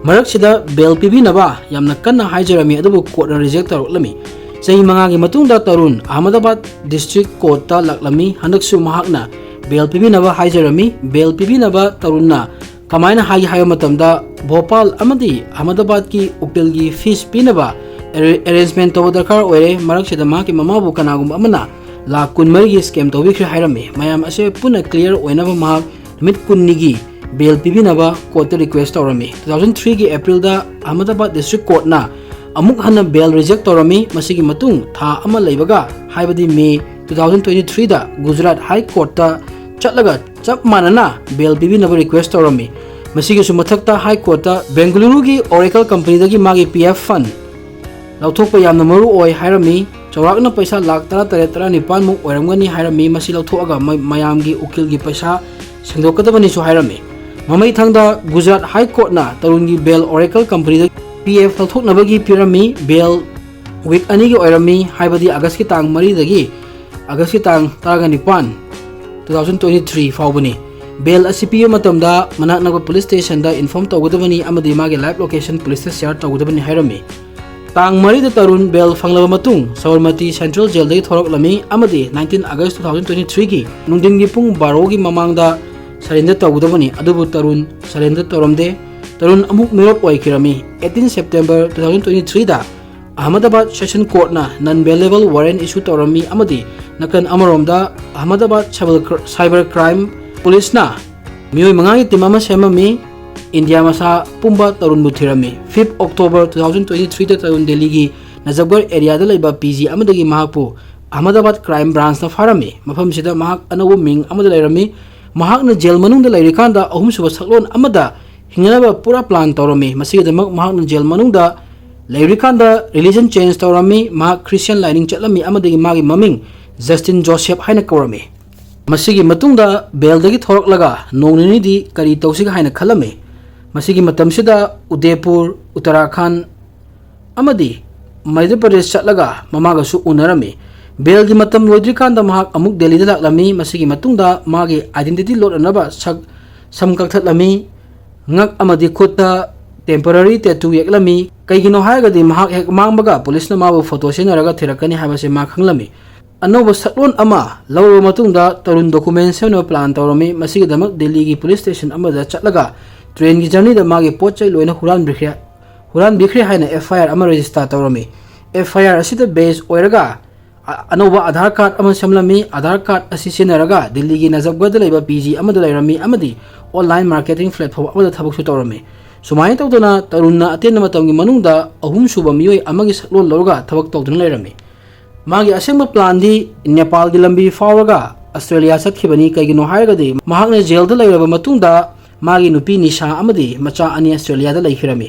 ꯃꯔꯛꯁꯤꯗ bail ꯄꯤꯕꯤꯅꯕ ꯌꯥꯝꯅ ꯀꯟꯅ ꯍꯥꯏꯖꯔꯝꯃꯤ, ꯑꯗꯨꯕꯨ courtꯅ reject ꯇꯧꯔꯛꯂꯝꯃꯤ꯫ ꯆꯍꯤ ꯃꯉꯥꯒꯤ ꯃꯇꯨꯡꯗ ꯇꯔꯨꯟ ꯑꯍꯃꯗꯥꯕꯥꯗ district courtꯇ ꯂꯥꯛꯂꯝꯃꯤ꯫ ꯍꯟꯗꯛꯁꯨ ꯃꯍꯥꯛꯅ bail ꯄꯤꯕꯤꯅꯕ ꯍꯥꯏꯖꯔꯝꯃꯤ꯫ Bail ꯄꯤꯕꯤꯅꯕ ꯇꯔꯨꯟꯅ ꯀꯃꯥꯏꯅ ꯍꯥꯏꯒꯦ ꯍꯥꯏꯕ ꯃꯇꯝꯗ, ꯚꯣꯄꯥꯜ ꯑꯃꯗꯤ ꯑꯍꯃꯗꯥꯕꯥꯗꯀꯤ ꯎꯀꯤꯜꯒꯤ fees ꯄꯤꯅꯕ arra-, arrangement ꯇꯧꯕ ꯗꯔꯀꯥꯔ ꯑꯣꯏꯔꯦ꯫ ꯃꯔꯛꯁꯤꯗ ꯃꯍꯥꯛꯀꯤ ꯃꯃꯥꯕꯨ ꯀꯅꯥꯒꯨꯝꯕ ꯑꯃꯅ ꯂꯥꯈ ꯀꯨꯟꯃꯔꯤꯒꯤ scam ꯇꯧꯕꯤꯈ꯭ꯔꯦ ꯍꯥꯏꯔꯝꯃꯤ꯫ ꯃꯌꯥꯝ ꯑꯁꯦ ꯄꯨꯟꯅ clear ꯑꯣꯏꯅꯕ ꯃꯍꯥꯛ ꯅꯨꯃꯤꯠ ꯀꯨꯟꯅꯤꯒꯤ bail ꯄꯤꯕꯤꯅꯕ courtꯇ request ꯇꯧꯔꯝꯃꯤ꯫ Two thousand threeꯒꯤ Aprilꯗ ꯑꯍꯃꯗꯥꯕꯥꯗ district courtꯅ ꯑꯃꯨꯛ ꯍꯟꯅ bail reject ꯇꯧꯔꯝꯃꯤ꯫ ꯃꯁꯤꯒꯤ ꯃꯇꯨꯡ ꯊꯥ ꯑꯃ ꯂꯩꯕꯒ, ꯍꯥꯏꯕꯗꯤ May two thousand twenty threeꯗ Gujarat High Courtꯇ ꯆꯠꯂꯒ ꯆꯞ ꯃꯥꯟꯅꯅ bail ꯄꯤꯕꯤꯅꯕ request ꯇꯧꯔꯝꯃꯤ꯫ ꯃꯁꯤꯒꯤꯁꯨ ꯃꯊꯛꯇ High Courtꯇ ꯕꯦꯡꯒꯂꯨꯔꯨꯒꯤ Oracle companyꯗꯒꯤ ꯃꯥꯒꯤ P F fund ꯂꯧꯊꯣꯛꯄ ꯌꯥꯝꯅ ꯃꯔꯨ ꯑꯣꯏ ꯍꯥꯏꯔꯝꯃꯤ꯫ ꯆꯥꯎꯔꯥꯛꯅ ꯄꯩꯁꯥ ꯂꯥꯈ ꯇꯔꯥ ꯇꯔꯦꯠ, ꯇꯔꯥꯅꯤꯄꯥꯟꯃꯨꯛ ꯑꯣꯏꯔꯝꯒꯅꯤ ꯍꯥꯏꯔꯝꯃꯤ꯫ ꯃꯁꯤ ꯂꯧꯊꯣꯛꯑꯒ ꯃ-, ꯃꯌꯥꯝꯒꯤ ꯎꯀꯤꯜꯒꯤ ꯄꯩꯁꯥ ꯁꯦꯡꯗꯣꯛꯀꯗꯕꯅꯤꯁꯨ ꯍꯥꯏꯔꯝꯃꯤ꯫ ꯃꯃꯩ ꯊꯪꯗ Gujarat High Courtꯅ ꯇꯔꯨꯟꯒꯤ bail Oracle companyꯗ P F ꯂꯧꯊꯣꯛꯅꯕꯒꯤ ꯄꯤꯔꯝꯃꯤ꯫ Bail week ꯑꯅꯤꯒꯤ ꯑꯣꯏꯔꯝꯃꯤ, ꯍꯥꯏꯕꯗꯤ Augustꯀꯤ ꯇꯥꯡ ꯃꯔꯤꯗꯒꯤ ꯑꯥꯒꯁꯀꯤ ꯇꯥꯡ ꯇꯔꯥꯅꯤꯄꯥꯟ, two thousand twenty three ꯐꯥꯎꯕꯅꯤ꯫ ꯕꯦꯜ ꯑꯁꯤ ꯄꯤꯕ ꯃꯇꯝꯗ ꯃꯅꯥꯛ ꯅꯛꯄ ꯄꯨꯂꯤꯁ ꯁ꯭ꯇꯦꯁꯟꯗ ꯏꯟꯐꯣꯔꯝ ꯇꯧꯒꯗꯕꯅꯤ ꯑꯃꯗꯤ ꯃꯥꯒꯤ ꯂꯥꯏꯚ ꯂꯣꯀꯦꯁꯟ ꯄꯨꯂꯤꯁꯇ ꯁꯤꯌꯥꯔ ꯇꯧꯒꯗꯕꯅꯤ ꯍꯥꯏꯔꯝꯃꯤ꯫ ꯇꯥꯡ ꯃꯔꯤꯗ ꯇꯔꯨꯟ ꯕꯦꯜ ꯐꯪꯂꯕ ꯃꯇꯨꯡ ꯁꯕꯔꯃꯇꯤ ꯁꯦꯟꯇ꯭ꯔꯦꯜ ꯖꯦꯜꯗꯒꯤ ꯊꯣꯔꯛꯂꯝꯃꯤ ꯑꯃꯗꯤ nineteen August two thousand twenty three ꯒꯤ ꯅꯨꯡꯊꯤꯟꯒꯤ ꯄꯨꯡ ꯕꯥꯔꯣꯒꯤ ꯃꯃꯥꯡꯗ ꯁꯔꯦꯟꯗꯔ ꯇꯧꯒꯗꯕꯅꯤ꯫ ꯑꯗꯨꯕꯨ ꯇꯔꯨꯟ ꯁꯔꯦꯟꯗꯔ ꯇꯧꯔꯝꯗꯦ꯫ ꯇꯔꯨꯟ ꯑꯃꯨꯛ ꯃꯤꯔꯣꯠ ꯑꯣꯏꯈꯤꯔꯝꯃꯤ꯫ Eighteen September two thousand twenty three ꯗ ꯑꯍꯃꯗꯥꯕꯥꯗ ꯁꯦꯁꯟ ꯀꯣꯔꯠꯅ ꯅꯟ ꯕꯦꯂꯦꯕꯜ ꯋꯥꯔꯦꯟ ꯏꯁꯨ ꯇꯧꯔꯝꯃꯤ ꯑꯃꯗꯤ ꯅꯥꯀꯟ ꯑꯃꯔꯣꯝꯗ ꯑꯍꯃꯗꯥꯕꯥꯗ ꯁꯥꯏꯕꯔ ꯀ꯭ꯔ-, ꯁꯥꯏꯕꯔ ꯀ꯭ꯔꯥꯏꯝ ꯄꯨꯂꯤꯁꯅ ꯃꯤꯑꯣꯏ ꯃꯉꯥꯒꯤ ꯇꯤꯝ ꯑꯃ ꯁꯦꯝꯃꯝꯃꯤ꯫ ꯏꯟꯗꯤꯌꯥ ꯃꯁꯥ ꯄꯨꯝꯕ ꯇꯔꯨꯟꯕꯨ ꯊꯤꯔꯝꯃꯤ꯫ Fifth October two thousand twenty three ꯗ ꯇꯔꯨꯟ ꯗꯦꯜꯂꯤꯒꯤ ꯅꯖꯐꯒꯔ ꯑꯦꯔꯤꯌꯥꯗ ꯂꯩꯕ ꯄꯤ ꯖꯤ ꯑꯃꯗꯒꯤ ꯃꯍꯥꯛꯄꯨ ꯑꯍꯃꯗꯥꯕꯥꯗ ꯀ꯭ꯔꯥꯏꯝ ꯕ꯭ꯔꯥꯟꯁꯅ ꯐꯥꯔꯝꯃꯤ꯫ ꯃꯐꯝꯁꯤꯗ ꯃꯍꯥꯛ ꯑꯅꯧꯕ ꯃꯤꯡ ꯑꯃꯗ ꯂꯩꯔꯝꯃꯤ꯫ ꯃꯍꯥꯛꯅ ꯖꯦꯜ ꯃꯅꯨꯡꯗ ꯂꯩꯔꯤꯀꯥꯟꯗ ꯑꯍꯨꯝꯁꯨꯕ ꯁꯛꯂꯣꯟ ꯑꯃꯗ ꯍꯤꯡꯅꯅꯕ ꯄꯨꯔꯥ ꯄ꯭ꯂꯥꯟ ꯇꯧꯔꯝꯃꯤ꯫ ꯃꯁꯤꯒꯤꯗꯃꯛ ꯃꯍꯥꯛꯅ ꯖꯦꯜ ꯃꯅꯨꯡꯗ ꯂꯩꯔꯤꯀꯥꯟꯗ ꯔꯤꯂꯤꯖꯟ ꯆꯦꯟꯖ ꯇꯧꯔꯝꯃꯤ꯫ ꯃꯍꯥꯛ ꯈ꯭ꯔꯤꯁꯇꯤꯌꯥꯟ ꯂꯥꯏꯅꯤꯡ ꯆꯠꯂꯝꯃꯤ ꯑꯃꯗꯒꯤ ꯃꯥꯒꯤ ꯃꯃꯤꯡ ꯖꯁꯇꯤꯟ ꯖꯣꯁꯦꯐ ꯍꯥꯏꯅ ꯀꯧꯔꯝꯃꯤ꯫ ꯃꯁꯤꯒꯤ ꯃꯇꯨꯡꯗ ꯕꯦꯜꯗꯒꯤ ꯊꯣꯔꯛꯂꯒ ꯅꯣꯡ ꯅꯤꯅꯤꯗꯤ ꯀꯔꯤ ꯇꯧꯁꯤꯒꯦ ꯍꯥꯏꯅ ꯈꯜꯂꯝꯃꯤ꯫ ꯃꯁꯤꯒꯤ ꯃꯇꯝꯁꯤꯗ ꯎꯗꯦꯄꯨꯔ, ꯎꯠꯇꯔꯥꯈꯟꯗ ꯑꯃꯗꯤ ꯃꯙ꯭ꯌ ꯄ꯭ꯔꯗꯦꯁ ꯆꯠꯂꯒ ꯃꯃꯥꯒꯁꯨ ꯎꯅꯔꯝꯃꯤ꯫ ꯕꯦꯜꯒꯤ ꯃꯇꯝ ꯂꯣꯏꯗ꯭ꯔꯤꯀꯥꯟꯗ ꯃꯍꯥꯛ ꯑꯃꯨꯛ ꯗꯦꯜꯂꯤꯗ ꯂꯥꯛꯂꯝꯃꯤ꯫ ꯃꯁꯤꯒꯤ ꯃꯇꯨꯡꯗ ꯃꯥꯒꯤ ꯑꯥꯏꯗꯦꯟꯇꯤꯇꯤ ꯂꯣꯠꯅꯅꯕ ꯁꯛ ꯁꯝ ꯀꯛꯊꯠꯂꯝꯃꯤ꯫ ꯉꯛ ꯑꯃꯗꯤ ꯈꯨꯠꯇ ꯇꯦꯝꯄꯔꯔꯤ ꯇꯦꯇꯨ ꯌꯦꯛꯂꯝꯃꯤ꯫ ꯀꯩꯒꯤꯅꯣ ꯍꯥꯏꯔꯒꯗꯤ ꯃꯍꯥꯛ ꯍꯦꯛ ꯃꯥꯡꯕꯒ ꯄꯨꯂꯤꯁꯅ ꯃꯥꯕꯨ ꯐꯣꯇꯣ ꯁꯤꯖꯤꯟꯅꯔꯒ ꯊꯤꯔꯛꯀꯅꯤ ꯍꯥꯏꯕꯁꯤ ꯃꯥ ꯈꯪꯂꯝꯃꯤ꯫ ꯑꯅꯧꯕ ꯁꯛꯂꯣꯟ ꯑꯃ ꯂꯧꯔꯕ ꯃꯇꯨꯡꯗ ꯇꯔꯨꯟ ꯗꯣꯀꯨꯃꯦꯟ ꯁꯦꯝꯅꯕ ꯄ꯭ꯂꯥꯟ ꯇꯧꯔꯝꯃꯤ꯫ ꯃꯁꯤꯒꯤꯗꯃꯛ ꯗꯦꯜꯂꯤꯒꯤ ꯄꯨꯂꯤꯁ ꯁ꯭ꯇꯦꯁꯟ ꯑꯃꯗ ꯆꯠꯂꯒ ꯇ꯭ꯔꯦꯟꯒꯤ ꯖꯔꯅꯤꯗ ꯃꯥꯒꯤ ꯄꯣꯠ ꯆꯩ ꯂꯣꯏꯅ ꯍꯨꯔꯥꯟꯕꯤꯈ꯭ꯔꯦ, ꯍꯨꯔꯥꯟꯕꯤꯈ꯭ꯔꯦ ꯍꯥꯏꯅ ꯑꯦꯐ ꯑꯥꯏ ꯑꯥꯔ ꯑꯃ ꯔꯦꯖꯤꯁꯇꯥꯔ ꯇꯧꯔꯝꯃꯤ꯫ ꯑꯦꯐ ꯑꯥꯏ ꯑꯥꯔ ꯑꯁꯤꯗ ꯕꯦꯖ ꯑꯣꯏꯔꯒ ꯑ-, ꯑꯅꯧꯕ ꯑꯥꯙꯥꯔ ꯀꯥꯔꯗ ꯑꯃ ꯁꯦꯝꯂꯝꯃꯤ꯫ ꯑꯥꯙꯥꯔ ꯀꯥꯔꯗ ꯑꯁꯤ ꯁꯤꯖꯤꯟꯅꯔꯒ ꯗꯤꯜꯂꯤꯒꯤ ꯅꯖꯐꯒꯔꯗ ꯂꯩꯕ ꯄꯤ ꯖꯤ ꯑꯃꯗ ꯂꯩꯔꯝꯃꯤ ꯑꯃꯗꯤ ꯑꯣꯟꯂꯥꯏꯟ ꯃꯥꯔꯀꯦꯇꯤꯡ ꯄ꯭ꯂꯦꯠꯐꯣꯝ ꯑꯃꯗ ꯊꯕꯛꯁꯨ ꯇꯧꯔꯝꯃꯤ꯫ ꯁꯨꯃꯥꯏꯅ ꯇꯧꯗꯅ ꯇꯔꯨꯟꯅ ꯑꯇꯦꯟꯕ ꯃꯇꯝꯒꯤ ꯃꯅꯨꯡꯗ ꯑꯍꯨꯝꯁꯨꯕ ꯃꯤꯑꯣꯏ ꯑꯃꯒꯤ ꯁꯛꯂꯣꯟ ꯂꯧꯔꯒ ꯊꯕꯛ ꯇꯧꯗꯨꯅ ꯂꯩꯔꯝꯃꯤ꯫ ꯃꯥꯒꯤ ꯑꯁꯦꯡꯕ ꯄ꯭ꯂꯥꯟꯗꯤ ꯅꯦꯄꯥꯜꯒꯤ ꯂꯝꯕꯤ ꯐꯥꯎꯔꯒ ꯑꯁꯇ꯭ꯔꯦꯂꯤꯌꯥ ꯆꯠꯈꯤꯕꯅꯤ꯫ ꯀꯩꯒꯤꯅꯣ ꯍꯥꯏꯔꯒꯗꯤ ꯃꯍꯥꯛꯅ ꯖꯦꯜꯗ ꯂꯩꯔꯕ ꯃꯇꯨꯡꯗ ꯃꯥꯒꯤ ꯅꯨꯄꯤ ꯅꯤꯁꯥ ꯑꯃꯗꯤ ꯃꯆꯥ ꯑꯅꯤ ꯑꯁꯇ꯭ꯔꯦꯂꯤꯌꯥꯗ ꯂꯩꯈꯤꯔꯝꯃꯤ꯫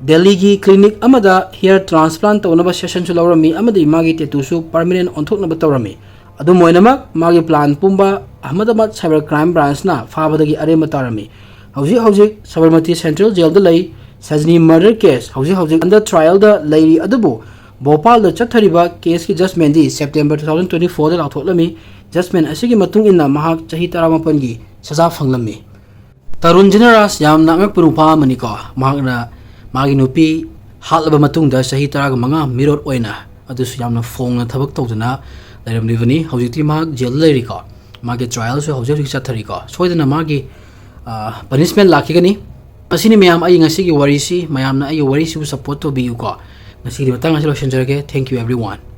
ꯗꯦꯜꯂꯤꯒꯤ ꯀ꯭ꯂꯤꯅꯤꯛ ꯑꯃꯗ ꯍꯤꯌꯔ ꯇ꯭ꯔꯥꯟꯁꯄ꯭ꯂꯥꯟ ꯇꯧꯅꯕ ꯁꯦꯁꯟꯁꯨ ꯂꯧꯔꯝꯃꯤ ꯑꯃꯗꯤ ꯃꯥꯒꯤ ꯇꯦꯇꯨꯁꯨ ꯄꯔꯃꯅꯦꯟ ꯑꯣꯟꯊꯣꯛꯅꯕ ꯇꯧꯔꯝꯃꯤ꯫ ꯑꯗꯨꯝ ꯑꯣꯏꯅꯃꯛ, ꯃꯥꯒꯤ ꯄ꯭ꯂꯥꯟ ꯄꯨꯝꯕ ꯑꯍꯃꯗꯥꯕꯥꯗ ꯁꯥꯏꯕꯔ ꯀ꯭ꯔꯥꯏꯝ ꯕ꯭ꯔꯥꯟꯁꯅ ꯐꯥꯕꯗꯒꯤ ꯑꯔꯦꯝꯕ ꯇꯥꯔꯝꯃꯤ꯫ ꯍꯧꯖꯤꯛ ꯍꯧꯖꯤꯛ ꯁꯕꯔꯃꯇꯤ ꯁꯦꯟꯇ꯭ꯔꯦꯜ ꯖꯦꯜꯗ ꯂꯩ꯫ ꯁꯖꯅꯤ ꯃꯔꯗꯔ ꯀꯦꯁ ꯍꯧꯖꯤꯛ ꯍꯧꯖꯤꯛ ꯑꯟꯗꯔ ꯇ꯭ꯔꯥꯏꯌꯦꯜꯗ ꯂꯩꯔꯤ, ꯑꯗꯨꯕꯨ ꯚꯣꯄꯥꯜꯗ ꯆꯠꯊꯔꯤꯕ ꯀꯦꯁꯀꯤ ꯖꯁꯃꯦꯟꯗꯤ ꯁꯦꯞꯇꯦꯝꯕꯔ ꯇꯨ ꯊꯥꯎꯖꯟ ꯇ꯭ꯋꯦꯟꯇꯤ ꯐꯣꯔꯗ ꯂꯥꯎꯊꯣꯛꯂꯝꯃꯤ꯫ ꯖꯁꯃꯦꯟ ꯑꯁꯤꯒꯤ ꯃꯇꯨꯡ ꯏꯟꯅ ꯃꯍꯥꯛ ꯆꯍꯤ ꯇꯔꯥꯃꯥꯄꯟꯒꯤ ꯁꯖꯥ ꯐꯪꯂꯝꯃꯤ꯫ ꯇꯔꯨꯟ ꯖꯤꯅꯔꯥꯖ ꯌꯥꯝꯅ ꯑꯉꯛꯄ ꯅꯨꯄꯥ ꯑꯃꯅꯤꯀꯣ꯫ ꯃꯍꯥꯛꯅ ꯃꯥꯒꯤ ꯅꯨꯄꯤ ꯍꯥꯠꯂꯕ ꯃꯇꯨꯡꯗ ꯆꯍꯤ ꯇꯔꯥꯒ ꯃꯉꯥ ꯃꯤꯔꯣꯠ ꯑꯣꯏꯅ, ꯑꯗꯨꯁꯨ ꯌꯥꯝꯅ ꯐꯣꯡꯅ ꯊꯕꯛ ꯇꯧꯗꯨꯅ ꯂꯩꯔꯝꯂꯤꯕꯅꯤ꯫ ꯍꯧꯖꯤꯛꯇꯤ ꯃꯍꯥꯛ ꯖꯦꯜꯗ ꯂꯩꯔꯤꯀꯣ꯫ ꯃꯥꯒꯤ ꯇ꯭ꯔꯥꯏꯌꯦꯜꯁꯨ ꯍꯧꯖꯤꯛ ꯍꯧꯖꯤꯛ ꯆꯠꯊꯔꯤꯀꯣ꯫ ꯁꯣꯏꯗꯅ ꯃꯥꯒꯤ ꯄꯅꯤꯁꯃꯦꯟ ꯂꯥꯛꯈꯤꯒꯅꯤ꯫ ꯑꯁꯤꯅꯤ ꯃꯌꯥꯝ, ꯑꯩ ꯉꯁꯤꯒꯤ ꯋꯥꯔꯤꯁꯤ, ꯃꯌꯥꯝꯅ ꯑꯩꯒꯤ ꯋꯥꯔꯤꯁꯤꯕꯨ ꯁꯞꯄꯣꯔꯠ ꯇꯧꯕꯤꯌꯨꯀꯣ꯫ ꯉꯁꯤꯒꯤ ꯃꯇꯥꯡ ꯑꯁꯤ ꯂꯣꯏꯁꯤꯟꯖꯔꯒꯦ꯫ Thank you everyone꯫